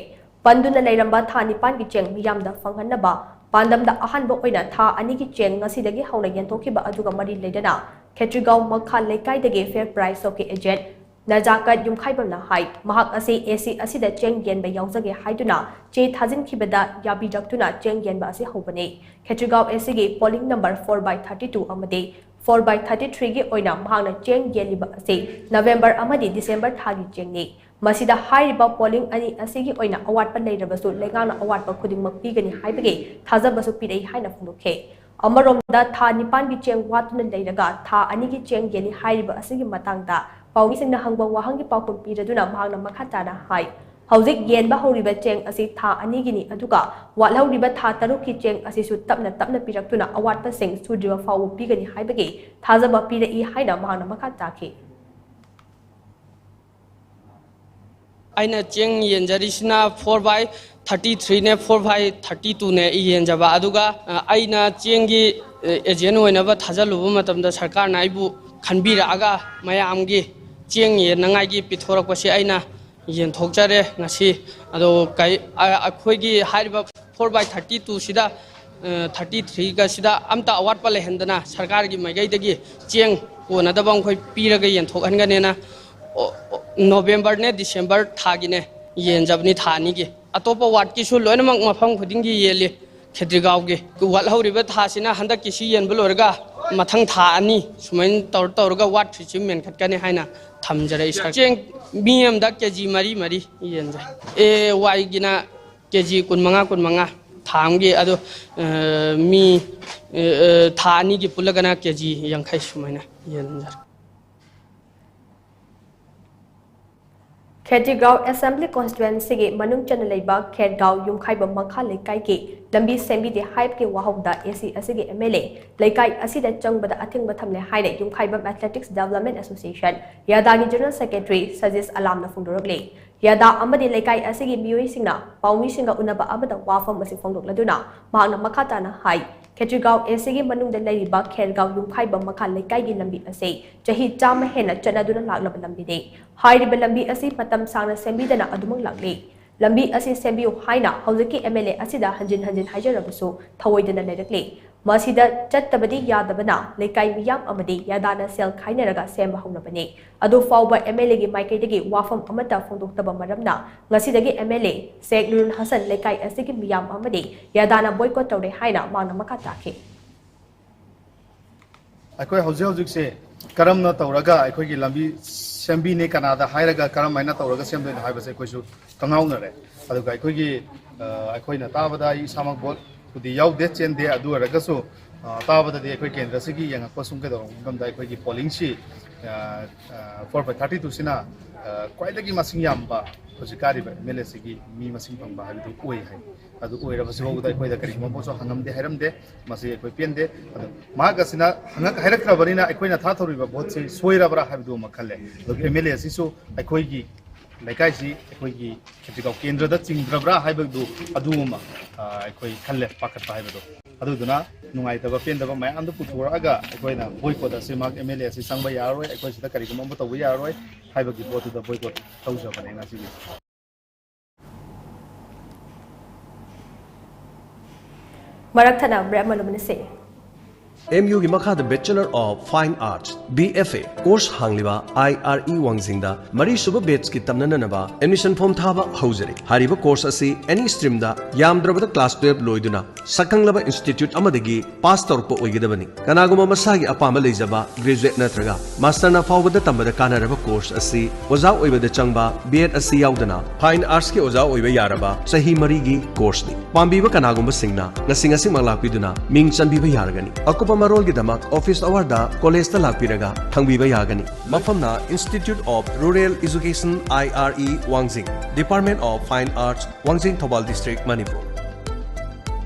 ꯄꯟꯗꯨꯅ ꯂꯩꯔꯝꯕ ꯊꯥ ꯅꯤꯄꯥꯟꯒꯤ ꯆꯦꯡ ꯃꯤꯌꯥꯝꯗ ꯐꯪꯍꯟꯅꯕ ꯄꯥꯟꯗꯝꯗ ꯑꯍꯥꯟꯕ ꯑꯣꯏꯅ ꯊꯥ ꯑꯅꯤꯒꯤ ꯆꯦꯡ ꯉꯁꯤꯗꯒꯤ ꯍꯧꯅ ꯌꯦꯟꯊꯣꯛꯈꯤꯕ ꯑꯗꯨꯒ ꯃꯔꯤ ꯂꯩꯅꯅ ꯈꯦꯇ꯭ꯔꯤꯒꯥꯎ ꯃꯈꯥ ꯂꯩꯀꯥꯏꯗꯒꯤ ꯐꯦꯌꯔ ꯄ꯭ꯔꯥꯏꯁ ꯁꯣꯞꯀꯤ ꯑꯦꯖꯦꯟꯠ ꯅꯖꯥꯀꯠ ꯌꯨꯝꯈꯥꯏꯕꯝꯅ ꯍꯥꯏ, ꯃꯍꯥꯛ ꯑꯁꯤ ꯑꯦꯁꯤ ꯑꯁꯤꯗ ꯆꯦꯡ ꯌꯦꯟꯕ ꯌꯥꯎꯖꯒꯦ ꯍꯥꯏꯗꯨꯅ ꯆꯦ ꯊꯥꯖꯤꯟꯈꯤꯕꯗ ꯌꯥꯕꯤꯔꯛꯇꯨꯅ ꯆꯦꯡ ꯌꯦꯟꯕ ꯑꯁꯤ ꯍꯧꯕꯅꯤ꯫ ꯈꯦꯇ꯭ꯔꯤꯒꯥꯎ ꯑꯦꯁꯤꯒꯤ polling number four by thirty two ꯑꯃꯗꯤ four by thirty three ꯒꯤ ꯑꯣꯏꯅ ꯃꯍꯥꯛꯅ ꯆꯦꯡ ꯌꯦꯜꯂꯤꯕ ꯑꯁꯤ ꯅꯕꯦꯝꯕꯔ ꯑꯃꯗꯤ ꯗꯤꯁꯦꯝꯕꯔ ꯊꯥꯒꯤ ꯆꯦꯡꯅꯤ꯫ ꯃꯁꯤꯗ ꯍꯥꯏꯔꯤꯕ polling ꯑꯅꯤ ꯑꯁꯤꯒꯤ ꯑꯣꯏꯅ ꯑꯋꯥꯠꯄ ꯂꯩꯔꯕꯁꯨ ꯂꯩꯉꯥꯛꯅ ꯑꯋꯥꯠꯄ ꯈꯨꯗꯤꯡꯃꯛ ꯄꯤꯒꯅꯤ ꯍꯥꯏꯕꯒꯤ ꯊꯥꯖꯕꯁꯨ ꯄꯤꯔꯛꯏ ꯍꯥꯏꯅ ꯐꯣꯡꯗꯣꯛꯈꯤ꯫ ꯑꯃꯔꯣꯝꯗ ꯊꯥ ꯅꯤꯄꯥꯟꯒꯤ ꯆꯦꯡ ꯋꯥꯠꯇꯨꯅ ꯂꯩꯔꯒ ꯊꯥ ꯑꯅꯤꯒꯤ ꯆꯦꯡ ꯌꯦꯜꯂꯤ ꯍꯥꯏꯔꯤꯕ ꯑꯁꯤꯒꯤ ꯃꯇꯥꯡꯗ ꯄꯥꯎꯃꯤꯁꯤꯡꯅ ꯍꯪꯕ ꯋꯥꯍꯪꯒꯤ ꯄꯥꯎꯈꯨꯝ ꯄꯤꯔꯗꯨꯅ ꯃꯍꯥꯛꯅ ꯃꯈꯥ ꯇꯥꯅ ꯍꯥꯏ, ꯍꯧꯖꯤꯛ ꯌꯦꯟꯕ ꯍꯧꯔꯤꯕ ꯆꯦꯡ ꯑꯁꯤ ꯊꯥ ꯑꯅꯤꯒꯤꯅꯤ, ꯑꯗꯨꯒ ꯋꯥꯠꯍꯧꯔꯤꯕ ꯊꯥ ꯇꯔꯨꯛꯀꯤ ꯆꯦꯡ ꯑꯁꯤꯁꯨ ꯇꯞꯅ ꯇꯞꯅ ꯄꯤꯔꯛꯇꯨꯅ ꯑꯋꯥꯠꯄꯁꯤꯡ ꯁꯨꯗ꯭ꯔꯤꯕ ꯐꯥꯎꯕ ꯄꯤꯒꯅꯤ ꯍꯥꯏꯕꯒꯤ ꯊꯥꯖꯕ ꯄꯤꯔꯛꯏ ꯍꯥꯏꯅ ꯃꯍꯥꯛꯅ ꯃꯈꯥ ꯇꯥꯈꯤ꯫ ꯑꯩꯅ ꯆꯦꯡ ꯌꯦꯟꯖꯔꯤꯁꯤꯅ four by thirty three ꯅꯦ, four by thirty two ꯅꯦ ꯑꯩ ꯌꯦꯟꯖꯕ꯫ ꯑꯗꯨꯒ, ꯑ, ꯑꯩꯅ ꯆꯦꯡꯒꯤ, ꯑ, agent ꯑꯣꯏꯅꯕ ꯊꯥꯖꯤꯜꯂꯨꯕ ꯃꯇꯝꯗ ꯁꯔꯀꯥꯔꯅ ꯑꯩꯕꯨ ꯈꯟꯕꯤꯔꯛꯑꯒ ꯃꯌꯥꯝꯒꯤ ꯆꯦꯡ ꯌꯦꯟꯅꯉꯥꯏꯒꯤ ꯄꯤꯊꯣꯔꯛꯄꯁꯤ ꯑꯩꯅ ꯌꯦꯟꯊꯣꯛꯆꯔꯦ ꯉꯁꯤ꯫ ꯑꯗꯣ ꯀꯩ-, ꯑ-, ꯑꯩꯈꯣꯏꯒꯤ ꯍꯥꯏꯔꯤꯕ four by thirty two ꯁꯤꯗ, ꯑ, thirty three ꯒꯁꯤꯗ ꯑꯝꯇ ꯑꯋꯥꯠꯄ ꯂꯩꯍꯟꯗꯅ ꯁꯔꯀꯥꯔꯒꯤ ꯃꯥꯏꯀꯩꯗꯒꯤ ꯆꯦꯡ ꯀꯣꯟꯅꯗꯕ ꯃꯈꯣꯏ ꯄꯤꯔꯒ ꯌꯦꯟꯊꯣꯛꯍꯟꯒꯅꯦꯅ, ꯑꯣ, ꯑꯣ, ꯅꯣꯕꯦꯝꯕꯔꯅꯦ ꯗꯤꯁꯦꯝꯕꯔ ꯊꯥꯒꯤꯅꯦ ꯌꯦꯟꯖꯕꯅꯤ ꯊꯥ ꯑꯅꯤꯒꯤ꯫ ꯑꯇꯣꯞꯄ ward ꯀꯤꯁꯨ ꯂꯣꯏꯅꯃꯛ ꯃꯐꯝ ꯈꯨꯗꯤꯡꯒꯤ ꯌꯦꯜꯂꯤ꯫ ꯈꯦꯇ꯭ꯔꯤꯒꯥꯎꯒꯤ ꯋꯥꯠꯍꯧꯔꯤꯕ ꯊꯥꯁꯤꯅ ꯍꯟꯗꯛꯀꯤꯁꯤ ꯌꯦꯟꯕ ꯂꯣꯏꯔꯒ ꯃꯊꯪ ꯊꯥ ꯑꯅꯤ ꯁꯨꯃꯥꯏꯅ ꯇꯧꯔ ꯇꯧꯔꯒ ward three ꯁꯤ ꯃꯦꯟꯈꯠꯀꯅꯤ ꯍꯥꯏꯅ ꯊꯝꯖꯔꯦ꯫ ꯏꯁꯥ ꯆꯦꯡ ꯃꯤ ꯑꯃꯗ ꯀꯦ ꯖꯤ ꯃꯔꯤ ꯃꯔꯤ ꯌꯦꯟꯖꯩ꯫ ꯑꯦ ꯋꯥꯏꯒꯤꯅ ꯀꯦ ꯖꯤ ꯀꯨꯟꯃꯉꯥ ꯀꯨꯟꯃꯉꯥ ꯊꯥ ꯑꯃꯒꯤ꯫ ꯑꯗꯣ, ꯑ, ꯃꯤ, ꯑ, ꯑ, ꯊꯥ ꯑꯅꯤꯒꯤ ꯄꯨꯜꯂꯒꯅ ꯀꯦ ꯖꯤ ꯌꯥꯡꯈꯩ ꯁꯨꯃꯥꯏꯅ ꯌꯦꯟꯖꯔꯦ꯫ ꯈꯦꯇ꯭ꯔꯤꯒꯥꯎ Assembly Constituency ꯒꯤ ꯃꯅꯨꯡ ꯆꯟꯅ ꯂꯩꯕ ꯈꯦꯔꯒꯥꯎ ꯌꯨꯝꯈꯥꯏꯕꯝ ꯃꯈꯥ ꯂꯩꯀꯥꯏꯒꯤ ꯂꯝꯕꯤ ꯁꯦꯝꯕꯤꯗꯦ ꯍꯥꯏꯕꯒꯤ ꯋꯥꯍꯧꯗ A C ꯑꯁꯤꯒꯤ M L A ꯂꯩꯀꯥꯏ ꯑꯁꯤꯗ ꯆꯪꯕꯗ ꯑꯊꯤꯡꯕ ꯊꯝꯂꯦ ꯍꯥꯏꯅ ꯌꯨꯝꯈꯥꯏꯕꯝ Athletics Development Association, ꯌꯥꯗꯥꯒꯤ General Secretary ꯁꯖꯤꯁ ꯑꯂꯥꯝꯅ ꯐꯣꯡꯗꯣꯔꯛꯂꯤ꯫ ꯌꯥꯗꯥ ꯑꯃꯗꯤ ꯂꯩꯀꯥꯏ ꯑꯁꯤꯒꯤ ꯃꯤꯑꯣꯏꯁꯤꯡꯅ ꯄꯥꯎꯃꯤꯁꯤꯡꯒ ꯎꯅꯕ ꯑꯃꯗ ꯋꯥꯐꯝ ꯑꯁꯤ ꯐꯣꯡꯗꯣꯛꯂꯗꯨꯅ ꯃꯍꯥꯛꯅ ꯃꯈꯥ ꯇꯥꯅ ꯍꯥꯏ, ꯈꯦꯇ꯭ꯔꯤꯒꯥꯎ A C ꯒꯤ ꯃꯅꯨꯡꯗ ꯂꯩꯔꯤꯕ ꯈꯦꯔꯒꯥꯎ ꯌꯨꯝꯈꯥꯏꯕꯝ ꯃꯈꯥ ꯂꯩꯀꯥꯏꯒꯤ ꯂꯝꯕꯤ ꯑꯁꯤ ꯆꯍꯤ ꯆꯥꯝꯃ ꯍꯦꯟꯅ ꯆꯠꯅꯗꯨꯅ ꯂꯥꯛꯂꯕ ꯂꯝꯕꯤꯅꯤ꯫ ꯍꯥꯏꯔꯤꯕ ꯂꯝꯕꯤ ꯑꯁꯤ ꯃꯇꯝ ꯁꯥꯡꯅ ꯁꯦꯝꯕꯤꯗꯅ ꯑꯗꯨꯃꯛ ꯂꯥꯛꯂꯤ꯫ ꯂꯝꯕꯤ ꯑꯁꯤ ꯁꯦꯝꯕꯤꯌꯨ ꯍꯥꯏꯅ ꯍꯧꯖꯤꯛꯀꯤ M L A ꯑꯁꯤꯗ ꯍꯟꯖꯤꯟ ꯍꯟꯖꯤꯟ ꯍꯥꯏꯖꯔꯕꯁꯨ ꯊꯧꯑꯣꯏꯗꯅ ꯂꯩꯔꯛꯂꯤ꯫ ꯃꯁꯤꯗ ꯆꯠꯇꯕꯗꯤ ꯌꯥꯗꯕꯅ ꯂꯩꯀꯥꯏ ꯃꯤꯌꯥꯝ ꯑꯃꯗꯤ ꯌꯥꯗꯥꯅ ꯁꯦꯜ ꯈꯥꯏꯅꯔꯒ ꯁꯦꯝꯕ ꯍꯧꯔꯕꯅꯤ꯫ ꯑꯗꯨ ꯐꯥꯎꯕ M L A ꯒꯤ ꯃꯥꯏꯀꯩꯗꯒꯤ ꯋꯥꯐꯝ ꯑꯃꯠꯇ ꯐꯣꯡꯗꯣꯛꯇꯕ ꯃꯔꯝꯅ ꯉꯁꯤꯗꯒꯤ M L A ꯁꯦꯈ ꯅꯨꯔꯨꯜ ꯍꯁꯟ ꯂꯩꯀꯥꯏ ꯑꯁꯤꯒꯤ ꯃꯤꯌꯥꯝ ꯑꯃꯗꯤ ꯌꯥꯗꯥꯅ boycott ꯇꯧꯔꯦ ꯍꯥꯏꯅ ꯃꯍꯥꯛꯅ ꯃꯈꯥ ꯇꯥꯈꯤ꯫ ꯑꯩꯈꯣꯏ ꯍꯧꯖꯤꯛ ꯍꯧꯖꯤꯛꯁꯦ ꯀꯔꯝꯅ ꯇꯧꯔꯒ ꯑꯩꯈꯣꯏꯒꯤ ꯂꯝꯕꯤ ꯁꯦꯝꯕꯤꯅꯤ, ꯀꯅꯥꯗ ꯍꯥꯏꯔꯒ ꯀꯔꯝꯍꯥꯏꯅ ꯇꯧꯔꯒ ꯁꯦꯝꯗꯣꯏꯅꯣ ꯍꯥꯏꯕꯁꯦ ꯑꯩꯈꯣꯏꯁꯨ ꯈꯪꯍꯧꯅꯔꯦ꯫ ꯑꯗꯨꯒ ꯑꯩꯈꯣꯏꯒꯤ, ꯑ, ꯑꯩꯈꯣꯏꯅ ꯇꯥꯕꯗ, ꯑꯩ ꯏꯁꯥꯃꯛ ꯚꯣꯠꯄꯨꯗꯤ ꯌꯥꯎꯗꯦ, ꯆꯦꯟꯗꯦ, ꯑꯗꯨ ꯑꯣꯏꯔꯒꯁꯨ, ꯑ, ꯇꯥꯕꯗꯗꯤ ꯑꯩꯈꯣꯏ ꯀꯦꯟꯗ꯭ꯔꯁꯤꯒꯤ ꯌꯦꯡꯉꯛꯄ ꯁꯨꯝ ꯀꯩꯗꯧꯔꯛꯄ ꯃꯇꯝꯗ ꯑꯩꯈꯣꯏꯒꯤ ꯄꯣꯂꯤꯡꯁꯤ, ꯑ, ꯑ, four by thirty two ꯁꯤꯅ, ꯑ, ꯈ꯭ꯋꯥꯏꯗꯒꯤ ꯃꯁꯤꯡ ꯌꯥꯝꯕ ꯍꯧꯖꯤꯛ ꯀꯥꯔꯤꯕ ꯑꯦꯝ ꯑꯦꯜ ꯑꯦꯁꯤꯒꯤ ꯃꯤ ꯃꯁꯤꯡ ꯐꯪꯕ ꯍꯥꯏꯕꯗꯨ ꯑꯣꯏ ꯍꯥꯏ꯫ ꯑꯗꯨ ꯑꯣꯏꯔꯕꯁꯤꯐꯥꯎꯗ ꯑꯩꯈꯣꯏꯗ ꯀꯔꯤꯒꯨꯝꯕ ꯄꯣꯠꯁꯨ ꯍꯪꯉꯝꯗꯦ, ꯍꯥꯏꯔꯝꯗꯦ꯫ ꯃꯁꯤ ꯑꯩꯈꯣꯏ ꯄꯦꯟꯗꯦ꯫ ꯑꯗꯣ ꯃꯍꯥꯛ ꯑꯁꯤꯅ ꯍꯪꯉꯛ-, ꯍꯥꯏꯔꯛꯇ꯭ꯔꯕꯅꯤꯅ ꯑꯩꯈꯣꯏꯅ ꯊꯥꯊꯧꯔꯤꯕ ꯚꯣꯠꯁꯤ ꯁꯣꯏꯔꯕ꯭ꯔꯥ ꯍꯥꯏꯕꯗꯨ ꯑꯃ ꯈꯜꯂꯦ꯫ ꯑꯗꯨꯒ ꯑꯦꯝ ꯑꯦꯜ ꯑꯦ ꯑꯁꯤꯁꯨ ꯑꯩꯈꯣꯏꯒꯤ ꯂꯩꯀꯥꯏꯁꯤ ꯑꯩꯈꯣꯏꯒꯤ ꯈꯦꯇ꯭ꯔꯤꯒꯥꯎ ꯀꯦꯟꯗ꯭ꯔꯗ ꯆꯤꯡꯗ꯭ꯔꯕ꯭ꯔꯥ ꯍꯥꯏꯕꯗꯨ ꯑꯗꯨ ꯑꯃ, ꯑ, ꯑꯩꯈꯣꯏ ꯈꯜꯂꯦ, ꯄꯥꯈꯠꯄ ꯍꯥꯏꯕꯗꯣ꯫ ꯑꯗꯨꯗꯨꯅ ꯅꯨꯡꯉꯥꯏꯇꯕ ꯄꯦꯟꯗꯕ ꯃꯌꯥꯝꯗꯨ ꯄꯨꯊꯣꯔꯛꯑꯒ ꯑꯩꯈꯣꯏꯅ ꯕꯣꯏꯀꯣꯠ ꯑꯁꯤ ꯃꯍꯥꯛ ꯑꯦꯝ ꯑꯦꯜ ꯑꯦ ꯑꯁꯤ ꯆꯪꯕ ꯌꯥꯔꯔꯣꯏ, ꯑꯩꯈꯣꯏ ꯁꯤꯗ ꯀꯔꯤꯒꯨꯝꯕ ꯑꯃ ꯇꯧꯕ ꯌꯥꯔꯔꯣꯏ ꯍꯥꯏꯕꯒꯤ ꯄꯣꯠꯇꯨꯗ ꯕꯣꯏꯀꯣꯠ ꯇꯧꯖꯕꯅꯦ ꯉꯁꯤꯒꯤ꯫ ꯃꯔꯛ ꯊꯠꯅ ꯕ꯭ꯔꯦꯛ ꯑꯃ ꯂꯧꯃꯤꯟꯅꯁꯤ꯫ ꯑꯦꯝ ꯌꯨꯒꯤ ꯃꯈꯥꯗ Bachelor of Fine Arts, B F A, course ꯍꯥꯡꯂꯤꯕ ꯑꯥꯏ ꯑꯥꯔ ꯏ ꯋꯥꯡꯖꯤꯡꯗ ꯃꯔꯤꯁꯨꯕ batchꯀꯤ ꯇꯝꯅꯅꯕ admission form ꯊꯥꯕ ꯍꯧꯖꯔꯤ꯫ ꯍꯥꯏꯔꯤꯕ course ꯑꯁꯤ any streamꯗ ꯌꯥꯝꯗ꯭ꯔꯕꯗ class twelve ꯂꯣꯏꯗꯨꯅ ꯁꯛꯈꯪꯂꯕ institute ꯑꯃꯗꯒꯤ pass ꯇꯧꯔꯛꯄ ꯑꯣꯏꯒꯗꯕꯅꯤ꯫ ꯀꯅꯥꯒꯨꯝꯕ ꯃꯁꯥꯒꯤ ꯑꯄꯥꯝꯕ ꯂꯩꯖꯕ graduate ꯅꯠꯇ꯭ꯔꯒ masterꯅ ꯐꯥꯎꯕꯗ ꯇꯝꯕꯗ ꯀꯥꯟꯅꯔꯕ course ꯑꯁꯤ ꯑꯣꯖꯥ ꯑꯣꯏꯕꯗ ꯆꯪꯕ B Ed ꯑꯁꯤ ꯌꯥꯎꯗꯅ Fine Artsꯀꯤ ꯑꯣꯖꯥ ꯑꯣꯏꯕ ꯌꯥꯔꯕ ꯆꯍꯤ ꯃꯔꯤꯒꯤ courseꯅꯤ꯫ ꯄꯥꯝꯕꯤꯕ ꯀꯅꯥꯒꯨꯝꯕꯁꯤꯡꯅ ꯉꯁꯤ ꯉꯁꯤꯃꯛ ꯂꯥꯛꯄꯤꯗꯨꯅ ꯃꯤꯡ ꯆꯟꯕꯤꯕ ꯌꯥꯔꯒꯅꯤ꯫ ꯑꯀꯨꯞꯄ ꯃꯔꯣꯜꯒꯤꯗꯃꯛ office hourꯗ collegeꯇ ꯂꯥꯛꯄꯤꯔꯒ ꯈꯪꯕꯤꯕ ꯌꯥꯒꯅꯤ꯫ ꯃꯐꯝꯅ Institute of Rural Education, I R E, ꯋꯥꯡꯖꯤꯡ, Department of Fine Arts, ꯋꯥꯡꯖꯤꯡ, ꯊꯧꯕꯥꯜ District, ꯃꯅꯤꯄꯨꯔ꯫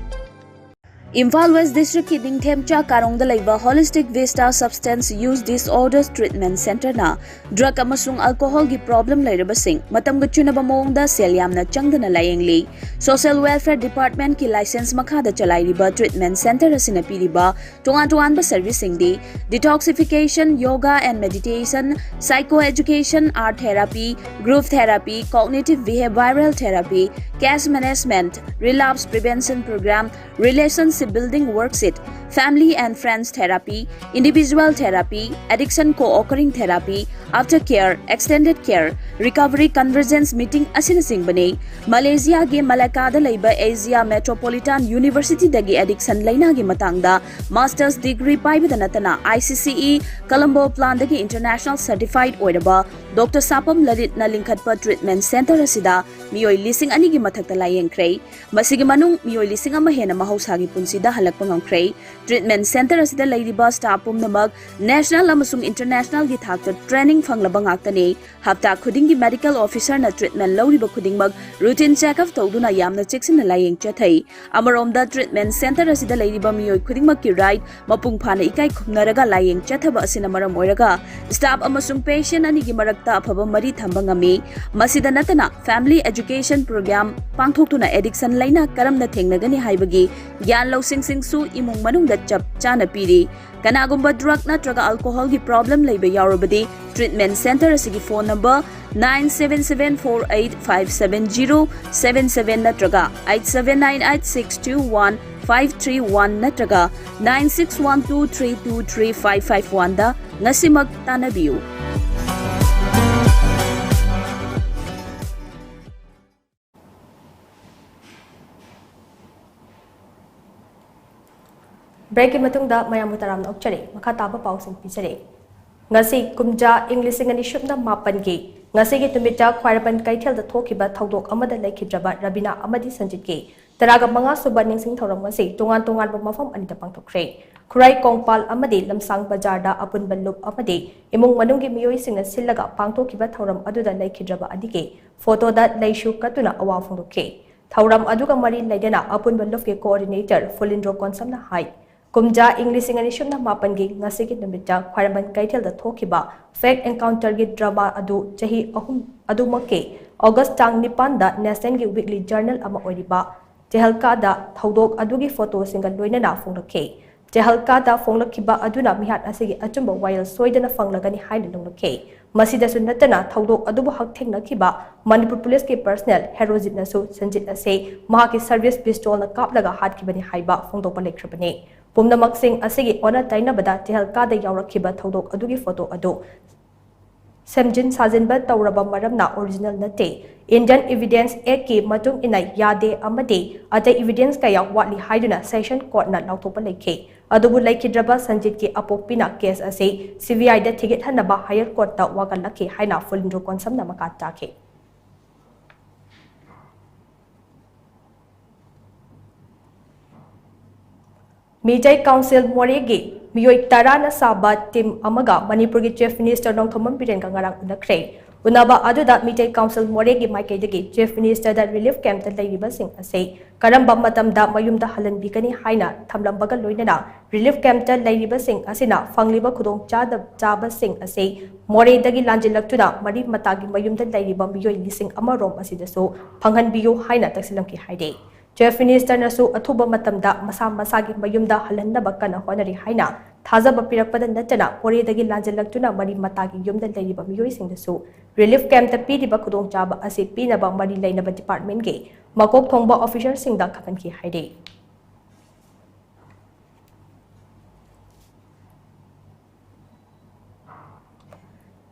ꯏꯝꯐꯥꯜ ꯋꯦꯁ ꯗꯤꯁꯇ꯭ꯔꯤꯛꯀꯤ ꯅꯤꯡꯊꯦꯝꯆꯥ ꯀꯥꯔꯣꯡꯗ ꯂꯩꯕ Holistic Vista Substance Use Disorders Treatment Centreꯅ drug ꯑꯃꯁꯨꯡ alcoholꯒꯤ problem ꯂꯩꯔꯕꯁꯤꯡ ꯃꯇꯝꯒ ꯆꯨꯅꯕ ꯃꯑꯣꯡꯗ ꯁꯦꯜ ꯌꯥꯝꯅ ꯆꯪꯗꯅ ꯂꯥꯌꯦꯡꯂꯤ꯫ Social Welfare Departmentꯀꯤ license ꯃꯈꯥꯗ ꯆꯂꯥꯏꯔꯤꯕ treatment centre ꯑꯁꯤꯅ ꯄꯤꯔꯤꯕ ꯇꯣꯉꯥꯟ ꯇꯣꯉꯥꯟꯕ serviceꯁꯤꯡꯗꯤ detoxification, yoga and meditation, psycho education, art therapy, group therapy, cognitive behavioral therapy, case management, relapse prevention program, relationship building worksheet, Family and Friends Therapy, Individual Therapy, Addiction Co-occurring Therapy, After Care, Extended Care, Recovery Convergence Meeting ꯑꯁꯤꯅꯆꯤꯡꯕꯅꯤ꯫ ꯃꯂꯦꯁꯤꯌꯥꯒꯤ ꯃꯂꯥꯀꯥꯗ ꯂꯩꯕ Asia metropolitan ꯌꯨꯅꯤꯚꯔꯁꯤꯇꯤꯗꯒꯤ addiction ꯂꯩꯅꯥꯒꯤ ꯃꯇꯥꯡꯗ masters degree ꯄꯥꯏꯕꯗ ꯅꯠꯇꯅ I C ꯁꯤ E Colombo ꯄ꯭ꯂꯥꯟꯗꯒꯤ international ꯁꯔꯇꯤꯐꯥꯏꯗ ꯑꯣꯏꯔꯕ doctor ꯁꯥꯄꯝ ꯂꯂꯤꯠꯅ ꯂꯤꯡꯈꯠꯄ treatment centre ꯑꯁꯤꯗ ꯃꯤꯑꯣꯏ ꯂꯤꯁꯤꯡ ꯑꯅꯤꯒꯤ ꯃꯊꯛꯇ ꯂꯥꯌꯦꯡꯈ꯭ꯔꯦ꯫ ꯃꯁꯤꯒꯤ ꯃꯅꯨꯡ ꯃꯤꯑꯣꯏ ꯂꯤꯁꯤꯡ ꯑꯃ ꯍꯦꯟꯅ ꯃꯍꯧꯁꯥꯒꯤ ꯄꯨꯟꯁꯤꯗ ꯍꯜꯂꯛꯄ ꯉꯝꯈ꯭ꯔꯦ꯫ ꯇ꯭ꯔꯤꯠꯃꯦꯟ ꯁꯦꯟꯇꯔ ꯑꯁꯤꯗ ꯂꯩꯔꯤꯕ ꯁ꯭ꯇꯥꯐ ꯄꯨꯝꯅꯃꯛ ꯅꯦꯁꯅꯦꯜ ꯑꯃꯁꯨꯡ ꯏꯟꯇꯔꯅꯦꯁꯅꯦꯜꯒꯤ ꯊꯥꯛꯇ ꯇ꯭ꯔꯦꯅꯤꯡ ꯐꯪꯂꯕ ꯉꯥꯛꯇꯅꯤ꯫ ꯍꯞꯇꯥ ꯈꯨꯗꯤꯡꯒꯤ ꯃꯦꯗꯤꯀꯦꯜ ꯑꯣꯐꯤꯁꯔꯅ ꯇ꯭ꯔꯤꯠꯃꯦꯟ ꯂꯧꯔꯤꯕ ꯈꯨꯗꯤꯡꯃꯛ ꯔꯨꯇꯤꯟ ꯆꯦꯛꯑꯞ ꯇꯧꯗꯨꯅ ꯌꯥꯝꯅ ꯆꯦꯛꯁꯤꯟꯅ ꯂꯥꯌꯦꯡ ꯆꯠꯊꯩ꯫ ꯑꯃꯔꯣꯝꯗ, ꯇ꯭ꯔꯤꯠꯃꯦꯟ ꯁꯦꯟꯇꯔ ꯑꯁꯤꯗ ꯂꯩꯔꯤꯕ ꯃꯤꯑꯣꯏ ꯈꯨꯗꯤꯡꯃꯛꯀꯤ ꯔꯥꯏꯠ ꯃꯄꯨꯡ ꯐꯥꯅ ꯏꯀꯥꯏ ꯈꯨꯝꯅꯔꯒ ꯂꯥꯌꯦꯡ ꯆꯠꯊꯕ ꯑꯁꯤꯅ ꯃꯔꯝ ꯑꯣꯏꯔꯒ, ꯁ꯭ꯇꯥꯐ ꯑꯃꯁꯨꯡ ꯄꯦꯁꯦꯟ ꯑꯅꯤꯒꯤ ꯃꯔꯛꯇ ꯑꯐꯕ ꯃꯔꯤ ꯊꯝꯕ ꯉꯝꯃꯤ꯫ ꯃꯁꯤꯗ ꯅꯠꯇꯅ, ꯐꯦꯃꯤꯂꯤ ꯑꯦꯖꯨꯀꯦꯁꯟ ꯄ꯭ꯔꯣꯒ꯭ꯔꯥꯝ ꯄꯥꯡꯊꯣꯛꯇꯨꯅ ꯑꯦꯗꯤꯛꯁꯟ ꯂꯩꯅꯥ ꯀꯔꯝꯅ ꯊꯦꯡꯅꯒꯅꯤ ꯍꯥꯏꯕꯒꯤ ꯒ꯭ꯌꯥꯟ ꯂꯧꯁꯤꯡꯁꯤꯡꯁꯨ ꯏꯃꯨꯡ ꯃꯅꯨꯡꯗ ꯆꯞ ꯆꯥꯅ ꯄꯤꯔꯤ꯫ ꯀꯅꯥꯒꯨꯝꯕ ꯗ꯭ꯔꯒ ꯅꯠꯇ꯭ꯔꯒ ꯑꯜꯀꯣꯍꯣꯜꯒꯤ ꯄ꯭ꯔꯣꯕ꯭ꯂꯦꯝ ꯂꯩꯕ ꯌꯥꯎꯔꯕꯗꯤ, ꯇ꯭ꯔꯤꯠꯃꯦꯟ ꯁꯦꯟꯇꯔ ꯑꯁꯤꯒꯤ phone number nine seven seven four eight five seven zero seven seven ꯅꯠꯇ꯭ꯔꯒ eight seven nine eight six two one five three one ꯅꯠꯇ꯭ꯔꯒ nine six one two three two three five five one ꯗ ꯉꯁꯤꯃꯛ ꯇꯥꯟꯅꯕꯤꯌꯨ꯫ ꯕ꯭ꯔꯦꯛꯀꯤ ꯃꯇꯨꯡꯗ ꯃꯌꯥꯝꯕꯨ ꯇꯔꯥꯝꯅ ꯑꯣꯛꯆꯔꯤ꯫ ꯃꯈꯥ ꯇꯥꯕ ꯄꯥꯎꯁꯤꯡ ꯄꯤꯖꯔꯤ꯫ ꯉꯁꯤ ꯀꯨꯝꯖꯥ ꯏꯪ ꯂꯤꯁꯤꯡ ꯑꯅꯤ ꯁꯨꯞꯅ ꯃꯥꯄꯟꯒꯤ ꯉꯁꯤꯒꯤ ꯅꯨꯃꯤꯠꯇ ꯈ꯭ꯋꯥꯏꯔꯝꯕꯟ ꯀꯩꯊꯦꯜꯗ ꯊꯣꯛꯈꯤꯕ ꯊꯧꯗꯣꯛ ꯑꯃꯗ ꯂꯩꯈꯤꯗ꯭ꯔꯕ ꯔꯕꯤꯅꯥ ꯑꯃꯗꯤ ꯁꯟꯖꯤꯠꯀꯤ ꯇꯔꯥꯒ ꯃꯉꯥ ꯁꯨꯕ ꯅꯤꯡꯁꯤꯡ ꯊꯧꯔꯝ ꯉꯁꯤ ꯇꯣꯉꯥꯟ ꯇꯣꯉꯥꯟꯕ ꯃꯐꯝ ꯑꯅꯤꯗ ꯄꯥꯡꯊꯣꯛꯈ꯭ꯔꯦ꯫ ꯈꯨꯔꯥꯏ ꯀꯣꯡꯄꯥꯜ ꯑꯃꯗꯤ ꯂꯝꯁꯥꯡ ꯕꯖꯥꯔꯗ ꯑꯄꯨꯟꯕ ꯂꯨꯞ ꯑꯃꯗꯤ ꯏꯃꯨꯡ ꯃꯅꯨꯡꯒꯤ ꯃꯤꯑꯣꯏꯁꯤꯡꯅ ꯁꯤꯜꯂꯒ ꯄꯥꯡꯊꯣꯛꯈꯤꯕ ꯊꯧꯔꯝ ꯑꯗꯨꯗ ꯂꯩꯈꯤꯗ꯭ꯔꯕ ꯑꯅꯤꯒꯤ ꯐꯣꯇꯣꯗ ꯂꯩꯁꯨ ꯀꯠꯇꯨꯅ ꯑꯋꯥ ꯐꯣꯡꯗꯣꯛꯈꯤ꯫ ꯊꯧꯔꯝ ꯑꯗꯨꯒ ꯃꯔꯤ ꯂꯩꯅꯅ ꯑꯄꯨꯟꯕ ꯂꯨꯞꯀꯤ ꯀꯣꯑꯣꯔꯗꯤꯅꯦꯇꯔ ꯐꯨꯂꯤꯟꯗ꯭ꯔꯣ ꯀꯣꯟꯁꯝꯅ ꯍꯥꯏ, ꯀꯨꯝꯖꯥ ꯏꯪ ꯂꯤꯁꯤꯡ ꯑꯅꯤ ꯁꯨꯞꯅ ꯃꯥꯄꯟꯒꯤ ꯉꯁꯤꯒꯤ ꯅꯨꯃꯤꯠꯇ ꯈ꯭ꯋꯥꯏꯔꯝꯕꯟ ꯀꯩꯊꯦꯜꯗ ꯊꯣꯛꯈꯤꯕ ꯐꯦꯛ ꯑꯦꯟꯀꯥꯎꯟꯇꯔꯒꯤ ꯗ꯭ꯔꯃꯥ ꯑꯗꯨ ꯆꯍꯤ ꯑꯍꯨꯝ ꯑꯗꯨꯃꯛꯀꯤ ꯑꯣꯒꯁ ꯇꯥꯡ ꯅꯤꯄꯥꯟꯗ ꯅꯦꯁꯟꯒꯤ ꯋꯤꯛꯂꯤ ꯖꯔꯅꯦꯜ ꯑꯃ ꯑꯣꯏꯔꯤꯕ ꯆꯦꯍꯜꯀꯥꯗ ꯊꯧꯗꯣꯛ ꯑꯗꯨꯒꯤ ꯐꯣꯇꯣꯁꯤꯡꯒ ꯂꯣꯏꯅꯅ ꯐꯣꯡꯂꯛꯈꯤ꯫ ꯆꯦꯍꯜꯀꯥꯗ ꯐꯣꯡꯂꯛꯈꯤꯕ ꯑꯗꯨꯅ ꯃꯤꯍꯥꯠ ꯑꯁꯤꯒꯤ ꯑꯆꯨꯝꯕ ꯋꯥꯌꯦꯜ ꯁꯣꯏꯗꯅ ꯐꯪꯂꯒꯅꯤ ꯍꯥꯏꯅ ꯂꯧꯅꯈꯤ꯫ ꯃꯁꯤꯗꯁꯨ ꯅꯠꯇꯅ ꯊꯧꯗꯣꯛ ꯑꯗꯨꯕꯨ ꯍꯛꯊꯦꯡꯅꯈꯤꯕ ꯃꯅꯤꯄꯨꯔ ꯄꯨꯂꯤꯁꯀꯤ ꯄꯔꯁꯅꯦꯜ ꯍꯦꯔꯣꯖꯤꯠꯅꯁꯨ ꯁꯟꯖꯤꯠ ꯑꯁꯤ ꯃꯍꯥꯛꯀꯤ ꯁꯔꯚꯤꯁ ꯄꯤꯁꯇꯣꯜꯅ ꯀꯥꯞꯂꯒ ꯍꯥꯠꯈꯤꯕꯅꯤ ꯍꯥꯏꯕ ꯐꯣꯡꯗꯣꯛꯄ ꯂꯩꯈ꯭ꯔꯕꯅꯤ꯫ ꯄꯨꯝꯅꯃꯛꯁꯤꯡ ꯑꯁꯤꯒꯤ ꯑꯣꯟꯅ ꯇꯩꯅꯕꯗ ꯇꯦꯍꯜꯀꯥꯗ ꯌꯥꯎꯔꯛꯈꯤꯕ ꯊꯧꯗꯣꯛ ꯑꯗꯨꯒꯤ ꯐꯣꯇꯣ ꯑꯗꯨ ꯁꯦꯝꯖꯤꯟ ꯁꯥꯖꯤꯟꯕ ꯇꯧꯔꯕ ꯃꯔꯝꯅ ꯑꯣꯔꯤꯖꯤꯅꯦꯜ ꯅꯠꯇꯦ꯫ Indian Evidence Actꯀꯤ ꯃꯇꯨꯡ ꯏꯟꯅ ꯌꯥꯗꯦ ꯑꯃꯗꯤ ꯑꯇꯩ evidence ꯀꯌꯥ ꯋꯥꯠꯂꯤ ꯍꯥꯏꯗꯨꯅ ꯁꯦꯁꯟ ꯀꯣꯔꯠꯅ ꯂꯥꯎꯊꯣꯛꯄ ꯂꯩꯈꯤ꯫ ꯑꯗꯨꯕꯨ ꯂꯩꯈꯤꯗ꯭ꯔꯕ ꯁꯟꯖꯤꯠꯀꯤ ꯑꯄꯣꯛꯄꯤꯅ ꯀꯦꯁ ꯑꯁꯤ CBIꯗ ꯊꯤꯒꯠꯍꯟꯅꯕ ꯍꯥꯌꯔ ꯀꯣꯔꯠꯇ ꯋꯥꯀꯠꯂꯛꯈꯤ ꯍꯥꯏꯅ ꯐꯨꯂꯤꯟꯗ꯭ꯔꯣ ꯀꯣꯟꯁꯝꯅ ꯃꯈꯥ ꯇꯥꯈꯤ꯫ ꯃꯤꯇꯩ ꯀꯥꯎꯟꯁꯤꯜ ꯃꯣꯔꯦꯒꯤ ꯃꯤꯑꯣꯏ ꯇꯔꯥꯅ ꯁꯥꯕ ꯇꯤꯝ ꯑꯃꯒ ꯃꯅꯤꯄꯨꯔꯒꯤ ꯆꯤꯐ ꯃꯤꯅꯤꯁꯇꯔ ꯅꯣꯡꯊꯣꯝꯕꯝ ꯕꯤꯔꯦꯟꯒ ꯉꯔꯥꯡ ꯎꯅꯈ꯭ꯔꯦ꯫ ꯎꯅꯕ ꯑꯗꯨꯗ ꯃꯤꯇꯩ ꯀꯥꯎꯟꯁꯤꯜ ꯃꯣꯔꯦꯒꯤ ꯃꯥꯏꯀꯩꯗꯒꯤ ꯆꯤꯐ ꯃꯤꯅꯤꯁꯇꯔꯗ ꯔꯤꯂꯤꯐ ꯀꯦꯝꯞꯇ ꯂꯩꯔꯤꯕꯁꯤꯡ ꯑꯁꯤ ꯀꯔꯝꯕ ꯃꯇꯝꯗ ꯃꯌꯨꯝꯗ ꯍꯜꯍꯟꯕꯤꯒꯅꯤ ꯍꯥꯏꯅ ꯊꯝꯂꯝꯕꯒ ꯂꯣꯏꯅꯅ ꯔꯤꯂꯤꯐ ꯀꯦꯝꯞꯇ ꯂꯩꯔꯤꯕꯁꯤꯡ ꯑꯁꯤꯅ ꯐꯪꯂꯤꯕ ꯈꯨꯗꯣꯡ ꯆꯥꯗ-, ꯆꯥꯕꯁꯤꯡ ꯑꯁꯤ ꯃꯣꯔꯦꯗꯒꯤ ꯂꯥꯟꯖꯦꯜꯂꯛꯇꯨꯅ ꯃꯔꯤ ꯃꯇꯥꯒꯤ ꯃꯌꯨꯝꯗ ꯂꯩꯔꯤꯕ ꯃꯤꯑꯣꯏ ꯂꯤꯁꯤꯡ ꯑꯃꯔꯣꯝ ꯑꯁꯤꯗꯁꯨ ꯐꯪꯍꯟꯕꯤꯌꯨ ꯍꯥꯏꯅ ꯇꯛꯁꯤꯜꯂꯝꯈꯤ ꯍꯥꯏꯔꯤ꯫ ꯆꯤꯐ ꯃꯤꯅꯤꯁꯇꯔꯅꯁꯨ ꯑꯊꯨꯕ ꯃꯇꯝꯗ ꯃꯁꯥ ꯃꯁꯥꯒꯤ ꯃꯌꯨꯝꯗ ꯍꯜꯍꯟꯅꯕ ꯀꯟꯅ ꯍꯣꯠꯅꯔꯤ ꯍꯥꯏꯅ ꯊꯥꯖꯕ ꯄꯤꯔꯛꯄꯗ ꯅꯠꯇꯅ ꯃꯣꯔꯦꯗꯒꯤ ꯂꯥꯟꯖꯦꯜꯂꯛꯇꯨꯅ ꯃꯔꯤ ꯃꯇꯥꯒꯤ ꯌꯨꯝꯗ ꯂꯩꯔꯤꯕ ꯃꯤꯑꯣꯏꯁꯤꯡꯗꯁꯨ ꯔꯤꯂꯤꯐ ꯀꯦꯝꯞꯇ ꯄꯤꯔꯤꯕ ꯈꯨꯗꯣꯡꯆꯥꯕ ꯑꯁꯤ ꯄꯤꯅꯕ ꯃꯔꯤ ꯂꯩꯅꯕ ꯗꯤꯄꯥꯔꯠꯃꯦꯟꯒꯤ ꯃꯀꯣꯛ ꯊꯣꯡꯕ ꯑꯣꯐꯤꯁꯔꯁꯤꯡꯗ ꯈꯪꯍꯟꯈꯤ ꯍꯥꯏꯔꯤ꯫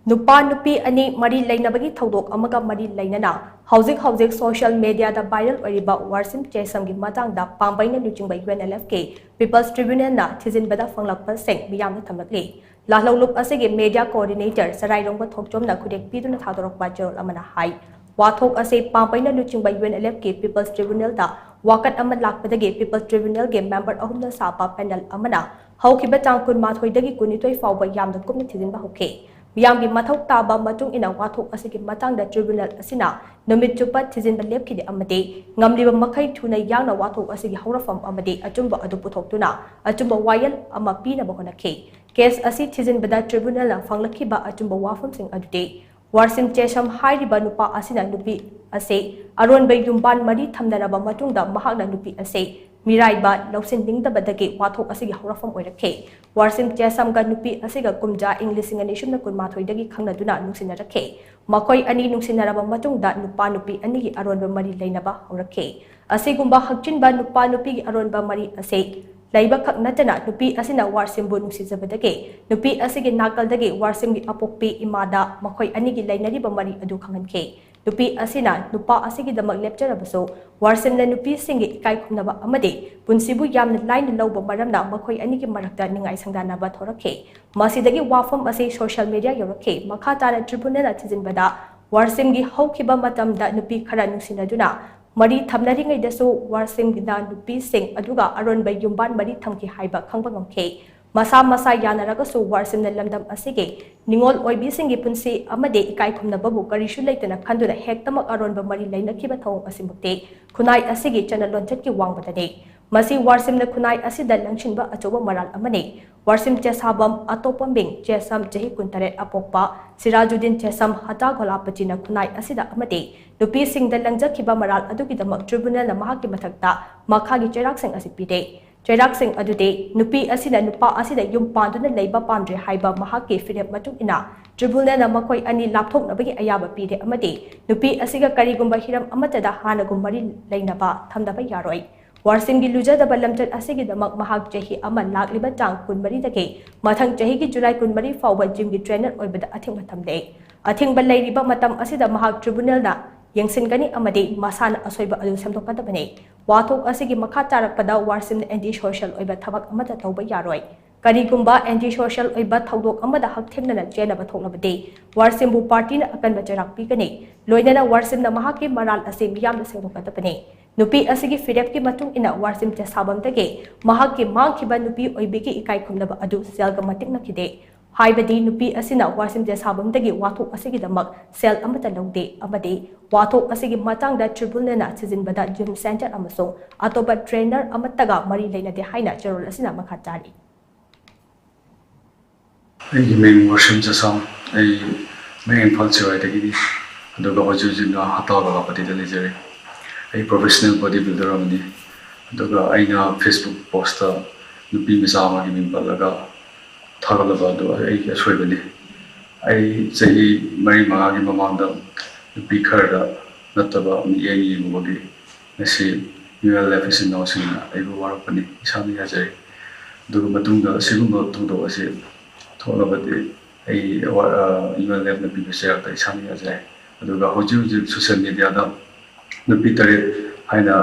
ꯅꯨꯄꯥ ꯅꯨꯄꯤ ꯑꯅꯤ ꯃꯔꯤ ꯂꯩꯅꯕꯒꯤ ꯊꯧꯗꯣꯛ ꯑꯃꯒ ꯃꯔꯤ ꯂꯩꯅꯅ ꯍꯧꯖꯤꯛ ꯍꯧꯖꯤꯛ ꯁꯣꯁꯤꯌꯦꯜ ꯃꯦꯗꯤꯌꯥꯗ ꯚꯥꯏꯔꯦꯜ ꯑꯣꯏꯔꯤꯕ ꯋꯥꯔꯁꯤꯝ ꯆꯦꯁꯝꯒꯤ ꯃꯇꯥꯡꯗ ꯄꯥꯝꯕꯩꯅ ꯂꯨꯆꯤꯡꯕ UNLFꯀꯤ ꯄꯤꯄꯜꯁ ꯇ꯭ꯔꯤꯕ꯭ꯌꯨꯅꯦꯜꯅ ꯊꯤꯖꯤꯟꯕꯗ ꯐꯪꯂꯛꯄꯁꯤꯡ ꯃꯤꯌꯥꯝꯅ ꯊꯝꯂꯛꯂꯤ꯫ ꯂꯥꯜꯍꯧꯂꯨꯞ ꯑꯁꯤꯒꯤ ꯃꯦꯗꯤꯌꯥ ꯀꯣꯑꯣꯔꯗꯤꯅꯦꯇꯔ ꯆꯔꯥꯏꯔꯣꯡꯕ ꯊꯣꯛꯆꯣꯝꯅ ꯈꯨꯗꯦꯛ ꯄꯤꯗꯨꯅ ꯊꯥꯗꯣꯔꯛꯄ ꯆꯦꯔꯣꯜ ꯑꯃꯅ ꯍꯥꯏ, ꯋꯥꯊꯣꯛ ꯑꯁꯤ ꯄꯥꯝꯕꯩꯅ ꯂꯨꯆꯤꯡꯕ UNLFꯀꯤ ꯄꯤꯄꯜꯁ ꯇ꯭ꯔꯤꯕ꯭ꯌꯨꯅꯦꯜꯗ ꯋꯥꯀꯠ ꯑꯃ ꯂꯥꯛꯄꯗꯒꯤ ꯄꯤꯄꯜꯁ ꯇ꯭ꯔꯤꯕ꯭ꯌꯨꯅꯦꯜꯒꯤ ꯃꯦꯝꯕꯔ ꯑꯍꯨꯝꯅ ꯁꯥꯕ ꯄꯦꯅꯦꯜ ꯑꯃꯅ ꯍꯧꯈꯤꯕ ꯇꯥꯡ ꯀꯨꯟꯃꯥꯊꯣꯏꯗꯒꯤ ꯀꯨꯟꯅꯤꯊꯣꯏ ꯐꯥꯎꯕ ꯌꯥꯝꯅ ꯀꯨꯞꯅ ꯊꯤꯖꯤꯟꯕ ꯍꯧꯈꯤ꯫ ꯃꯤꯌꯥꯝꯒꯤ ꯃꯊꯧ ꯇꯥꯕ ꯃꯇꯨꯡ ꯏꯟꯅ ꯋꯥꯊꯣꯛ ꯑꯁꯤꯒꯤ ꯃꯇꯥꯡꯗ ꯇ꯭ꯔꯤꯕ꯭ꯌꯨꯅꯦꯜ ꯑꯁꯤꯅ ꯅꯨꯃꯤꯠ ꯆꯨꯞꯄ ꯊꯤꯖꯤꯟꯕ ꯂꯦꯞꯈꯤꯗꯦ ꯑꯃꯗꯤ ꯉꯝꯂꯤꯕ ꯃꯈꯩ ꯊꯨꯅ ꯌꯥꯡꯅ ꯋꯥꯊꯣꯛ ꯑꯁꯤꯒꯤ ꯍꯧꯔꯛꯐꯝ ꯑꯃꯗꯤ ꯑꯆꯨꯝꯕ ꯑꯗꯨ ꯄꯨꯊꯣꯛꯇꯨꯅ ꯑꯆꯨꯝꯕ ꯋꯥꯌꯦꯜ ꯑꯃ ꯄꯤꯅꯕ ꯍꯣꯠꯅꯈꯤ꯫ ꯀꯦꯁ ꯑꯁꯤ ꯊꯤꯖꯤꯟꯕꯗ ꯇ꯭ꯔꯤꯕ꯭ꯌꯨꯅꯦꯜꯅ ꯐꯪꯂꯛꯈꯤꯕ ꯑꯆꯨꯝꯕ ꯋꯥꯐꯝꯁꯤꯡ ꯑꯗꯨꯗꯤ, ꯋꯥꯔꯁꯤꯝ ꯆꯦꯁꯝ ꯍꯥꯏꯔꯤꯕ ꯅꯨꯄꯥ ꯑꯁꯤꯅ ꯅꯨꯄꯤ ꯑꯁꯤ ꯑꯔꯣꯟꯕ ꯌꯨꯝꯕꯥꯟ ꯃꯔꯤ ꯊꯝꯅꯔꯕ ꯃꯇꯨꯡꯗ ꯃꯍꯥꯛꯅ ꯅꯨꯄꯤ ꯑꯁꯤ ꯃꯤꯔꯥꯏꯕ ꯂꯧꯁꯤꯟꯅꯤꯡꯗꯕꯗꯒꯤ ꯋꯥꯊꯣꯛ ꯑꯁꯤꯒꯤ ꯍꯧꯔꯛꯐꯝ ꯑꯣꯏꯔꯛꯈꯤ꯫ ꯋꯥꯔꯁꯤꯝ ꯆꯦꯁꯝꯒ ꯅꯨꯄꯤ ꯑꯁꯤꯒ ꯀꯨꯝꯖꯥ ꯏꯪ ꯂꯤꯁꯤꯡ ꯑꯅꯤ ꯁꯨꯞꯅ ꯀꯨꯟꯃꯥꯊꯣꯏꯗꯒꯤ ꯈꯪꯅꯗꯨꯅ ꯅꯨꯡꯁꯤꯅꯔꯛꯈꯤ꯫ ꯃꯈꯣꯏ ꯑꯅꯤ ꯅꯨꯡꯁꯤꯅꯔꯕ ꯃꯇꯨꯡꯗ ꯅꯨꯄꯥ ꯅꯨꯄꯤ ꯑꯅꯤꯒꯤ ꯑꯔꯣꯟꯕ ꯃꯔꯤ ꯂꯩꯅꯕ ꯍꯧꯔꯛꯈꯤ꯫ ꯑꯁꯤꯒꯨꯝꯕ ꯍꯛꯆꯤꯟꯕ ꯅꯨꯄꯥ ꯅꯨꯄꯤꯒꯤ ꯑꯔꯣꯟꯕ ꯃꯔꯤ ꯑꯁꯤ ꯂꯩꯕ ꯈꯛ ꯅꯠꯇꯅ ꯅꯨꯄꯤ ꯑꯁꯤꯅ ꯋꯥꯔꯁꯤꯝꯕꯨ ꯅꯨꯡꯁꯤꯖꯕꯗꯒꯤ ꯅꯨꯄꯤ ꯑꯁꯤꯒꯤ ꯅꯥꯀꯜꯗꯒꯤ ꯋꯥꯔꯁꯤꯝꯒꯤ ꯑꯄꯣꯛꯄꯤ ꯏꯃꯥꯗ ꯃꯈꯣꯏ ꯑꯅꯤꯒꯤ ꯂꯩꯅꯔꯤꯕ ꯃꯔꯤ ꯑꯗꯨ ꯈꯪꯍꯟꯈꯤ꯫ ꯅꯨꯄꯤ ꯑꯁꯤꯅ ꯅꯨꯄꯥ ꯑꯁꯤꯒꯤꯗꯃꯛ ꯂꯦꯞꯆꯔꯕꯁꯨ ꯋꯥꯔꯁꯤꯝꯅ ꯅꯨꯄꯤꯁꯤꯡꯒꯤ ꯏꯀꯥꯏ ꯈꯨꯝꯅꯕ ꯑꯃꯗꯤ ꯄꯨꯟꯁꯤꯕꯨ ꯌꯥꯝꯅ ꯂꯥꯏꯅ ꯂꯧꯕ ꯃꯔꯝꯅ ꯃꯈꯣꯏ ꯑꯅꯤꯒꯤ ꯃꯔꯛꯇ ꯅꯤꯡꯉꯥꯏ ꯁꯪꯗꯥꯅꯕ ꯊꯣꯔꯛꯈꯤ꯫ ꯃꯁꯤꯗꯒꯤ ꯋꯥꯐꯝ ꯑꯁꯤ ꯁꯣꯁꯤꯌꯦꯜ ꯃꯤꯗꯤꯌꯥ ꯌꯧꯔꯛꯈꯤ꯫ ꯃꯈꯥ ꯇꯥꯅ ꯇ꯭ꯔꯤꯕꯨꯅꯦꯜꯅ ꯊꯤꯖꯤꯟꯕꯗ ꯋꯥꯔꯁꯤꯝꯒꯤ ꯍꯧꯈꯤꯕ ꯃꯇꯝꯗ ꯅꯨꯄꯤ ꯈꯔ ꯅꯨꯡꯁꯤꯅꯗꯨꯅ ꯃꯔꯤ ꯊꯝꯅꯔꯤꯉꯩꯗꯁꯨ ꯋꯥꯔꯁꯤꯝꯒꯤꯅ ꯅꯨꯄꯤꯁꯤꯡ ꯑꯗꯨꯒ ꯑꯔꯣꯟꯕ ꯌꯨꯝꯕꯥꯟ ꯃꯔꯤ ꯊꯝꯈꯤ ꯍꯥꯏꯕ ꯈꯪꯕ ꯉꯝꯈꯤ꯫ ꯃꯁꯥ ꯃꯁꯥ ꯌꯥꯅꯔꯒꯁꯨ ꯋꯥꯔꯁꯤꯝꯅ ꯂꯝꯗꯝ ꯑꯁꯤꯒꯤ ꯅꯤꯉꯣꯜ ꯑꯣꯏꯕꯤꯁꯤꯡꯒꯤ ꯄꯨꯟꯁꯤ ꯑꯃꯗꯤ ꯏꯀꯥꯏ ꯈꯨꯝꯅꯕꯕꯨ ꯀꯔꯤꯁꯨ ꯂꯩꯇꯅ ꯈꯟꯗꯨꯅ ꯍꯦꯛꯇꯃꯛ ꯑꯔꯣꯟꯕ ꯃꯔꯤ ꯂꯩꯅꯈꯤꯕ ꯊꯧꯑꯣꯡ ꯑꯁꯤꯃꯛꯇꯤ ꯈꯨꯟꯅꯥꯏ ꯑꯁꯤꯒꯤ ꯆꯠꯅ ꯂꯣꯟꯆꯠꯀꯤ ꯋꯥꯡꯃꯗꯅꯤ꯫ ꯃꯁꯤ ꯋꯥꯔꯁꯤꯝꯅ ꯈꯨꯟꯅꯥꯏ ꯑꯁꯤꯗ ꯂꯪꯁꯤꯟꯕ ꯑꯆꯧꯕ ꯃꯔꯥꯜ ꯑꯃꯅꯤ꯫ ꯋꯥꯔꯁꯤꯝ ꯆꯦꯁꯥꯕꯝ ꯑꯇꯣꯞꯄ ꯃꯤꯡ ꯆꯦꯁꯝ ꯆꯍꯤ ꯀꯨꯟꯇꯔꯦꯠ ꯑꯄꯣꯛꯄ ꯁꯤꯔꯥꯖꯨꯗꯤꯟ ꯆꯦꯁꯝ ꯍꯇꯥ ꯒꯣꯂꯥꯄꯇꯤꯅ ꯈꯨꯟꯅꯥꯏ ꯑꯁꯤꯗ ꯑꯃꯗꯤ ꯅꯨꯄꯤꯁꯤꯡꯗ ꯂꯪꯖꯈꯤꯕ ꯃꯔꯥꯜ ꯑꯗꯨꯒꯤꯗꯃꯛ ꯇ꯭ꯔꯤꯕꯨꯅꯦꯜꯅ ꯃꯍꯥꯛꯀꯤ ꯃꯊꯛꯇ ꯃꯈꯥꯒꯤ ꯆꯩꯔꯥꯛꯁꯤꯡ ꯑꯁꯤ ꯄꯤꯔꯦ꯫ ꯆꯩꯔꯥꯛꯁꯤꯡ ꯑꯗꯨꯗꯤ ꯅꯨꯄꯤ ꯑꯁꯤꯅ ꯅꯨꯄꯥ ꯑꯁꯤꯗ ꯌꯨꯝ ꯄꯥꯟꯗꯨꯅ ꯂꯩꯕ ꯄꯥꯝꯗ꯭ꯔꯦ ꯍꯥꯏꯕ ꯃꯍꯥꯛꯀꯤ ꯐꯤꯔꯦꯞ ꯃꯇꯨꯡ ꯏꯟꯅ ꯇ꯭ꯔꯤꯕꯨꯅꯦꯜꯅ ꯃꯈꯣꯏ ꯑꯅꯤ ꯂꯥꯞꯊꯣꯛꯅꯕꯒꯤ ꯑꯌꯥꯕ ꯄꯤꯔꯦ ꯑꯃꯗꯤ ꯅꯨꯄꯤ ꯑꯁꯤꯒ ꯀꯔꯤꯒꯨꯝꯕ ꯍꯤꯔꯝ ꯑꯃꯠꯇꯗ ꯍꯥꯟꯅꯒꯨꯝ ꯃꯔꯤ ꯂꯩꯅꯕ ꯊꯝꯅꯕ ꯌꯥꯔꯣꯏ꯫ ꯋꯥꯔꯁꯤꯝꯒꯤ ꯂꯨꯖꯗꯕ ꯂꯝꯆꯠ ꯑꯁꯤꯒꯤꯗꯃꯛ ꯃꯍꯥꯛ ꯆꯍꯤ ꯑꯃ ꯂꯥꯛꯂꯤꯕ ꯇꯥꯡ ꯀꯨꯟꯃꯔꯤꯗꯒꯤ ꯃꯊꯪ ꯆꯍꯤꯒꯤ ꯖꯨꯂꯥꯏ ꯀꯨꯟꯃꯔꯤ ꯐꯥꯎꯕ ꯖꯤꯝꯒꯤ ꯇ꯭ꯔꯦꯅꯔ ꯑꯣꯏꯕꯗ ꯑꯊꯤꯡꯕ ꯊꯝꯂꯦ꯫ ꯑꯊꯤꯡꯕ ꯂꯩꯔꯤꯕ ꯃꯇꯝ ꯑꯁꯤꯗ ꯃꯍꯥꯛ ꯇ꯭ꯔꯤꯕꯨꯅꯦꯜꯅ ꯌꯦꯡꯁꯤꯟꯒꯅꯤ ꯑꯃꯗꯤ ꯃꯁꯥꯅ ꯑꯁꯣꯏꯕ ꯑꯗꯨ ꯁꯦꯝꯗꯣꯛꯀꯗꯕꯅꯤ꯫ ꯋꯥꯊꯣꯛ ꯑꯁꯤꯒꯤ ꯃꯈꯥ ꯇꯥꯔꯛꯄꯗ ꯋꯥꯔꯁꯤꯝꯅ ꯑꯦꯟꯇꯤ ꯁꯣꯁꯤꯌꯦꯜ ꯑꯣꯏꯕ ꯊꯕꯛ ꯑꯃꯠꯇ ꯇꯧꯕ ꯌꯥꯔꯣꯏ꯫ ꯀꯔꯤꯒꯨꯝꯕ ꯑꯦꯟꯇꯤ ꯁꯣꯁꯤꯌꯦꯜ ꯑꯣꯏꯕ ꯊꯧꯗꯣꯛ ꯑꯃꯗ ꯍꯛꯊꯦꯡꯅꯅ ꯆꯦꯟꯅꯕ ꯊꯣꯛꯂꯕꯗꯤ ꯋꯥꯔꯁꯤꯝꯕꯨ ꯄꯥꯔꯇꯤꯅ ꯑꯀꯟꯕ ꯆꯩꯔꯥꯛ ꯄꯤꯒꯅꯤ꯫ ꯂꯣꯏꯅꯅ ꯋꯥꯔꯁꯤꯝꯅ ꯃꯍꯥꯛꯀꯤ ꯃꯔꯥꯜ ꯑꯁꯤ ꯃꯤꯌꯥꯝꯗ ꯁꯦꯡꯗꯣꯛꯀꯗꯕꯅꯤ꯫ ꯅꯨꯄꯤ ꯑꯁꯤꯒꯤ ꯐꯤꯔꯦꯞꯀꯤ ꯃꯇꯨꯡ ꯏꯟꯅ ꯋꯥꯔꯁꯤꯝ ꯆꯦꯁꯥꯕꯝꯗꯒꯤ ꯃꯍꯥꯛꯀꯤ ꯃꯥꯡꯈꯤꯕ ꯅꯨꯄꯤ ꯑꯣꯏꯕꯤꯒꯤ ꯏꯀꯥꯏ ꯈꯨꯝꯅꯕ ꯑꯗꯨ ꯁꯦꯜꯒ ꯃꯇꯤꯛ ꯅꯛꯈꯤꯗꯦ꯫ ꯍꯥꯏꯕꯗꯤ ꯅꯨꯄꯤ ꯑꯁꯤꯅ ꯋꯥꯔꯁꯤꯝ ꯆꯦꯁꯥꯕꯝꯗꯒꯤ ꯋꯥꯊꯣꯛ ꯑꯁꯤꯒꯤꯗꯃꯛ ꯁꯦꯜ ꯑꯃꯠꯇ ꯂꯧꯗꯦ ꯑꯃꯗꯤ ꯋꯥꯊꯣꯛ ꯑꯁꯤꯒꯤ ꯃꯇꯥꯡꯗ ꯇ꯭ꯔꯤꯕꯨꯅꯦꯜꯅ ꯊꯤꯖꯤꯟꯕꯗ ꯖꯤꯝ ꯁꯦꯟꯇꯔ ꯑꯃꯁꯨꯡ ꯑꯇꯣꯞꯄ ꯇ꯭ꯔꯦꯅꯔ ꯑꯃꯠꯇꯒ ꯃꯔꯤ ꯂꯩꯅꯗꯦ ꯍꯥꯏꯅ ꯆꯦꯔꯣꯜ ꯑꯁꯤꯅ ꯃꯈꯥ ꯇꯥꯔꯤ꯫ ꯑꯩꯒꯤ ꯃꯤꯡ ꯋꯥꯔꯁꯤꯝ ꯆꯦꯁꯥꯝ꯫ ꯑꯩ ꯃꯌꯥꯡ ꯏꯝꯐꯥꯜ ꯆꯤꯔꯥꯏꯗꯒꯤꯅꯤ, ꯑꯗꯨꯒ ꯍꯧꯖꯤꯛ ꯍꯧꯖꯤꯛꯅ ꯍꯇꯥ ꯒꯣꯂꯥꯄꯇꯤꯗ ꯂꯩꯖꯔꯤ꯫ ꯑꯩ ꯄ꯭ꯔꯣꯐꯦꯁꯅꯦꯜ ꯕꯣꯗꯤ ꯕꯤꯜꯗꯔ ꯑꯃꯅꯤ꯫ ꯑꯗꯨꯒ ꯑꯩꯅ Facebook ꯄꯣꯁꯇ ꯅꯨꯄꯤ ꯃꯆꯥ ꯑꯃꯒꯤ ꯃꯤꯡ ꯄꯜꯂꯒ ꯊꯥꯒꯠꯂꯕ ꯑꯗꯨ ꯑꯩꯒꯤ ꯑꯁꯣꯏꯕꯅꯤ꯫ ꯑꯩ ꯆꯍꯤ ꯃꯔꯤ ꯃꯉꯥꯒꯤ ꯃꯃꯥꯡꯗ ꯅꯨꯄꯤ ꯈꯔꯗ ꯅꯠꯇꯕ ꯃꯤꯠꯌꯦꯡ ꯌꯦꯡꯉꯨꯕꯒꯤ ꯉꯁꯤ ꯌꯨ ꯑꯦꯜ ꯑꯦꯐ ꯏꯆꯤꯟ ꯏꯅꯥꯎꯁꯤꯡꯅ ꯑꯩꯕꯨ ꯋꯥꯔꯛꯄꯅꯤ, ꯏꯁꯥꯅ ꯌꯥꯖꯔꯤ꯫ ꯑꯗꯨꯒ ꯃꯇꯨꯡꯗ ꯑꯁꯤꯒꯨꯝꯕ ꯊꯧꯗꯣꯛ ꯑꯁꯤ ꯊꯣꯛꯂꯕꯗꯤ ꯑꯩ ꯌꯨ ꯑꯦꯜ ꯑꯦꯐꯅ ꯄꯤꯕ ꯆꯩꯔꯥꯛꯇ ꯏꯁꯥꯅ ꯌꯥꯖꯔꯦ꯫ ꯑꯗꯨꯒ ꯍꯧꯖꯤꯛ ꯍꯧꯖꯤꯛ ꯁꯣꯁꯤꯌꯦꯜ ꯃꯦꯗꯤꯌꯥꯗ ꯅꯨꯄꯤ ꯇꯔꯦꯠ ꯍꯥꯏꯅ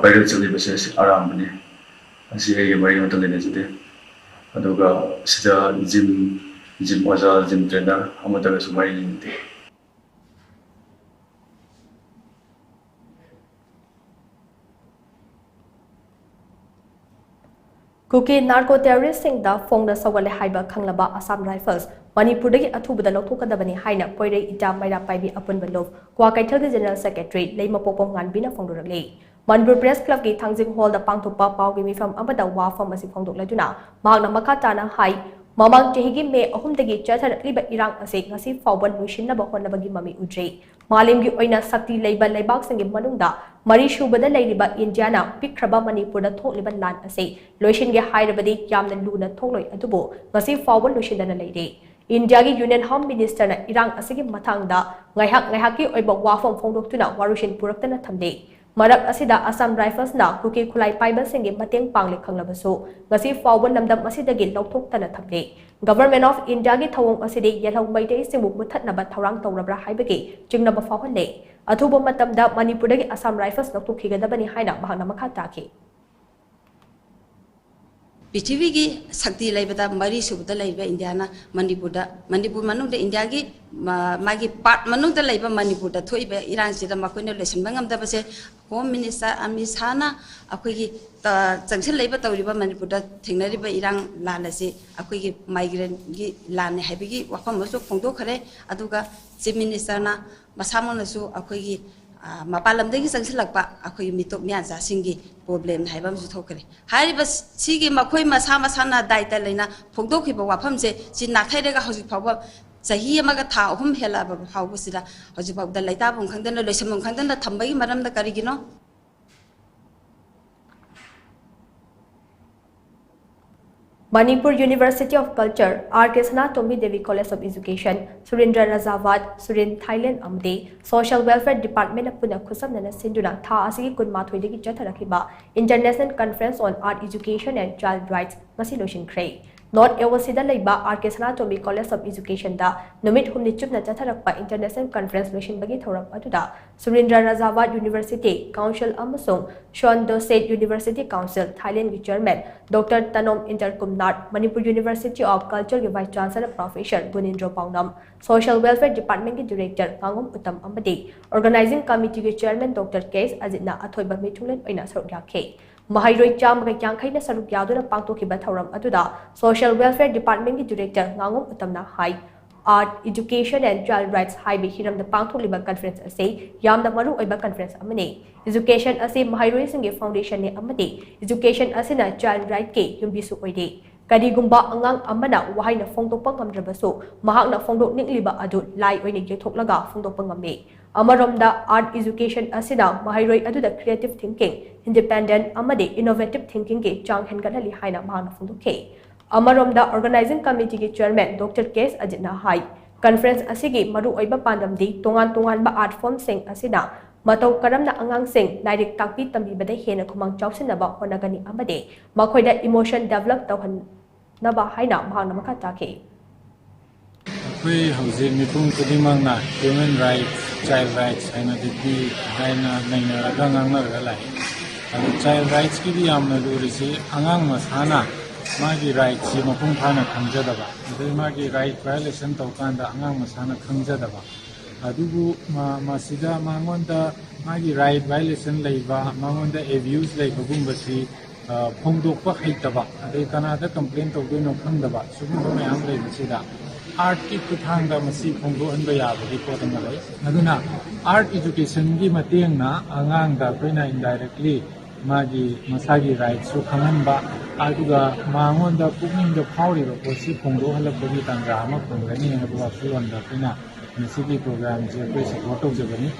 ꯚꯥꯏꯔꯦꯜ ꯆꯠꯂꯤꯕꯁꯦ ꯑꯁꯤ ꯑꯔꯥꯟꯕꯅꯤ꯫ ꯑꯁꯤ ꯑꯩꯒ ꯃꯔꯤ ꯑꯃꯠꯇ ꯂꯩꯅꯖꯗꯦ꯫ ꯑꯗꯨꯒ ꯁꯤꯗ ꯖꯤꯝ ꯖꯤꯝ ꯑꯣꯖꯥ, ꯖꯤꯝ ꯇ꯭ꯔꯦꯅꯔ ꯑꯃꯠꯇꯒꯁꯨ ꯃꯔꯤ ꯂꯩꯅꯗꯦ꯫ ꯀꯨꯀꯤ ꯅꯥꯔꯀꯣ ꯇꯦꯔꯣꯔꯤꯁꯁꯤꯡꯗ ꯐꯣꯡꯅ ꯁꯧꯒꯠꯂꯦ ꯍꯥꯏꯕ ꯈꯪꯂꯕ ꯑꯁꯥꯝ ꯔꯥꯏꯐꯜꯁ ꯃꯅꯤꯄꯨꯔꯗꯒꯤ ꯑꯊꯨꯕꯗ ꯂꯧꯊꯣꯛꯀꯗꯕꯅꯤ ꯍꯥꯏꯅ ꯄꯣꯏꯔꯩ ꯏꯇꯥ ꯃꯩꯔꯥ ꯄꯥꯏꯕꯤ ꯑꯄꯨꯟꯕ ꯂꯨꯞ ꯀ꯭ꯋꯥꯀꯩꯊꯦꯜꯒꯤ ꯖꯦꯅꯔꯦꯜ ꯁꯦꯀ꯭ꯔꯦꯇꯔꯤ ꯂꯩꯃꯄꯣꯛꯄꯝ ꯉꯥꯟꯕꯤꯅ ꯐꯣꯡꯗꯣꯔꯛꯂꯤ꯫ ꯃꯅꯤꯄꯨꯔ ꯄ꯭ꯔꯦꯁ ꯀ꯭ꯂꯕꯀꯤ ꯊꯥꯡꯖꯤꯡ ꯍꯣꯜꯗ ꯄꯥꯡꯊꯣꯛꯄ ꯄꯥꯎꯒꯤ ꯃꯤꯐꯝ ꯑꯃꯗ ꯋꯥꯐꯝ ꯑꯁꯤ ꯐꯣꯡꯗꯣꯛꯂꯗꯨꯅ ꯃꯍꯥꯛꯅ ꯃꯈꯥ ꯇꯥꯅ ꯍꯥꯏ, ꯃꯃꯥꯡ ꯆꯍꯤꯒꯤ ꯃꯦ ꯑꯍꯨꯝꯗꯒꯤ ꯆꯠꯊꯔꯛꯂꯤꯕ ꯏꯔꯥꯡ ꯑꯁꯤ ꯉꯁꯤ ꯐꯥꯎꯕ ꯂꯣꯏꯁꯤꯟꯅꯕ ꯍꯣꯠꯅꯕꯒꯤ ꯃꯃꯤ ꯎꯗ꯭ꯔꯤ꯫ ꯃꯥꯂꯦꯝꯒꯤ ꯑꯣꯏꯅ ꯁꯛꯇꯤ ꯂꯩꯕ ꯂꯩꯕꯥꯛꯁꯤꯡꯒꯤ ꯃꯅꯨꯡꯗ ꯃꯔꯤꯁꯨꯕꯗ ꯂꯩꯔꯤꯕ ꯏꯟꯗꯤꯌꯥꯅ ꯄꯤꯛꯈ꯭ꯔꯕ ꯃꯅꯤꯄꯨꯔꯗ ꯊꯣꯛꯂꯤꯕ ꯂꯥꯟ ꯑꯁꯤ ꯂꯣꯏꯁꯤꯟꯒꯦ ꯍꯥꯏꯔꯕꯗꯤ ꯌꯥꯝꯅ ꯂꯨꯅ ꯊꯣꯛꯂꯣꯏ, ꯑꯗꯨꯕꯨ ꯉꯁꯤ ꯐꯥꯎꯕ ꯂꯣꯏꯁꯤꯟꯗꯅ ꯂꯩꯔꯤ꯫ ꯏꯟꯗꯤꯌꯥꯒꯤ ꯌꯨꯅꯤꯌꯟ ꯍꯣꯝ ꯃꯤꯅꯤꯁꯇꯔꯅ ꯏꯔꯥꯡ ꯑꯁꯤꯒꯤ ꯃꯇꯥꯡꯗ ꯉꯥꯏꯍꯥꯛ ꯉꯥꯏꯍꯥꯛꯀꯤ ꯑꯣꯏꯕ ꯋꯥꯐꯝ ꯐꯣꯡꯗꯣꯛꯇꯨꯅ ꯋꯥꯔꯣꯏꯁꯤꯟ ꯄꯨꯔꯛꯇꯅ ꯊꯝꯂꯤ꯫ ꯃꯔꯛ ꯑꯁꯤꯗ ꯑꯁꯥꯝ ꯔꯥꯏꯐꯜꯁꯅ ꯀꯨꯀꯤ ꯈꯨꯠꯂꯥꯏ ꯄꯥꯏꯕꯁꯤꯡꯒꯤ ꯃꯇꯦꯡ ꯄꯥꯡꯂꯦ ꯈꯪꯂꯕꯁꯨ ꯉꯁꯤ ꯐꯥꯎꯕ ꯂꯝꯗꯝ ꯑꯁꯤꯗꯒꯤ ꯂꯧꯊꯣꯛꯇꯅ ꯊꯝꯂꯤ꯫ ꯒꯚꯔꯟꯃꯦꯟꯠ ꯑꯣꯐ ꯏꯟꯗꯤꯌꯥꯒꯤ ꯊꯧꯑꯣꯡ ꯑꯁꯤꯗꯤ ꯌꯦꯜꯍꯧ ꯃꯩꯇꯩꯁꯤꯡꯕꯨ ꯃꯨꯊꯠꯅꯕ ꯊꯧꯔꯥꯡ ꯇꯧꯔꯕ꯭ꯔꯥ ꯍꯥꯏꯕꯒꯤ ꯆꯤꯡꯅꯕ ꯐꯥꯎꯍꯜꯂꯦ꯫ ꯑꯊꯨꯕ ꯃꯇꯝꯗ ꯃꯅꯤꯄꯨꯔꯗꯒꯤ ꯑꯁꯥꯝ ꯔꯥꯏꯐꯜꯁ ꯂꯧꯊꯣꯛꯈꯤꯒꯗꯕꯅꯤ ꯍꯥꯏꯅ ꯃꯍꯥꯛꯅ ꯃꯈꯥ ꯇꯥꯈꯤ꯫ ꯄ꯭ꯔꯤꯊꯤꯕꯤꯒꯤ ꯁꯛꯇꯤ ꯂꯩꯕꯗ ꯃꯔꯤꯁꯨꯕꯗ ꯂꯩꯔꯤꯕ ꯏꯟꯗꯤꯌꯥꯅ ꯃꯅꯤꯄꯨꯔꯗ, ꯃꯅꯤꯄꯨꯔ ꯃꯅꯨꯡꯗ ꯏꯟꯗꯤꯌꯥꯒꯤ ꯃꯥ-, ꯃꯥꯒꯤ ꯄꯥꯔꯠ ꯃꯅꯨꯡꯗ ꯂꯩꯕ ꯃꯅꯤꯄꯨꯔꯗ ꯊꯣꯛꯏꯕ ꯏꯔꯥꯡꯁꯤꯗ ꯃꯈꯣꯏꯅ ꯂꯣꯏꯁꯤꯟꯕ ꯉꯝꯗꯕꯁꯦ ꯍꯣꯝ ꯃꯤꯅꯤꯁꯇꯔ ꯑꯃꯤꯠ ꯁꯥꯍꯅ ꯑꯩꯈꯣꯏꯒꯤ ꯇ-, ꯆꯪꯁꯤꯜꯂꯛꯏꯕ ꯇꯧꯔꯤꯕ ꯃꯅꯤꯄꯨꯔꯗ ꯊꯦꯡꯅꯔꯤꯕ ꯏꯔꯥꯡ ꯂꯥꯟ ꯑꯁꯤ ꯑꯩꯈꯣꯏꯒꯤ ꯃꯥꯏꯒ꯭ꯔꯦꯟꯒꯤ ꯂꯥꯟꯅꯤ ꯍꯥꯏꯕꯒꯤ ꯋꯥꯐꯝ ꯑꯃꯁꯨ ꯐꯣꯡꯗꯣꯛꯈ꯭ꯔꯦ꯫ ꯑꯗꯨꯒ ꯆꯤꯐ ꯃꯤꯅꯤꯁꯇꯔꯅ ꯃꯁꯥꯃꯛꯅꯁꯨ ꯑꯩꯈꯣꯏꯒꯤ, ꯑ, ꯃꯄꯥꯟ ꯂꯝꯗꯒꯤ ꯆꯪꯁꯤꯜꯂꯛꯄ ꯑꯩꯈꯣꯏꯒꯤ ꯃꯤꯇꯣꯞ ꯃꯤꯌꯥꯟꯆꯥꯁꯤꯡꯒꯤ ꯄ꯭ꯔꯣꯕ꯭ꯂꯦꯝꯅꯤ ꯍꯥꯏꯕ ꯑꯃꯁꯨ ꯊꯣꯛꯈ꯭ꯔꯦ꯫ ꯍꯥꯏꯔꯤꯕ ꯁꯤꯒꯤ ꯃꯈꯣꯏ ꯃꯁꯥ ꯃꯁꯥꯅ ꯗꯥꯏꯇ ꯂꯩꯅ ꯐꯣꯡꯗꯣꯛꯈꯤꯕ ꯋꯥꯐꯝꯁꯦ ꯁꯤ ꯅꯥꯊꯩꯔꯒ ꯍꯧꯖꯤꯛ ꯐꯥꯎꯕ ꯆꯍꯤ ꯑꯃꯒ ꯊꯥ ꯑꯍꯨꯝ ꯍꯦꯜꯂꯛꯑꯕ ꯐꯥꯎꯕꯁꯤꯗ ꯍꯧꯖꯤꯛ ꯐꯥꯎꯕꯗ ꯂꯩꯇꯥꯐꯝ ꯈꯪꯗꯅ, ꯂꯣꯏꯁꯤꯟꯐꯝ ꯈꯪꯗꯅ ꯊꯝꯕꯒꯤ ꯃꯔꯝꯗ ꯀꯔꯤꯒꯤꯅꯣ? Manipur University of Culture, R K Sanatomi Devi College of Education, Surendra Rajawat, Surin Thailand ꯑꯃꯗꯤ Social Welfare Department ꯄꯨꯟꯅ ꯈꯨꯠꯁꯝꯅꯅ ꯁꯤꯟꯗꯨꯅ ꯊꯥ ꯑꯁꯤꯒꯤ ꯀꯨꯟꯃꯥꯊꯣꯏꯗꯒꯤ ꯆꯠꯊꯔꯛꯈꯤꯕ International Conference on Art Education and Child Rights ꯉꯁꯤ ꯂꯣꯏꯁꯤꯟꯈ꯭ꯔꯦ꯫ North East ꯗ ꯂꯩꯕ R K Sanatomi College of Education ꯗ ꯅꯨꯃꯤꯠ ꯍꯨꯝꯅꯤ ꯆꯨꯞꯅ ꯆꯠꯊꯔꯛꯄ International Conference ꯂꯣꯏꯁꯤꯟꯕꯒꯤ ꯊꯧꯔꯝ ꯑꯗꯨꯗ Surendra Rajawat University Council ꯑꯃꯁꯨꯡ Shon Doset University Council Thailand ꯒꯤ Chairman Doctor Tanom Interkumnar, Manipur University of Culture ꯒꯤ Vice Chancellor Professor Gunindro Paonam, Social Welfare Department ꯀꯤ Director ꯉꯥꯉꯣꯝ Uttam ꯑꯃꯗꯤ Organizing Committee ꯒꯤ Chairman Doctor K S Ajit ꯅ ꯑꯊꯣꯏꯕ ꯃꯤꯊꯨꯡꯂꯦꯟ ꯑꯣꯏꯅ ꯁꯔꯨꯛ ꯌꯥꯈꯤ꯫ ꯃꯍꯩꯔꯣꯏ ꯆꯥꯝꯃꯒ ꯌꯥꯡꯈꯩꯅ ꯁꯔꯨꯛ ꯌꯥꯗꯨꯅ ꯄꯥꯡꯊꯣꯛꯈꯤꯕ ꯊꯧꯔꯝ ꯑꯗꯨꯗ Social Welfare Department ꯀꯤ Director ꯉꯥꯉꯣꯝ ꯎꯇꯝꯅ high, Art, Education and Child Rights ꯍꯥꯏꯕ ꯍꯤꯔꯝꯗ ꯄꯥꯡꯊꯣꯛꯂꯤꯕ conference ꯑꯁꯤ ꯌꯥꯝꯅ ꯃꯔꯨ ꯑꯣꯏꯕ conference ꯑꯃꯅꯤ꯫ Education ꯑꯁꯤ ꯃꯍꯩꯔꯣꯏꯁꯤꯡꯒꯤ foundation ꯅꯤ ꯑꯃꯗꯤ education ꯑꯁꯤꯅ child right ꯀꯤ ꯌꯨꯝꯕꯤꯁꯨ ꯑꯣꯏꯔꯤ꯫ ꯀꯔꯤꯒꯨꯝꯕ ꯑꯉꯥꯡ ꯑꯃꯅ ꯋꯥꯍꯩꯅ ꯐꯣꯡꯗꯣꯛꯄ ꯉꯝꯗ꯭ꯔꯕꯁꯨ, ꯃꯍꯥꯛꯅ ꯐꯣꯡꯗꯣꯛꯅꯤꯡꯂꯤꯕ ꯑꯗꯨ ꯂꯥꯏ ꯑꯣꯏꯅ ꯌꯦꯛꯊꯣꯛꯂꯒ ꯐꯣꯡꯗꯣꯛꯄ ꯉꯝꯃꯤ꯫ ꯑꯃꯔꯣꯝꯗ, Art Education ꯑꯁꯤꯅ ꯃꯍꯩꯔꯣꯏ ꯑꯗꯨꯗ creative thinking, independent ꯑꯃꯗꯤ innovative thinking ꯒꯤ ꯆꯥꯡ ꯍꯦꯟꯒꯠꯍꯜꯂꯤ ꯍꯥꯏꯅ ꯃꯍꯥꯛꯅ ꯐꯣꯡꯗꯣꯛꯈꯤ꯫ ꯑꯃꯔꯣꯝꯗ, Organizing Committee ꯒꯤ Chairman Doctor K S Ajit ꯅ ꯍꯥꯏ, conference ꯑꯁꯤꯒꯤ ꯃꯔꯨꯑꯣꯏꯕ ꯄꯥꯟꯗꯝꯗꯤ ꯇꯣꯉꯥꯟ ꯇꯣꯉꯥꯟꯕ art form ꯁꯤꯡ ꯑꯁꯤꯅ ꯃꯇꯧ ꯀꯔꯝꯅ ꯑꯉꯥꯡꯁꯤꯡ ꯂꯥꯏꯔꯤꯛ ꯇꯥꯛꯄꯤ ꯇꯝꯕꯤꯕꯗ ꯍꯦꯟꯅ ꯈꯨꯃꯥꯡ ꯆꯥꯎꯁꯤꯟꯅꯕ ꯍꯣꯠꯅꯒꯅꯤ ꯑꯃꯗꯤ ꯃꯈꯣꯏꯗ emotion develop ꯇꯧꯍꯟꯅꯕ ꯍꯥꯏꯅ ꯃꯍꯥꯛꯅ ꯃꯈꯥ ꯇꯥꯈꯤ꯫ ꯑꯩꯈꯣꯏ ꯍꯧꯖꯤꯛ ꯃꯤꯄꯨꯝ ꯈꯨꯗꯤꯡꯃꯛꯅ human rights, child rights ꯍꯥꯏꯅ ꯗꯤꯒ꯭ꯔꯤ ꯍꯥꯏꯅ ꯅꯩꯅꯔꯒ ꯉꯥꯡꯅꯔꯒ ꯂꯥꯛꯏ꯫ ꯑꯗꯨ child rights ꯀꯤꯗꯤ ꯌꯥꯝꯅ ꯂꯨꯔꯤꯁꯤ ꯑꯉꯥꯡ ꯃꯁꯥꯅ ꯃꯥꯒꯤ rights ꯁꯤ ꯃꯄꯨꯡ ꯐꯥꯅ ꯈꯪꯖꯗꯕ, ꯑꯗꯩ ꯃꯥꯒꯤ right violation ꯇꯧꯀꯥꯟꯗ ꯑꯉꯥꯡ ꯃꯁꯥꯅ ꯈꯪꯖꯗꯕ꯫ ꯑꯗꯨꯕꯨ ꯃ-, ꯃꯁꯤꯗ ꯃꯉꯣꯟꯗ ꯃꯥꯒꯤ right violation ꯂꯩꯕ, ꯃꯉꯣꯟꯗ abuse ꯂꯩꯕꯒꯨꯝꯕꯁꯤ, ꯑ, ꯐꯣꯡꯗꯣꯛꯄ ꯍꯩꯇꯕ, ꯑꯗꯩ ꯀꯅꯥꯗ complain ꯇꯧꯗꯣꯏꯅꯣ ꯈꯪꯗꯕ, ꯁꯤꯒꯨꯝꯕ ꯃꯌꯥꯝ ꯂꯩꯕꯁꯤꯗ art ꯀꯤ ꯈꯨꯠꯊꯥꯡꯗ ꯃꯁꯤ ꯐꯣꯡꯗꯣꯛꯍꯟꯕ ꯌꯥꯕꯒꯤ ꯄꯣꯠ ꯑꯃ ꯂꯩ꯫ ꯑꯗꯨꯅ art education ꯒꯤ ꯃꯇꯦꯡꯅ ꯑꯉꯥꯡꯗ ꯑꯩꯈꯣꯏꯅ indirectly ꯃꯥꯒꯤ ꯃꯁꯥꯒꯤ rights ꯁꯨ ꯈꯪꯍꯟꯕ, ꯑꯗꯨꯒ ꯃꯉꯣꯟꯗ ꯄꯨꯛꯅꯤꯡꯗ ꯐꯥꯎꯔꯤꯕ ꯄꯣꯠꯁꯤ ꯐꯣꯡꯗꯣꯛꯍꯜꯂꯛꯄꯒꯤ ꯇꯥꯟꯖꯥ ꯑꯃ ꯐꯪꯒꯅꯤ ꯍꯥꯏꯕ ꯋꯥꯈꯜꯂꯣꯟꯗ ꯑꯩꯈꯣꯏꯅ ꯉꯁꯤꯒꯤ program ꯁꯦ ꯑꯩꯈꯣꯏ support ꯇꯧꯖꯕꯅꯤ꯫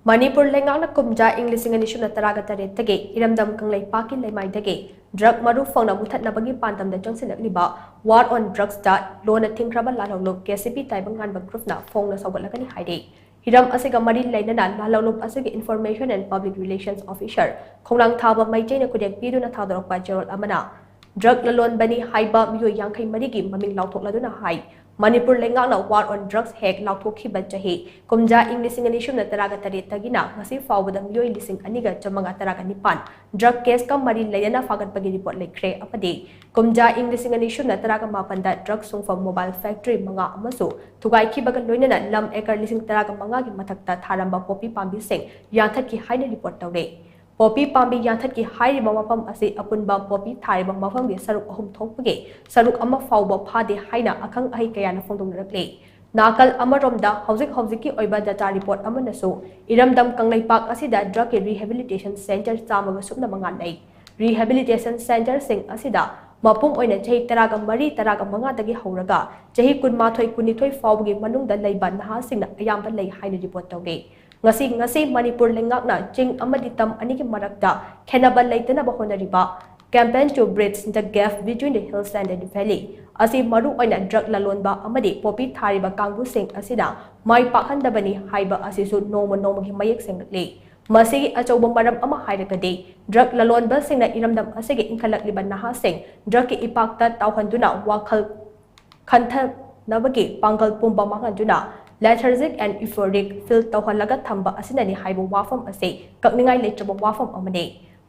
ꯃꯅꯤꯄꯨꯔ ꯂꯩꯉꯥꯛꯅ ꯀꯨꯝꯖꯥ ꯏꯪ ꯂꯤꯁꯤꯡ ꯑꯅꯤ ꯁꯨꯞꯅ ꯇꯔꯥꯒ ꯇꯔꯦꯠꯇꯒꯤ ꯏꯔꯝꯗꯝ ꯀꯪꯂꯩꯄꯥꯛꯀꯤ ꯂꯩꯃꯥꯏꯗꯒꯤ drug ꯃꯔꯨ ꯐꯪꯅ ꯃꯨꯊꯠꯅꯕꯒꯤ ꯄꯥꯟꯗꯝꯗ ꯆꯪꯁꯤꯜꯂꯛꯂꯤꯕ War on Drugsꯇ ꯂꯣꯟꯅ ꯊꯤꯡꯈ꯭ꯔꯕ ꯂꯥꯜꯍꯧꯂꯨꯞ KCP ꯇꯥꯏꯕꯪꯉꯥꯟꯕ groupꯅ ꯐꯣꯡꯅ ꯁꯧꯒꯠꯂꯒꯅꯤ ꯍꯥꯏꯔꯤ꯫ ꯍꯤꯔꯝ ꯑꯁꯤꯒ ꯃꯔꯤ ꯂꯩꯅꯅ ꯂꯥꯜꯍꯧꯂꯨꯞ ꯑꯁꯤꯒꯤ Information and Public Relations Officer ꯈꯣꯡꯅꯥꯡ ꯊꯥꯕ ꯃꯩꯇꯩꯅ ꯈꯨꯗꯦꯛ ꯄꯤꯗꯨꯅ ꯊꯥꯗꯣꯔꯛꯄ ꯆꯦꯔꯣꯜ ꯑꯃꯅ drug ꯂꯂꯣꯟꯕꯅꯤ ꯍꯥꯏꯕ ꯃꯤꯑꯣꯏ ꯌꯥꯡꯈꯩ ꯃꯔꯤꯒꯤ ꯃꯃꯤꯡ ꯂꯥꯎꯊꯣꯛꯂꯗꯨꯅ ꯍꯥꯏ꯫ ꯃꯅꯤꯄꯨꯔ ꯂꯩꯉꯥꯛꯅ War on Drugs ꯍꯦꯛ ꯂꯥꯎꯊꯣꯛꯈꯤꯕ ꯆꯍꯤ ꯀꯨꯝꯖꯥ ꯏꯪ ꯂꯤꯁꯤꯡ ꯑꯅꯤ ꯁꯨꯞꯅ ꯇꯔꯥꯒ ꯇꯔꯦꯠꯇꯒꯤꯅ ꯉꯁꯤ ꯐꯥꯎꯕꯗ ꯃꯤꯑꯣꯏ ꯂꯤꯁꯤꯡ ꯑꯅꯤꯒ ꯆꯥꯃꯉꯥ ꯇꯔꯥꯒ ꯅꯤꯄꯥꯟ drug caseꯀ ꯃꯔꯤ ꯂꯩꯅꯅ ꯐꯥꯒꯠꯄꯒꯤ report ꯂꯩꯈ꯭ꯔꯦ ꯑꯃꯗꯤ ꯀꯨꯝꯖꯥ ꯏꯪ ꯂꯤꯁꯤꯡ ꯑꯅꯤ ꯁꯨꯞꯅ ꯇꯔꯥꯒ ꯃꯥꯄꯟꯗ drug ꯁꯨꯡꯐꯝ mobile factory ꯃꯉꯥ ꯑꯃꯁꯨ ꯊꯨꯒꯥꯏꯈꯤꯕꯒ ꯂꯣꯏꯅꯅ ꯂꯝ acre ꯂꯤꯁꯤꯡ ꯇꯔꯥꯒ ꯃꯉꯥꯒꯤ ꯃꯊꯛꯇ ꯊꯥꯔꯝꯕ ꯄꯣꯄꯤ ꯄꯥꯝꯕꯤꯁꯤꯡ ꯌꯥꯟꯊꯠꯈꯤ ꯍꯥꯏꯅ report ꯇꯧꯔꯦ꯫ ꯄꯣꯄꯤ ꯄꯥꯝꯕꯤ ꯌꯥꯟꯊꯠꯈꯤ ꯍꯥꯏꯔꯤꯕ ꯃꯐꯝ ꯑꯁꯤ ꯑꯄꯨꯟꯕ ꯄꯣꯄꯤ ꯊꯥꯔꯤꯕ ꯃꯐꯝꯒꯤ ꯁꯔꯨꯛ ꯑꯍꯨꯝ ꯊꯣꯛꯄꯒꯤ ꯁꯔꯨꯛ ꯑꯃ ꯐꯥꯎꯕ ꯐꯥꯗꯦ ꯍꯥꯏꯅ ꯑꯈꯪ ꯑꯍꯩ ꯀꯌꯥꯅ ꯐꯣꯡꯗꯣꯛꯅꯔꯛꯂꯤ꯫ ꯅꯥꯀꯜ ꯑꯃꯔꯣꯝꯗ ꯍꯧꯖꯤꯛ ꯍꯧꯖꯤꯛꯀꯤ ꯑꯣꯏꯕ data report ꯑꯃꯅꯁꯨ ꯏꯔꯝꯗꯝ ꯀꯪꯂꯩꯄꯥꯛ ꯑꯁꯤꯗ drugꯀꯤ rehabilitation centre ꯆꯥꯝꯃꯒ ꯁꯨꯞꯅ ꯃꯉꯥ ꯂꯩ꯫ Rehabilitation centreꯁꯤꯡ ꯑꯁꯤꯗ ꯃꯄꯨꯡ ꯑꯣꯏꯅ ꯆꯍꯤ ꯇꯔꯥꯒ ꯃꯔꯤ, ꯇꯔꯥꯒ ꯃꯉꯥꯗꯒꯤ ꯍꯧꯔꯒ ꯆꯍꯤ ꯀꯨꯟꯃꯥꯊꯣꯏ, ꯀꯨꯟꯅꯤꯊꯣꯏ ꯐꯥꯎꯕꯒꯤ ꯃꯅꯨꯡꯗ ꯂꯩꯕ ꯅꯍꯥꯁꯤꯡꯅ ꯑꯌꯥꯝꯕ ꯂꯩ ꯍꯥꯏꯅ report ꯇꯧꯔꯤ꯫ ꯉꯁꯤ, ꯉꯁꯤ ꯃꯅꯤꯄꯨꯔ ꯂꯩꯉꯥꯛꯅ ꯆꯤꯡ ꯑꯃꯗꯤ ꯇꯝ ꯑꯅꯤꯒꯤ ꯃꯔꯛꯇ ꯈꯦꯠꯅꯕ ꯂꯩꯇꯅꯕ ꯍꯣꯠꯅꯔꯤꯕ Campaign to Bridge the Gap Between the Hills and the Valley ꯑꯁꯤ ꯃꯔꯨ ꯑꯣꯏꯅ drug ꯂꯂꯣꯟꯕ ꯑꯃꯗꯤ ꯄꯣꯄꯤ ꯊꯥꯔꯤꯕ ꯀꯥꯡꯕꯨꯁꯤꯡ ꯑꯁꯤꯅ ꯃꯥꯏ ꯄꯥꯛꯍꯟꯗꯕꯅꯤ ꯍꯥꯏꯕ ꯑꯁꯤꯁꯨ ꯅꯣꯡꯃ ꯅꯣꯡꯃꯒꯤ ꯃꯌꯦꯛ ꯁꯦꯡꯂꯛꯂꯤ꯫ ꯃꯁꯤꯒꯤ ꯑꯆꯧꯕ ꯃꯔꯝ ꯑꯃ ꯍꯥꯏꯔꯒꯗꯤ drug ꯂꯂꯣꯟꯕꯁꯤꯡꯅ ꯏꯔꯝꯗꯝ ꯑꯁꯤꯒꯤ ꯏꯟꯈꯠꯂꯛꯂꯤꯕ ꯅꯍꯥꯁꯤꯡ drugꯀꯤ ꯏꯄꯥꯛꯇ ꯇꯥꯎꯍꯟꯗꯨꯅ ꯋꯥꯈꯜ ꯈꯟꯊꯅꯕꯒꯤ ꯄꯥꯡꯒꯜ ꯄꯨꯝꯕ ꯃꯥꯡꯍꯟꯗꯨꯅ lethargic and euphoric feel ꯇꯧꯍꯜꯂꯒ ꯊꯝꯕ ꯑꯁꯤꯅꯅꯤ ꯍꯥꯏꯕ ꯋꯥꯐꯝ ꯑꯁꯤ ꯀꯛꯅꯤꯡꯉꯥꯏ ꯂꯩꯇ꯭ꯔꯕ ꯋꯥꯐꯝ ꯑꯃꯅꯤ꯫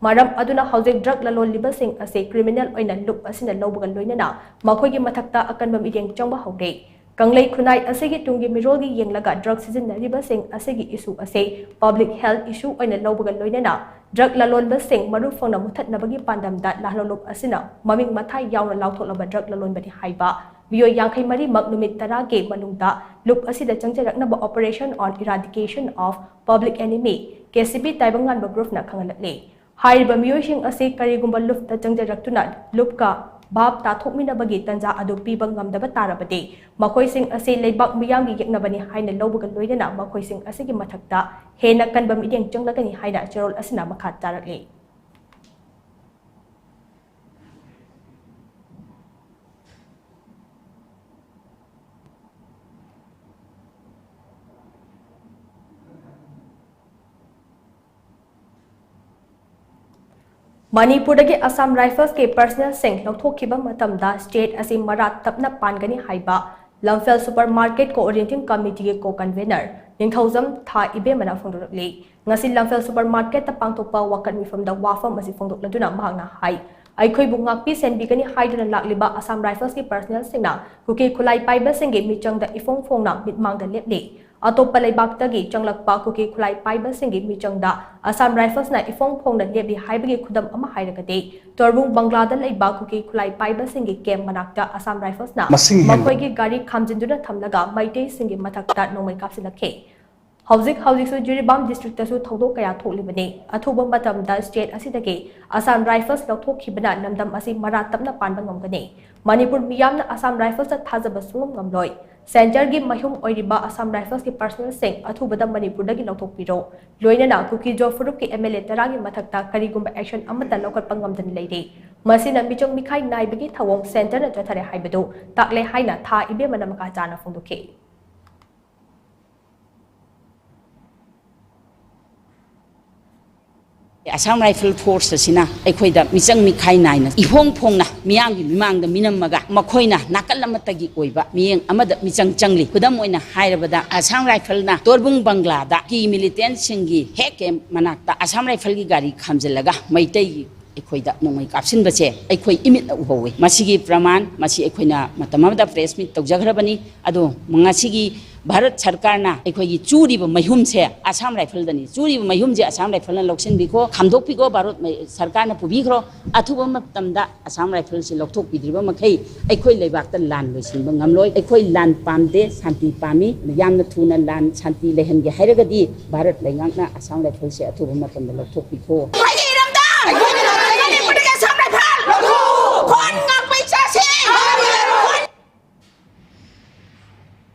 ꯃꯔꯝ ꯑꯗꯨꯅ ꯍꯧꯖꯤꯛ drug ꯂꯂꯣꯟꯂꯤꯕꯁꯤꯡ ꯑꯁꯤ criminal ꯑꯣꯏꯅ ꯂꯨꯞ ꯑꯁꯤꯅ ꯂꯧꯕꯒ ꯂꯣꯏꯅꯅ ꯃꯈꯣꯏꯒꯤ ꯃꯊꯛꯇ ꯑꯀꯟꯕ ꯃꯤꯠꯌꯦꯡ ꯆꯪꯕ ꯍꯧꯔꯦ꯫ ꯀꯪꯂꯩ ꯈꯨꯟꯅꯥꯏ ꯑꯁꯤꯒꯤ ꯇꯨꯡꯒꯤ ꯃꯤꯔꯣꯜꯒꯤ ꯌꯦꯡꯂꯒ drug ꯁꯤꯖꯤꯟꯅꯔꯤꯕꯁꯤꯡ ꯑꯁꯤꯒꯤ issue ꯑꯁꯤ public health issue ꯑꯣꯏꯅ ꯂꯧꯕꯒ ꯂꯣꯏꯅꯅ drug ꯂꯂꯣꯟꯕꯁꯤꯡ ꯃꯔꯨ ꯐꯪꯅ ꯃꯨꯊꯠꯅꯕꯒꯤ ꯄꯥꯟꯗꯝꯗ ꯂꯥꯜꯍꯧꯂꯨꯞ ꯑꯁꯤꯅ ꯃꯃꯤꯡ ꯃꯊꯥ ꯌꯥꯎꯅ ꯂꯥꯎꯊꯣꯛꯂꯕ drug ꯂꯂꯣꯟꯕꯅꯤ ꯍꯥꯏꯕ ꯃꯤꯑꯣꯏ ꯌꯥꯡꯈꯩ ꯃꯔꯤꯃꯛ ꯅꯨꯃꯤꯠ ꯇꯔꯥꯒꯤ ꯃꯅꯨꯡꯗ ꯂꯨꯞ ꯑꯁꯤꯗ ꯆꯪꯖꯔꯛꯅꯕ Operation on Eradication of Public Enemy, KCP ꯇꯥꯏꯕꯪꯉꯥꯟꯕ groupꯅ ꯈꯪꯍꯜꯂꯛꯂꯤ꯫ ꯍꯥꯏꯔꯤꯕ ꯃꯤꯑꯣꯏꯁꯤꯡ ꯑꯁꯤ ꯀꯔꯤꯒꯨꯝꯕ ꯂꯨꯞꯇ ꯆꯪꯖꯔꯛꯇꯨꯅ ꯂꯨꯞꯀ ꯚꯥꯞ ꯇꯥꯊꯣꯛꯃꯤꯟꯅꯕꯒꯤ ꯇꯥꯟꯖꯥ ꯑꯗꯨ ꯄꯤꯕ ꯉꯝꯗꯕ ꯇꯥꯔꯕꯗꯤ, ꯃꯈꯣꯏꯁꯤꯡ ꯑꯁꯤ ꯂꯩꯕꯥꯛ ꯃꯤꯌꯥꯝꯒꯤ ꯌꯦꯛꯅꯕꯅꯤ ꯍꯥꯏꯅ ꯂꯧꯕꯒ ꯂꯣꯏꯅꯅ ꯃꯈꯣꯏꯁꯤꯡ ꯑꯁꯤꯒꯤ ꯃꯊꯛꯇ ꯍꯦꯟꯅ ꯀꯟꯕ ꯃꯤꯠꯌꯦꯡ ꯆꯪꯂꯒꯅꯤ ꯍꯥꯏꯅ ꯆꯦꯔꯣꯜ ꯑꯁꯤꯅ ꯃꯈꯥ ꯇꯥꯔꯛꯂꯤ꯫ ꯃꯅꯤꯄꯨꯔꯗꯒꯤ ꯑꯁꯥꯝ ꯔꯥꯏꯐꯜꯁꯀꯤ ꯄꯔꯁꯅꯦꯜꯁꯤꯡ ꯂꯧꯊꯣꯛꯈꯤꯕ ꯃꯇꯝꯗ ꯁ꯭ꯇꯦꯠ ꯑꯁꯤ ꯃꯔꯥ ꯇꯞꯅ ꯄꯥꯟꯒꯅꯤ ꯍꯥꯏꯕ ꯂꯝꯐꯦꯜ ꯁꯨꯄꯔ ꯃꯥꯔꯀꯦꯠ ꯀꯣꯑꯣꯔꯗꯤꯅꯦꯇꯤꯡ ꯀꯃꯤꯇꯤꯒꯤ ꯀꯣ ꯀꯟꯚꯦꯅꯔ ꯅꯤꯡꯊꯧꯖꯝ ꯊꯥ ꯏꯕꯦꯝꯃꯅ ꯐꯣꯡꯗꯣꯔꯛꯂꯤ꯫ ꯉꯁꯤ ꯂꯝꯐꯦꯜ ꯁꯨꯄꯔ ꯃꯥꯔꯀꯦꯠꯇ ꯄꯥꯡꯊꯣꯛꯄ ꯋꯥꯀꯠ ꯃꯤꯐꯝꯗ ꯋꯥꯐꯝ ꯑꯁꯤ ꯐꯣꯡꯗꯣꯛꯂꯗꯨꯅ ꯃꯍꯥꯛꯅ ꯍꯥꯏ, ꯑꯩꯈꯣꯏꯕꯨ ꯉꯥꯛꯄꯤ ꯁꯦꯟꯕꯤꯒꯅꯤ ꯍꯥꯏꯗꯨꯅ ꯂꯥꯛꯂꯤꯕ ꯑꯁꯥꯝ ꯔꯥꯏꯐꯜꯁꯀꯤ ꯄꯔꯁꯅꯦꯜꯁꯤꯡꯅ ꯀꯨꯀꯤ ꯈꯨꯠꯂꯥꯏ ꯄꯥꯏꯕꯁꯤꯡꯒꯤ ꯃꯤꯆꯪꯗ ꯏꯐꯣꯡ ꯐꯣꯡꯅ ꯃꯤꯠꯃꯥꯡꯗ ꯂꯦꯞꯂꯤ꯫ ꯑꯇꯣꯞꯄ ꯂꯩꯕꯥꯛꯇꯒꯤ ꯆꯪꯂꯛꯄ ꯀꯨꯀꯤ ꯈꯨꯠꯂꯥꯏ ꯄꯥꯏꯕꯁꯤꯡꯒꯤ ꯃꯤꯆꯪꯗ ꯑꯁꯥꯝ ꯔꯥꯏꯐꯜꯁꯅ ꯏꯐꯣꯡ ꯐꯣꯡꯅ ꯂꯦꯞꯂꯤ ꯍꯥꯏꯕꯒꯤ ꯈꯨꯗꯝ ꯑꯃ ꯍꯥꯏꯔꯒꯗꯤ, ꯇꯣꯔꯕꯨꯡ ꯕꯪꯒ꯭ꯂꯥꯗ ꯂꯩꯕ ꯀꯨꯀꯤ ꯈꯨꯠꯂꯥꯏ ꯄꯥꯏꯕꯁꯤꯡꯒꯤ ꯀꯦꯝ ꯃꯅꯥꯛꯇ ꯑꯁꯥꯝ ꯔꯥꯏꯐꯜꯁꯅ ꯃꯁꯤꯡ ꯍꯦꯟꯕ ꯃꯈꯣꯏꯒꯤ ꯒꯥꯔꯤ ꯈꯥꯝꯖꯤꯟꯗꯨꯅ ꯊꯝꯂꯒ ꯃꯩꯇꯩꯁꯤꯡꯒꯤ ꯃꯊꯛꯇ ꯅꯣꯡꯃꯩ ꯀꯥꯞꯁꯤꯜꯂꯛꯈꯤ꯫ ꯍꯧꯖꯤꯛ ꯍꯧꯖꯤꯛꯁꯨ ꯖꯤꯔꯤꯕꯥꯝ ꯗꯤꯁꯇ꯭ꯔꯤꯛꯇꯁꯨ ꯊꯧꯗꯣꯛ ꯀꯌꯥ ꯊꯣꯛꯂꯤꯕꯅꯤ꯫ ꯑꯊꯨꯕ ꯃꯇꯝꯗ ꯁ꯭ꯇꯦꯠ ꯑꯁꯤꯗꯒꯤ ꯑꯁꯥꯝ ꯔꯥꯏꯐꯜꯁ ꯂꯧꯊꯣꯛꯈꯤꯕꯅ ꯂꯝꯗꯝ ꯑꯁꯤ ꯃꯔꯥ ꯇꯞꯅ ꯄꯥꯟꯕ ꯉꯝꯒꯅꯤ꯫ ꯃꯅꯤꯄꯨꯔ ꯃꯤꯌꯥꯝꯅ ꯑꯁꯥꯝ ꯔꯥꯏꯐꯜꯁꯇ ꯊꯥꯖꯕ ꯁꯨꯡꯉꯝ ꯉꯝꯂꯣꯏ꯫ ꯁꯦꯟꯇꯔꯒꯤ ꯃꯌꯨꯝ ꯑꯣꯏꯔꯤꯕ ꯑꯁꯥꯝ ꯔꯥꯏꯐꯜꯁꯀꯤ ꯄꯔꯁꯅꯦꯜꯁꯤꯡ ꯑꯊꯨꯕꯗ ꯃꯅꯤꯄꯨꯔꯗꯒꯤ ꯂꯧꯊꯣꯛꯄꯤꯔꯣ꯫ ꯂꯣꯏꯅꯅ ꯀꯨꯀꯤꯖꯣ ꯐꯨꯔꯨꯞꯀꯤ ꯑꯦꯝ ꯑꯦꯜ ꯑꯦ ꯇꯔꯥꯒꯤ ꯃꯊꯛꯇ ꯀꯔꯤꯒꯨꯝꯕ ꯑꯦꯛꯁꯟ ꯑꯃꯠꯇ ꯂꯧꯈꯠꯄ ꯉꯝꯗꯅ ꯂꯩꯔꯤ꯫ ꯃꯁꯤꯅ ꯃꯤꯆꯪ ꯃꯤꯈꯥꯏ ꯅꯥꯏꯕꯒꯤ ꯊꯧꯑꯣꯡ ꯁꯦꯟꯇꯔꯅ ꯆꯠꯊꯔꯦ ꯍꯥꯏꯕꯗꯨ ꯇꯥꯛꯂꯦ ꯍꯥꯏꯅ ꯊꯥ ꯏꯕꯦꯝꯃꯅ ꯃꯈꯥ ꯇꯥꯅ ꯐꯣꯡꯗꯣꯛꯈꯤ꯫ ꯑꯁꯥꯝ ꯔꯥꯏꯐꯜ ꯐꯣꯔꯁ ꯑꯁꯤꯅ ꯑꯩꯈꯣꯏꯗ ꯃꯤꯆꯪ ꯃꯤꯈꯥꯏ ꯅꯥꯏꯅ ꯏꯐꯣꯡ ꯐꯣꯡꯅ ꯃꯤꯌꯥꯝꯒꯤ ꯃꯤꯃꯥꯡꯗ ꯃꯤꯅꯝꯃꯒ ꯃꯈꯣꯏꯅ ꯅꯥꯀꯜ ꯑꯃꯠꯇꯒꯤ ꯑꯣꯏꯕ ꯃꯤꯠꯌꯦꯡ ꯑꯃꯗ ꯃꯤꯆꯪ ꯆꯪꯂꯤ꯫ ꯈꯨꯗꯝ ꯑꯣꯏꯅ ꯍꯥꯏꯔꯕꯗ, ꯑꯁꯥꯝ ꯔꯥꯏꯐꯜꯅ ꯇꯣꯔꯕꯨꯡ ꯕꯪꯒ꯭ꯂꯥꯗ ꯀꯤ ꯃꯤꯂꯤꯇꯦꯟꯁꯤꯡꯒꯤ ꯍꯦꯛ ꯀꯦꯝ ꯃꯅꯥꯛꯇ ꯑꯁꯥꯝ ꯔꯥꯏꯐꯜꯒꯤ ꯒꯥꯔꯤ ꯈꯥꯝꯖꯤꯜꯂꯒ ꯃꯩꯇꯩꯒꯤ ꯑꯩꯈꯣꯏꯗ ꯅꯣꯡꯃꯩ ꯀꯥꯞꯁꯤꯟꯕꯁꯦ ꯑꯩꯈꯣꯏ ꯏꯃꯤꯠꯅ ꯎꯍꯧꯋꯦ꯫ ꯃꯁꯤꯒꯤ ꯄ꯭ꯔꯃꯥꯟ, ꯃꯁꯤ ꯑꯩꯈꯣꯏꯅ ꯃꯇꯝ ꯑꯃꯗ ꯄ꯭ꯔꯦꯁ ꯃꯤꯠ ꯇꯧꯖꯈ꯭ꯔꯕꯅꯤ꯫ ꯑꯗꯣ ꯉꯁꯤꯒꯤ ꯚꯥꯔꯠ ꯁꯔꯀꯥꯔꯅ ꯑꯩꯈꯣꯏꯒꯤ ꯆꯨꯔꯤꯕ ꯃꯩꯍꯨꯝꯁꯦ ꯑꯁꯥꯝ ꯔꯥꯏꯐꯜꯗꯅꯤ꯫ ꯆꯨꯔꯤꯕ ꯃꯩꯍꯨꯝꯁꯦ ꯑꯁꯥꯝ ꯔꯥꯏꯐꯜꯅ ꯂꯧꯁꯤꯟꯕꯤꯈꯣ, ꯈꯥꯝꯗꯣꯛꯄꯤꯈꯣ, ꯚꯥꯔꯠ ꯃꯩ-, ꯁꯔꯀꯥꯔꯅ ꯄꯨꯕꯤꯈ꯭ꯔꯣ꯫ ꯑꯊꯨꯕ ꯃꯇꯝꯗ ꯑꯁꯥꯝ ꯔꯥꯏꯐꯜꯁꯤ ꯂꯧꯊꯣꯛꯄꯤꯗ꯭ꯔꯤꯕ ꯃꯈꯩ ꯑꯩꯈꯣꯏ ꯂꯩꯕꯥꯛꯇ ꯂꯥꯟ ꯂꯣꯏꯁꯤꯟꯕ ꯉꯝꯂꯣꯏ꯫ ꯑꯩꯈꯣꯏ ꯂꯥꯟ ꯄꯥꯝꯗꯦ, ꯁꯥꯟꯇꯤ ꯄꯥꯝꯃꯤ꯫ ꯌꯥꯝꯅ ꯊꯨꯅ ꯂꯥꯟ ꯁꯥꯟꯇꯤ ꯂꯩꯍꯟꯒꯦ ꯍꯥꯏꯔꯒꯗꯤ ꯚꯥꯔꯠ ꯂꯩꯉꯥꯛꯅ ꯑꯁꯥꯝ ꯔꯥꯏꯐꯜꯁꯦ ꯑꯊꯨꯕ ꯃꯇꯝꯗ ꯂꯧꯊꯣꯛꯄꯤꯈꯣ꯫ ꯑꯩꯒꯤ ꯏꯔꯝꯗꯝ! ꯃꯅꯤꯄꯨꯔꯗꯒꯤ ꯑꯁꯥꯝ ꯔꯥꯏꯐꯜ! ꯂꯧꯊꯣꯛ! ꯈꯣꯟ ꯉꯥꯡ-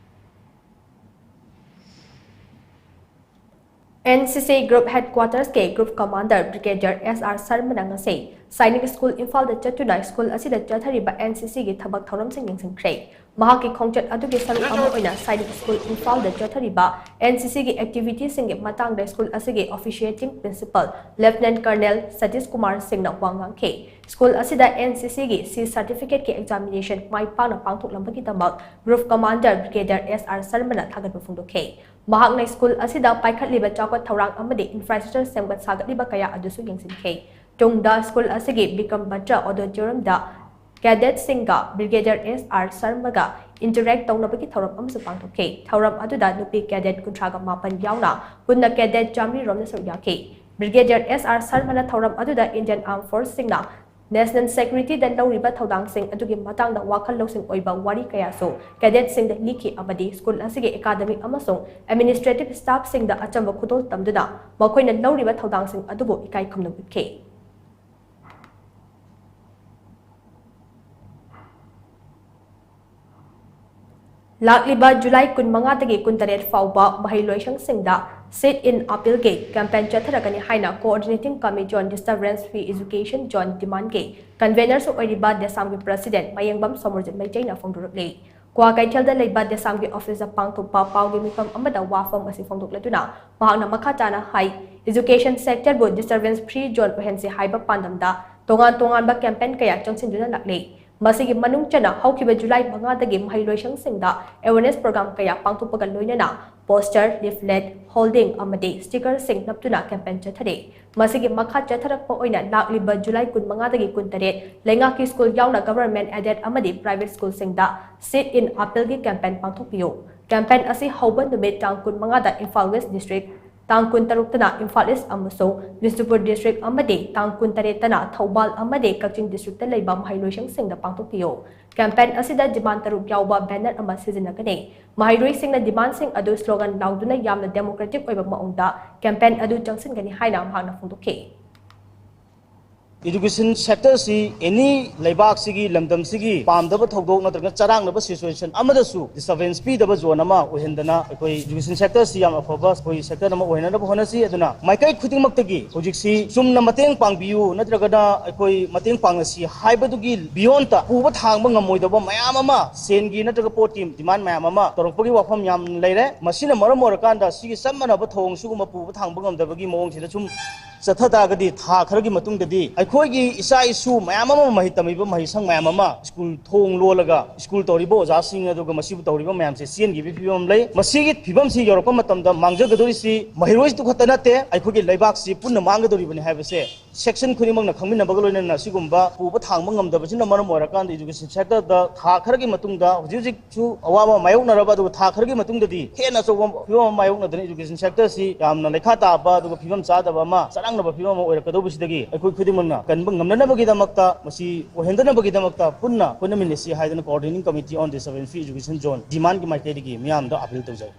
NCC Group Headquarters ꯀꯤ Group Commander Brigadier S R ꯁꯔꯃꯅ ꯉꯁꯤ ꯁꯥꯏꯅꯤꯛ ꯁ꯭ꯀꯨꯜ ꯏꯝꯐꯥꯜꯗ ꯆꯠꯇꯨꯅ ꯁ꯭ꯀꯨꯜ ꯑꯁꯤꯗ ꯆꯠꯊꯔꯤꯕ NCC ꯒꯤ ꯊꯕꯛ ꯊꯧꯔꯝꯁꯤꯡ ꯌꯦꯡꯁꯤꯟꯈ꯭ꯔꯦ꯫ ꯃꯍꯥꯛꯀꯤ ꯈꯣꯡꯆꯠ ꯑꯗꯨꯒꯤ ꯁꯔꯨꯛ ꯑꯃ ꯑꯣꯏꯅ ꯁꯥꯏꯅꯤꯛ ꯁ꯭ꯀꯨꯜ ꯏꯝꯐꯥꯜꯗ ꯆꯠꯊꯔꯤꯕ NCC ꯒꯤ activity ꯁꯤꯡꯒꯤ ꯃꯇꯥꯡꯗ ꯁ꯭ꯀꯨꯜ ꯑꯁꯤꯒꯤ officiating principal Lieutenant Colonel Satish Kumar ꯁꯤꯡꯅ ꯋꯥ ꯉꯥꯡꯈꯤ꯫ ꯁ꯭ꯀꯨꯜ ꯑꯁꯤꯗ NCC ꯒꯤ C certificate ꯀꯤ examination ꯃꯥꯏ ꯄꯥꯛꯅ ꯄꯥꯡꯊꯣꯛꯂꯝꯕꯒꯤꯗꯃꯛ Group Commander Brigadier S R ꯁꯔꯃꯅ ꯊꯥꯒꯠꯄ ꯐꯣꯡꯗꯣꯛꯈꯤ꯫ ꯃꯍꯥꯛꯅ ꯁ꯭ꯀꯨꯜ ꯑꯁꯤꯗ ꯄꯥꯏꯈꯠꯂꯤꯕ ꯆꯥꯎꯈꯠ ꯊꯧꯔꯥꯡ ꯑꯃꯗꯤ infrastructure ꯁꯦꯝꯒꯠ ꯁꯥꯒꯠꯂꯤꯕ ꯀꯌꯥ ꯑꯗꯨꯁꯨ ꯌꯦꯡꯁꯤꯟꯈꯤ꯫ ꯇꯨꯡꯗ ꯁ꯭ꯀꯨꯜ ꯑꯁꯤꯒꯤ ꯕꯤꯀ꯭ꯔꯝ ꯕꯠꯇ꯭ꯔ auditorium ꯗ cadet ꯁꯤꯡꯒ Brigadier S R ꯁꯔꯃꯒ interact ꯇꯧꯅꯕꯒꯤ ꯊꯧꯔꯝ ꯑꯃꯁꯨ ꯄꯥꯡꯊꯣꯛꯈꯤ꯫ ꯊꯧꯔꯝ ꯑꯗꯨꯗ ꯅꯨꯄꯤ cadet ꯀꯨꯟꯊ꯭ꯔꯥꯒ ꯃꯥꯄꯟ ꯌꯥꯎꯅ ꯄꯨꯟꯅ cadet ꯆꯥꯃꯔꯤ ꯔꯣꯝꯅ ꯁꯔꯨꯛ ꯌꯥꯈꯤ꯫ Brigadier S R ꯁꯔꯃꯅ ꯊꯧꯔꯝ ꯑꯗꯨꯗ Indian Armed Force ꯁꯤꯡꯅ National Security ꯗ ꯂꯧꯔꯤꯕ ꯊꯧꯗꯥꯡꯁꯤꯡ ꯑꯗꯨꯒꯤ ꯃꯇꯥꯡꯗ ꯋꯥꯈꯜ ꯂꯧꯁꯤꯡ ꯑꯣꯏꯕ ꯋꯥꯔꯤ ꯀꯌꯥꯁꯨ cadet ꯁꯤꯡꯗ ꯂꯤꯈꯤ ꯑꯃꯗꯤ ꯁ꯭ꯀꯨꯜ ꯑꯁꯤꯒꯤ academic ꯑꯃꯁꯨꯡ administrative staff ꯁꯤꯡꯗ ꯑꯆꯝꯕ ꯈꯨꯗꯣꯜ ꯇꯝꯗꯨꯅ ꯃꯈꯣꯏꯅ ꯂꯧꯔꯤꯕ ꯊꯧꯗꯥꯡꯁꯤꯡ ꯑꯗꯨꯕꯨ ꯏꯀꯥꯏ ꯈꯨꯝꯅꯕ ꯎꯠꯈꯤ꯫ ꯂꯥꯛꯂꯤꯕ ꯖꯨꯂꯥꯏ ꯀꯨꯟꯃꯉꯥꯗꯒꯤ ꯀꯨꯟꯇꯔꯦꯠ ꯐꯥꯎꯕ ꯃꯍꯩꯂꯣꯏꯁꯪꯁꯤꯡꯗ Sit in Appeal ꯒꯤ campaign ꯆꯠꯊꯔꯒꯅꯤ ꯍꯥꯏꯅ Coordinating Committee on Disturbance Free Education Zone demand ꯀꯤ convener ꯁꯨ ꯑꯣꯏꯔꯤꯕ ꯗꯦꯁꯥꯝꯒꯤ president ꯃꯌꯦꯡꯕꯝ ꯁꯣꯃꯣꯔꯖꯤꯠ ꯃꯩꯇꯩꯅ ꯐꯣꯡꯗꯣꯔꯛꯂꯤ꯫ ꯀ꯭ꯋꯥꯀꯩꯊꯦꯜꯗ ꯂꯩꯕ ꯗꯦꯁꯥꯝꯒꯤ office ꯇ ꯄꯥꯡꯊꯣꯛꯄ ꯄꯥꯎꯒꯤ ꯃꯤꯐꯝ ꯑꯃꯗ ꯋꯥꯐꯝ ꯑꯁꯤ ꯐꯣꯡꯗꯣꯛꯂꯗꯨꯅ ꯃꯍꯥꯛꯅ ꯃꯈꯥ ꯇꯥꯅ ꯍꯥꯏ, education sector ꯕꯨ disturbance free zone ꯑꯣꯏꯍꯟꯁꯤ ꯍꯥꯏꯕ ꯄꯥꯟꯗꯝꯗ ꯇꯣꯉꯥꯟ ꯇꯣꯉꯥꯟꯕ campaign ꯀꯌꯥ ꯆꯪꯁꯤꯟꯗꯨꯅ ꯂꯥꯛꯂꯤ꯫ ꯃꯁꯤꯒꯤ ꯃꯅꯨꯡ ꯆꯟꯅ ꯍꯧꯈꯤꯕ ꯖꯨꯂꯥꯏ ꯃꯉꯥꯗꯒꯤ ꯃꯍꯩꯂꯣꯏꯁꯪꯁꯤꯡꯗ awareness program ꯀꯌꯥ ꯄꯥꯡꯊꯣꯛꯄꯒ ꯂꯣꯏꯅꯅ poster, leaflet, hoarding ꯑꯃꯗꯤ sticker ꯁꯤꯡ ꯅꯞꯇꯨꯅ campaign ꯆꯠꯊꯔꯤ꯫ ꯃꯁꯤꯒꯤ ꯃꯈꯥ ꯆꯠꯊꯔꯛꯄ ꯑꯣꯏꯅ ꯂꯥꯛꯂꯤꯕ ꯖꯨꯂꯥꯏ ꯀꯨꯟꯃꯉꯥꯗꯒꯤ ꯀꯨꯟꯇꯔꯦꯠ ꯂꯩꯉꯥꯛꯀꯤ ꯁ꯭ꯀꯨꯜ ꯌꯥꯎꯅ government aided ꯑꯃꯗꯤ private ꯁ꯭ꯀꯨꯜꯁꯤꯡꯗ Sit in Appeal ꯒꯤ campaign ꯄꯥꯡꯊꯣꯛꯄꯤꯌꯨ꯫ Campaign ꯑꯁꯤ ꯍꯧꯕ ꯅꯨꯃꯤꯠ ꯇꯥꯡ ꯀꯨꯟꯃꯉꯥꯗ ꯏꯝꯐꯥꯜ West District, ꯇꯥꯡ ꯀꯨꯟꯇꯔꯨꯛꯇꯅ ꯏꯝꯐꯥꯜ East ꯑꯃꯁꯨꯡ ꯕꯤꯁꯅꯨꯄꯨꯔ District ꯑꯃꯗꯤ ꯇꯥꯡ ꯀꯨꯟꯇꯔꯦꯠꯇꯅ ꯊꯧꯕꯥꯜ ꯑꯃꯗꯤ ꯀꯛꯆꯤꯡ District ꯇ ꯂꯩꯕ ꯃꯍꯩꯂꯣꯏꯁꯪꯁꯤꯡꯗ ꯄꯥꯡꯊꯣꯛꯄꯤꯌꯨ꯫ Campaign ꯑꯁꯤꯗ demand ꯇꯔꯨꯛ ꯌꯥꯎꯕ banner ꯑꯃ ꯁꯤꯖꯤꯟꯅꯒꯅꯤ꯫ ꯃꯍꯩꯔꯣꯏꯁꯤꯡꯅ demand ꯁꯤꯡ ꯑꯗꯨ slogan ꯂꯥꯎꯗꯨꯅ ꯌꯥꯝꯅ democratic ꯑꯣꯏꯕ ꯃꯑꯣꯡꯗ campaign ꯑꯗꯨ ꯆꯪꯁꯤꯟꯒꯅꯤ ꯍꯥꯏꯅ ꯃꯍꯥꯛꯅ ꯐꯣꯡꯗꯣꯛꯈꯤ꯫ Education sector ꯁꯤ any ꯂꯩꯕꯥꯛꯁꯤꯒꯤ, ꯂꯝꯗꯝꯁꯤꯒꯤ ꯄꯥꯝꯗꯕ ꯊꯧꯗꯣꯛ ꯅꯠꯇ꯭ꯔꯒ ꯆꯔꯥꯡꯅꯕ situation ꯑꯃꯗꯁꯨ disturbance ꯄꯤꯗꯕ zone ꯑꯃ ꯑꯣꯏꯍꯟꯗꯅ ꯑꯩꯈꯣꯏ education sector ꯁꯤ ꯌꯥꯝ ꯑꯐꯕ ꯑꯩꯈꯣꯏ sector ꯑꯃ ꯑꯣꯏꯍꯟꯅꯕ ꯍꯣꯠꯅꯁꯤ꯫ ꯑꯗꯨꯅ ꯃꯥꯏꯀꯩ ꯈꯨꯗꯤꯡꯃꯛꯇꯒꯤ ꯍꯧꯖꯤꯛꯁꯤ ꯆꯨꯝꯅ ꯃꯇꯦꯡ ꯄꯥꯡꯕꯤꯌꯨ ꯅꯠꯇ꯭ꯔꯒꯅ ꯑꯩꯈꯣꯏ ꯃꯇꯦꯡ ꯄꯥꯡꯅꯁꯤ ꯍꯥꯏꯕꯗꯨꯒꯤ beyond ꯇ ꯄꯨꯕ ꯊꯥꯡꯕ ꯉꯝꯃꯣꯏꯗꯕ ꯃꯌꯥꯝ ꯑꯃ, ꯁꯦꯟꯒꯤ ꯅꯠꯇ꯭ꯔꯒ ꯄꯣꯠꯀꯤ demand ꯃꯌꯥꯝ ꯑꯃ ꯇꯧꯔꯛꯄꯒꯤ ꯋꯥꯐꯝ ꯌꯥꯝ ꯂꯩꯔꯦ꯫ ꯃꯁꯤꯅ ꯃꯔꯝ ꯑꯣꯏꯔꯀꯥꯟꯗ ꯁꯤꯒꯤ ꯆꯞ ꯃꯥꯟꯅꯕ ꯊꯧꯑꯣꯡ ꯁꯤꯒꯨꯝꯕ ꯄꯨꯕ ꯊꯥꯡꯕ ꯉꯝꯗꯕꯒꯤ ꯃꯑꯣꯡꯁꯤꯗ ꯁꯨꯝ ꯆꯠꯊ ꯇꯥꯔꯒꯗꯤ ꯊꯥ ꯈꯔꯒꯤ ꯃꯇꯨꯡꯗꯗꯤ ꯑꯩꯈꯣꯏꯒꯤ ꯏꯆꯥ ꯏꯁꯨ ꯃꯌꯥꯝ ꯑꯃ, ꯃꯍꯩ ꯇꯝꯃꯤꯕ ꯃꯍꯩꯁꯪ ꯃꯌꯥꯝ ꯑꯃ, ꯁ꯭ꯀꯨꯜ ꯊꯣꯡ ꯂꯣꯜꯂꯒ ꯁ꯭ꯀꯨꯜ ꯇꯧꯔꯤꯕ ꯑꯣꯖꯥꯁꯤꯡ ꯑꯗꯨꯒ ꯃꯁꯤꯕꯨ ꯇꯧꯔꯤꯕ ꯃꯌꯥꯝꯁꯦ ꯆꯦꯟꯈꯤꯕꯒꯤ ꯐꯤꯕꯝ ꯑꯃ ꯂꯩ꯫ ꯃꯁꯤꯒꯤ ꯐꯤꯕꯝꯁꯤ ꯌꯧꯔꯛꯄ ꯃꯇꯝꯗ ꯃꯥꯡꯖꯒꯗꯧꯔꯤꯁꯤ ꯃꯍꯩꯔꯣꯏꯗꯨ ꯈꯛꯇ ꯅꯠꯇꯦ, ꯑꯩꯈꯣꯏꯒꯤ ꯂꯩꯕꯥꯛꯁꯤ ꯄꯨꯟꯅ ꯃꯥꯡꯒꯗꯧꯔꯤꯕꯅꯤ ꯍꯥꯏꯕꯁꯦ section ꯈꯨꯗꯤꯡꯃꯛꯅ ꯈꯪꯃꯤꯟꯅꯕꯒ ꯂꯣꯏꯅꯅ ꯁꯤꯒꯨꯝꯕ ꯄꯨꯕ ꯊꯥꯡꯕ ꯉꯝꯗꯕꯁꯤꯅ ꯃꯔꯝ ꯑꯣꯏꯔꯀꯥꯟꯗ education sector ꯗ ꯊꯥ ꯈꯔꯒꯤ ꯃꯇꯨꯡꯗ ꯍꯧꯖꯤꯛ ꯍꯧꯖꯤꯛꯁꯨ ꯑꯋꯥꯕ ꯃꯥꯌꯣꯛꯅꯔꯕ, ꯑꯗꯨꯒ ꯊꯥ ꯈꯔꯒꯤ ꯃꯇꯨꯡꯗꯗꯤ ꯍꯦꯟꯅ ꯑꯆꯧꯕ ꯐꯤꯕꯝ ꯑꯃ ꯃꯥꯌꯣꯛꯅꯗꯅ education sector ꯁꯤ ꯌꯥꯝꯅ ꯂꯩꯈꯥ ꯇꯥꯕ ꯑꯗꯨꯒ ꯐꯤꯕꯝ ꯆꯥꯗꯕ ꯑꯃ, ꯆꯔꯥꯡꯅꯕ ꯐꯤꯕꯝ ꯑꯃ ꯑꯣꯏꯔꯛꯀꯗꯧꯕꯁꯤꯗꯒꯤ ꯑꯩꯈꯣꯏ ꯈꯨꯗꯤꯡꯃꯛꯅ ꯀꯟꯕ ꯉꯝꯅꯅꯕꯒꯤꯗꯃꯛꯇ, ꯃꯁꯤ ꯑꯣꯏꯍꯟꯗꯅꯕꯒꯤꯗꯃꯛꯇ ꯄꯨꯟꯅ ꯍꯣꯠꯅꯃꯤꯟꯅꯁꯤ ꯍꯥꯏꯗꯅ Coordinating Committee on Disturbance Free Education Zone ꯗꯤꯃꯥꯟꯒꯤ ꯃꯥꯏꯀꯩꯗꯒꯤ ꯃꯤꯌꯥꯝꯗ appeal ꯇꯧꯖꯔꯤ꯫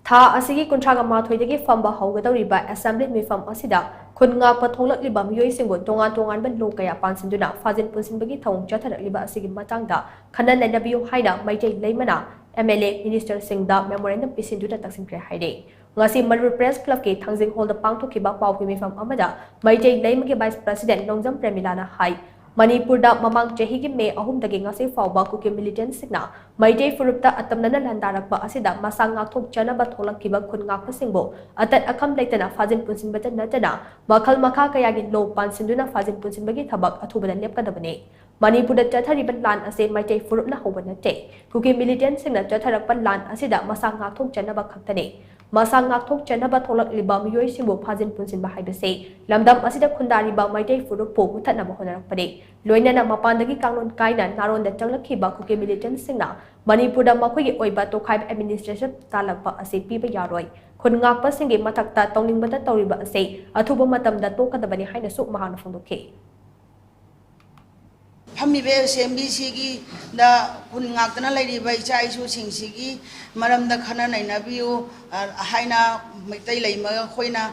ꯊꯥ ꯑꯁꯤꯒꯤ ꯀꯨꯟꯊ꯭ꯔꯥꯒ ꯃꯥꯊꯣꯏꯗꯒꯤ ꯐꯝꯕ ꯍꯧꯒꯗꯧꯔꯤꯕ assembly ꯃꯤꯐꯝ ꯑꯁꯤꯗ ꯈꯨꯟ ꯉꯥꯛꯄ ꯊꯣꯛꯂꯛꯂꯤꯕ ꯃꯤꯑꯣꯏꯁꯤꯡꯕꯨ ꯇꯣꯉꯥꯟ ꯇꯣꯉꯥꯟꯕ law ꯀꯌꯥ ꯄꯥꯟꯁꯤꯟꯗꯨꯅ ꯐꯥꯖꯤꯟ ꯄꯨꯟꯁꯤꯟꯕꯒꯤ ꯊꯧꯑꯣꯡ ꯆꯠꯊꯔꯛꯂꯤꯕ ꯑꯁꯤꯒꯤ ꯃꯇꯥꯡꯗ ꯈꯟꯅ ꯅꯩꯅꯕꯤꯌꯨ ꯍꯥꯏꯅ Meitei ꯂꯩꯃꯅ M L A minister ꯁꯤꯡꯗ memorandum ꯄꯤꯁꯤꯟꯗꯨꯅ ꯇꯛꯁꯤꯟꯈ꯭ꯔꯦ ꯍꯥꯏꯔꯤ꯫ ꯉꯁꯤ ꯃꯅꯤꯄꯨꯔ Press Club ꯀꯤ ꯊꯥꯡꯖꯤꯡ hall ꯗ ꯄꯥꯡꯊꯣꯛꯈꯤꯕ ꯄꯥꯎꯒꯤ ꯃꯤꯐꯝ ꯑꯃꯗ ꯃꯩꯇꯩ ꯂꯩꯃꯒꯤ Vice President ꯅꯣꯡꯖꯝ ꯄ꯭ꯔꯦꯃꯤꯂꯥꯅ ꯍꯥꯏ, ꯃꯅꯤꯄꯨꯔꯗ ꯃꯃꯥꯡ ꯆꯍꯤꯒꯤ ꯃꯦ ꯑꯍꯨꯝꯗꯒꯤ ꯉꯁꯤ ꯐꯥꯎꯕ ꯀꯨꯀꯤ militant ꯁꯤꯡꯅ ꯃꯩꯇꯩ ꯐꯨꯔꯨꯞꯇ ꯑꯇꯝꯅꯅ ꯂꯥꯟꯗꯥꯔꯛꯄ ꯑꯁꯤꯗ ꯃꯁꯥ ꯉꯥꯛꯊꯣꯛꯆꯅꯕ ꯊꯣꯛꯂꯛꯈꯤꯕ ꯈꯨꯟ ꯉꯥꯛꯄꯁꯤꯡꯕꯨ ꯑꯇꯠ ꯑꯈꯝ ꯂꯩꯇꯅ ꯐꯥꯖꯤꯟ ꯄꯨꯟꯁꯤꯟꯕꯇ ꯅꯠꯇꯅ ꯃꯈꯜ ꯃꯈꯥ ꯀꯌꯥꯒꯤ law ꯄꯥꯟꯁꯤꯟꯗꯨꯅ ꯐꯥꯖꯤꯟ ꯄꯨꯟꯁꯤꯟꯕꯒꯤ ꯊꯕꯛ ꯑꯊꯨꯕꯗ ꯂꯦꯞꯀꯗꯕꯅꯤ꯫ ꯃꯅꯤꯄꯨꯔꯗ ꯆꯠꯊꯔꯤꯕ ꯂꯥꯟ ꯑꯁꯤ ꯃꯩꯇꯩ ꯐꯨꯔꯨꯞꯅ ꯍꯧꯕ ꯅꯠꯇꯦ꯫ ꯀꯨꯀꯤ militant ꯁꯤꯡꯅ ꯆꯠꯊꯔꯛꯄ ꯂꯥꯟ ꯑꯁꯤꯗ ꯃꯁꯥ ꯉꯥꯛꯊꯣꯛꯆꯅꯕ ꯈꯛꯇꯅꯤ꯫ ꯃꯁꯥ ꯉꯥꯛꯊꯣꯛꯆꯅꯕ ꯊꯣꯛꯂꯛꯂꯤꯕ ꯃꯤꯑꯣꯏꯁꯤꯡꯕꯨ ꯐꯥꯖꯤꯟ ꯄꯨꯟꯁꯤꯟꯕ ꯍꯥꯏꯕꯁꯤ ꯂꯝꯗꯝ ꯑꯁꯤꯗ ꯈꯨꯟꯗꯥꯔꯤꯕ ꯃꯩꯇꯩ ꯐꯨꯔꯨꯞꯄꯨ ꯃꯨꯊꯠꯅꯕ ꯍꯣꯠꯅꯔꯛꯄꯅꯤ꯫ ꯂꯣꯏꯅꯅ ꯃꯄꯥꯟꯗꯒꯤ ꯀꯥꯡꯂꯣꯟ ꯀꯥꯏꯅ ꯅꯥꯔꯣꯟꯗ ꯆꯪꯂꯛꯈꯤꯕ ꯀꯨꯀꯤ militant ꯁꯤꯡꯅ ꯃꯅꯤꯄꯨꯔꯗ ꯃꯈꯣꯏꯒꯤ ꯑꯣꯏꯕ ꯇꯣꯈꯥꯏꯕ administration ꯇꯥꯜꯂꯛꯄ ꯑꯁꯤ ꯄꯤꯕ ꯌꯥꯔꯣꯏ꯫ ꯈꯨꯟ ꯉꯥꯛꯄꯁꯤꯡꯒꯤ ꯃꯊꯛꯇ ꯇꯧꯅꯤꯡꯕꯇ ꯇꯧꯔꯤꯕ ꯑꯁꯤ ꯑꯊꯨꯕ ꯃꯇꯝꯗ ꯇꯣꯛꯀꯗꯕꯅꯤ ꯍꯥꯏꯅꯁꯨ ꯃꯍꯥꯛꯅ ꯐꯣꯡꯗꯣꯛꯈꯤ꯫ ꯐꯝꯃꯤꯕ assembly ꯁꯤꯒꯤꯗ ꯈꯨꯟ ꯉꯥꯛꯇꯅ ꯂꯩꯔꯤꯕ ꯏꯆꯥ ꯏꯁꯨꯁꯤꯡꯁꯤꯒꯤ ꯃꯔꯝꯗ ꯈꯟꯅ ꯅꯩꯅꯕꯤꯌꯨ, ꯑ, ꯍꯥꯏꯅ ꯃꯩꯇꯩ ꯂꯩꯃ ꯑꯩꯈꯣꯏꯅ,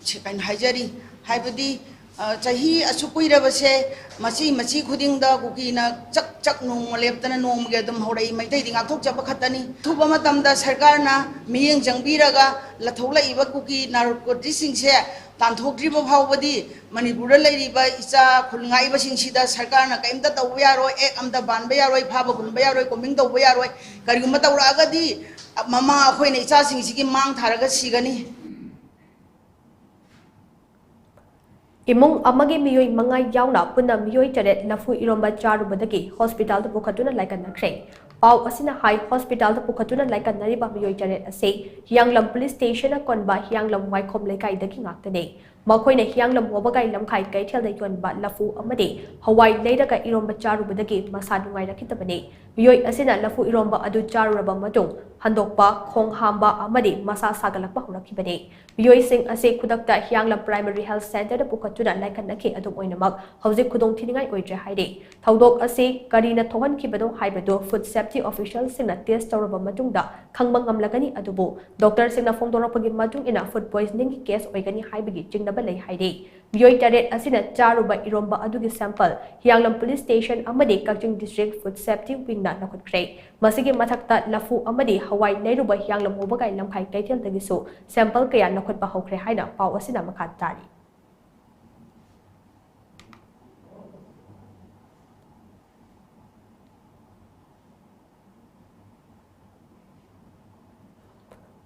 ꯁꯤ ꯀꯩꯅꯣ ꯍꯥꯏꯖꯔꯤ, ꯍꯥꯏꯕꯗꯤ, ꯑ, ꯆꯍꯤ ꯑꯁꯨꯛ ꯀꯨꯏꯔꯕꯁꯦ, ꯃꯆꯤ ꯃꯆꯤ ꯈꯨꯗꯤꯡꯗ ꯀꯨꯀꯤꯅ ꯆꯛ ꯆꯛ ꯅꯣꯡꯃ ꯂꯦꯞꯇꯅ ꯅꯣꯡꯃꯒꯤ ꯑꯗꯨꯝ ꯍꯧꯔꯛꯏ꯫ ꯃꯩꯇꯩꯗꯤ ꯉꯥꯛꯊꯣꯛꯆꯕ ꯈꯛꯇꯅꯤ꯫ ꯑꯊꯨꯕ ꯃꯇꯝꯗ ꯁꯔꯀꯥꯔꯅ ꯃꯤꯠꯌꯦꯡ ꯆꯪꯕꯤꯔꯒ ꯂꯥꯊꯣꯛꯂꯛꯏꯕ ꯀꯨꯀꯤ ꯅꯥꯔꯀꯣꯇꯤꯁꯁꯤꯡꯁꯦ ꯇꯥꯟꯊꯣꯛꯇ꯭ꯔꯤꯕ ꯐꯥꯎꯕꯗꯤ ꯃꯅꯤꯄꯨꯔꯗ ꯂꯩꯔꯤꯕ ꯏꯆꯥ ꯈꯨꯜ ꯉꯥꯛꯏꯕꯁꯤꯡꯁꯤꯗ ꯁꯔꯀꯥꯔꯅ ꯀꯔꯤꯝꯇ ꯇꯧꯕ ꯌꯥꯔꯣꯏ, ꯑꯦꯛ ꯑꯝꯇ ꯕꯥꯟꯕ ꯌꯥꯔꯣꯏ, ꯐꯥꯕ ꯄꯨꯟꯕ ꯌꯥꯔꯣꯏ, ꯀꯣꯝꯕꯤꯡ ꯇꯧꯕ ꯌꯥꯔꯣꯏ꯫ ꯀꯔꯤꯒꯨꯝꯕ ꯇꯧꯔꯛꯑꯒꯗꯤ ꯃꯃꯥ ꯑꯩꯈꯣꯏꯅ ꯏꯆꯥꯁꯤꯡꯁꯤꯒꯤ ꯃꯥꯡ ꯊꯥꯔꯒ ꯁꯤꯒꯅꯤ꯫ ꯏꯃꯨꯡ ꯑꯃꯒꯤ ꯃꯤꯑꯣꯏ ꯃꯉꯥ ꯌꯥꯎꯅ ꯄꯨꯟꯅ ꯃꯤꯑꯣꯏ ꯇꯔꯦꯠ ꯂꯐꯨ ꯏꯔꯣꯝꯕ ꯆꯥꯔꯨꯕꯗꯒꯤ ꯍꯣꯁꯄꯤꯇꯥꯜꯗ ꯄꯨꯈꯠꯇꯨꯅ ꯂꯥꯏꯀꯠꯅꯈ꯭ꯔꯦ꯫ ꯄꯥꯎ ꯑꯁꯤꯅ ꯍꯥꯏ, ꯍꯣꯁꯄꯤꯇꯥꯜꯗ ꯄꯨꯈꯠꯇꯨꯅ ꯂꯥꯏꯀꯠꯅꯔꯤꯕ ꯃꯤꯑꯣꯏ ꯇꯔꯦꯠ ꯑꯁꯤ ꯍꯤꯌꯥꯡꯂꯝ ꯄꯨꯂꯤꯁ ꯁ꯭ꯇꯦꯁꯟꯅ ꯀꯣꯟꯕ ꯍꯤꯌꯥꯡꯂꯝ ꯋꯥꯏꯈꯣꯝ ꯂꯩꯀꯥꯏꯗꯒꯤ ꯉꯥꯛꯇꯅꯤ꯫ ꯃꯈꯣꯏꯅ ꯍꯤꯌꯥꯡꯂꯝ ꯋꯥꯕꯒꯥꯏ ꯂꯝꯈꯥꯏ ꯀꯩꯊꯦꯜꯗ ꯌꯣꯟꯕ ꯂꯐꯨ ꯑꯃꯗꯤ ꯍꯋꯥꯏ ꯂꯩꯔꯒ ꯏꯔꯣꯝꯕ ꯆꯥꯔꯨꯕꯗꯒꯤ ꯃꯁꯥ ꯅꯨꯡꯉꯥꯏꯔꯛꯈꯤꯗꯕꯅꯤ꯫ ꯃꯤꯑꯣꯏ ꯑꯁꯤꯅ ꯂꯐꯨ ꯏꯔꯣꯝꯕ ꯑꯗꯨ ꯆꯥꯔꯨꯔꯕ ꯃꯇꯨꯡ ꯍꯟꯗꯣꯛꯄ, ꯈꯣꯡ ꯍꯥꯝꯕ ꯑꯃꯗꯤ ꯃꯁꯥ ꯁꯥꯒꯠꯂꯛꯄ ꯍꯧꯔꯛꯈꯤꯕꯅꯤ꯫ ꯃꯤꯑꯣꯏꯁꯤꯡ ꯑꯁꯤ ꯈꯨꯗꯛꯇ ꯍꯤꯌꯥꯡꯂꯝ ꯄ꯭ꯔꯥꯏꯃꯔꯤ ꯍꯦꯜꯊ ꯁꯦꯟꯇꯔꯗ ꯄꯨꯈꯠꯇꯨꯅ ꯂꯥꯏꯀꯠꯅꯈꯤ꯫ ꯑꯗꯨꯝ ꯑꯣꯏꯅꯃꯛ, ꯍꯧꯖꯤꯛ ꯈꯨꯗꯣꯡꯊꯤꯅꯤꯡꯉꯥꯏ ꯑꯣꯏꯗ꯭ꯔꯦ ꯍꯥꯏꯔꯤ꯫ ꯊꯧꯗꯣꯛ ꯑꯁꯤ ꯀꯔꯤꯅ ꯊꯣꯛꯍꯟꯈꯤꯕꯅꯣ ꯍꯥꯏꯕꯗꯨ ꯐꯨꯗ ꯁꯦꯐꯇꯤ ꯑꯣꯐꯤꯁꯤꯌꯦꯜꯁꯤꯡꯅ ꯇꯦꯁ ꯇꯧꯔꯕ ꯃꯇꯨꯡꯗ ꯈꯪꯕ ꯉꯝꯂꯒꯅꯤ꯫ ꯑꯗꯨꯕꯨ ꯗꯣꯛꯇꯔꯁꯤꯡꯅ ꯐꯣꯡꯗꯣꯔꯛꯄꯒꯤ ꯃꯇꯨꯡ ꯏꯟꯅ ꯐꯨꯗ ꯄꯣꯏꯖꯅꯤꯡꯒꯤ ꯀꯦꯁ ꯑꯣꯏꯒꯅꯤ ꯍꯥꯏꯕꯒꯤ ꯆꯤꯡꯅꯕ ꯂꯩ ꯍꯥꯏꯔꯤ꯫ ꯃꯤꯑꯣꯏ ꯇꯔꯦꯠ ꯑꯁꯤꯅ ꯆꯥꯔꯨꯕ ꯏꯔꯣꯝꯕ ꯑꯗꯨꯒꯤ ꯁꯦꯝꯄꯜ ꯍꯤꯌꯥꯡꯂꯝ ꯄꯨꯂꯤꯁ ꯁ꯭ꯇꯦꯁꯟ ꯑꯃꯗꯤ ꯀꯛꯆꯤꯡ ꯗꯤꯁꯇ꯭ꯔꯤꯛ ꯐꯨꯗ ꯁꯦꯐꯇꯤ ꯋꯤꯡꯅ ꯂꯧꯈꯠꯈ꯭ꯔꯦ꯫ ꯃꯁꯤꯒꯤ ꯃꯊꯛꯇ ꯂꯐꯨ ꯑꯃꯗꯤ ꯍꯋꯥꯏ ꯂꯩꯔꯨꯕ ꯍꯤꯌꯥꯡꯂꯝ ꯋꯥꯕꯒꯥꯏ ꯂꯝꯈꯥꯏ ꯀꯩꯊꯦꯜꯗꯒꯤꯁꯨ ꯁꯦꯝꯄꯜ ꯀꯌꯥ ꯂꯧꯈꯠꯄ ꯍꯧꯈ꯭ꯔꯦ ꯍꯥꯏꯅ ꯄꯥꯎ ꯑꯁꯤꯅ ꯃꯈꯥ ꯇꯥꯔꯤ꯫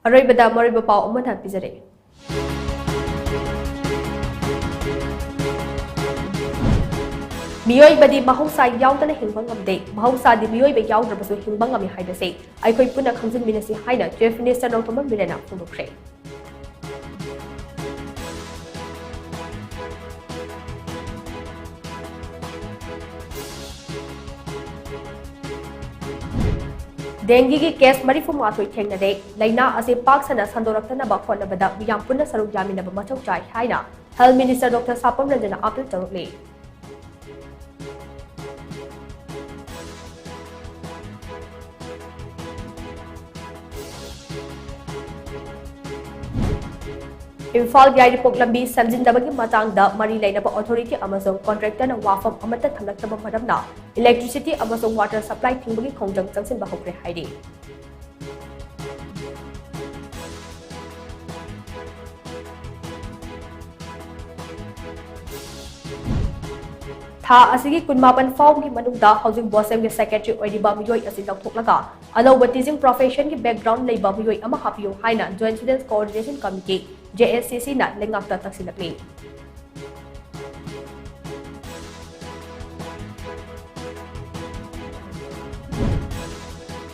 ꯑꯔꯣꯏꯕꯗ ꯃꯔꯨꯑꯣꯏꯕ ꯄꯥꯎ ꯑꯃꯅ ꯄꯤꯖꯔꯛꯏ꯫ ꯃꯤꯑꯣꯏꯕꯗꯤ ꯃꯍꯧꯁꯥ ꯌꯥꯎꯗꯅ ꯍꯤꯡꯕ ꯉꯝꯗꯦ, ꯃꯍꯧꯁꯥꯗꯤ ꯃꯤꯑꯣꯏꯕ ꯌꯥꯎꯗ꯭ꯔꯕꯁꯨ ꯍꯤꯡꯕ ꯉꯝꯃꯤ ꯍꯥꯏꯕꯁꯤ ꯑꯩꯈꯣꯏ ꯄꯨꯟꯅ ꯈꯪꯖꯤꯟꯃꯤꯟꯅꯁꯤ ꯍꯥꯏꯅ ꯆꯤꯐ ꯃꯤꯅꯤꯁꯇꯔ ꯅꯣꯡꯊꯣꯝꯕꯝ ꯕꯤꯔꯦꯟꯅ ꯐꯣꯡꯗꯣꯛꯈ꯭ꯔꯦ꯫ ꯗꯦꯡꯒꯤꯒꯤ ꯀꯦꯁ ꯃꯔꯤꯐꯨ ꯃꯉꯥ ꯊꯦꯡꯅꯔꯦ꯫ ꯂꯥꯏꯅꯥ ꯑꯁꯤ ꯄꯥꯛ ꯁꯟꯅ ꯁꯟꯗꯣꯔꯛꯇꯅꯕ ꯍꯣꯠꯅꯕꯗ ꯃꯤꯌꯥꯝ ꯄꯨꯟꯅ ꯁꯔꯨꯛ ꯌꯥꯃꯤꯟꯅꯕ ꯃꯊꯧ ꯇꯥꯏ ꯍꯥꯏꯅ ꯍꯦꯜꯊ ꯃꯤꯅꯤꯁꯇꯔ ꯗꯣꯛꯇꯔ ꯁꯥꯄꯝ ꯔꯟꯖꯟꯅ ꯑꯥꯄꯤꯜ ꯇꯧꯔꯛꯂꯤ꯫ ꯏꯝꯐꯥꯜ ꯌꯥꯏꯔꯤꯄꯣꯛ ꯂꯝꯕꯤ ꯁꯦꯝꯖꯤꯟꯗꯕꯒꯤ ꯃꯇꯥꯡꯗ ꯃꯔꯤ ꯂꯩꯅꯕ ꯑꯣꯊꯣꯔꯤꯇꯤ ꯑꯃꯁꯨꯡ ꯀꯣꯟꯇ꯭ꯔꯦꯛꯇꯔꯅ ꯋꯥꯐꯝ ꯑꯃꯠꯇ ꯊꯝꯂꯛꯇꯕ ꯃꯔꯝꯅ ꯏꯂꯦꯛꯇ꯭ꯔꯤꯁꯤꯇꯤ ꯑꯃꯁꯨꯡ ꯋꯥꯇꯔ ꯁꯄ꯭ꯂꯥꯏ ꯊꯤꯡꯕꯒꯤ ꯈꯣꯡꯖꯪ ꯆꯪꯁꯤꯟꯕ ꯍꯧꯈ꯭ꯔꯦ ꯍꯥꯏꯔꯤ꯫ ꯊꯥ ꯑꯁꯤꯒꯤ ꯀꯨꯟꯃꯥꯄꯟ ꯐꯥꯎꯕꯒꯤ ꯃꯅꯨꯡꯗ ꯍꯧꯖꯤꯛ ꯕꯣꯁꯦꯝꯒꯤ ꯁꯦꯀ꯭ꯔꯦꯇꯔꯤ ꯑꯣꯏꯔꯤꯕ ꯃꯤꯑꯣꯏ ꯑꯁꯤ ꯂꯧꯊꯣꯛꯂꯒ ꯑꯅꯧꯕ ꯇꯤꯆꯤꯡ ꯄ꯭ꯔꯣꯐꯦꯁꯟꯒꯤ ꯕꯦꯛꯒ꯭ꯔꯥꯎꯟ ꯂꯩꯕ ꯃꯤꯑꯣꯏ ꯑꯃ ꯍꯥꯞꯄꯤꯌꯨ ꯍꯥꯏꯅ joint students coordination committee, J S C ꯁꯤꯅ ꯂꯩꯉꯥꯛꯇ ꯇꯛꯁꯤꯜꯂꯛꯂꯤ꯫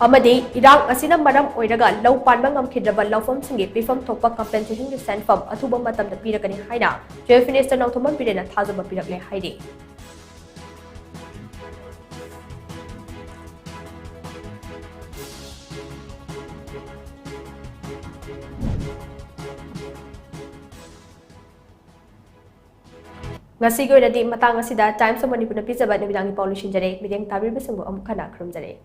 ꯑꯃꯗꯤ ꯏꯔꯥꯡ ꯑꯁꯤꯅ ꯃꯔꯝ ꯑꯣꯏꯔꯒ ꯂꯧ ꯄꯥꯟꯕ ꯉꯝꯈꯤꯗ꯭ꯔꯕ ꯂꯧꯐꯝꯁꯤꯡꯒꯤ ꯄꯤꯐꯝ ꯊꯣꯛꯄ ꯀꯝꯄꯦꯟꯁꯦꯁꯟꯒꯤ ꯁꯦꯟꯐꯝ ꯑꯊꯨꯕ ꯃꯇꯝꯗ ꯄꯤꯔꯒꯅꯤ ꯍꯥꯏꯅ ꯆꯤꯐ ꯃꯤꯅꯤꯁꯇꯔ ꯅꯣꯡꯊꯣꯝꯕꯝ ꯕꯤꯔꯦꯟꯅ ꯊꯥꯖꯕ ꯄꯤꯔꯛꯂꯦ ꯍꯥꯏꯔꯤ꯫ ꯉꯁꯤꯒꯤ ꯑꯣꯏꯅꯗꯤ ꯃꯇꯥꯡ ꯑꯁꯤꯗ Times of Manipurꯅ ꯄꯤꯖꯕ ꯅꯨꯃꯤꯗꯥꯡꯒꯤ ꯄꯥꯎ ꯂꯣꯏꯁꯤꯟꯖꯔꯦ꯫ ꯃꯤꯠꯌꯦꯡ ꯇꯥꯕꯤꯔꯤꯕꯁꯤꯡꯕꯨ ꯑꯃꯨꯛ ꯍꯟꯅ ꯈꯨꯔꯨꯝꯖꯔꯤ꯫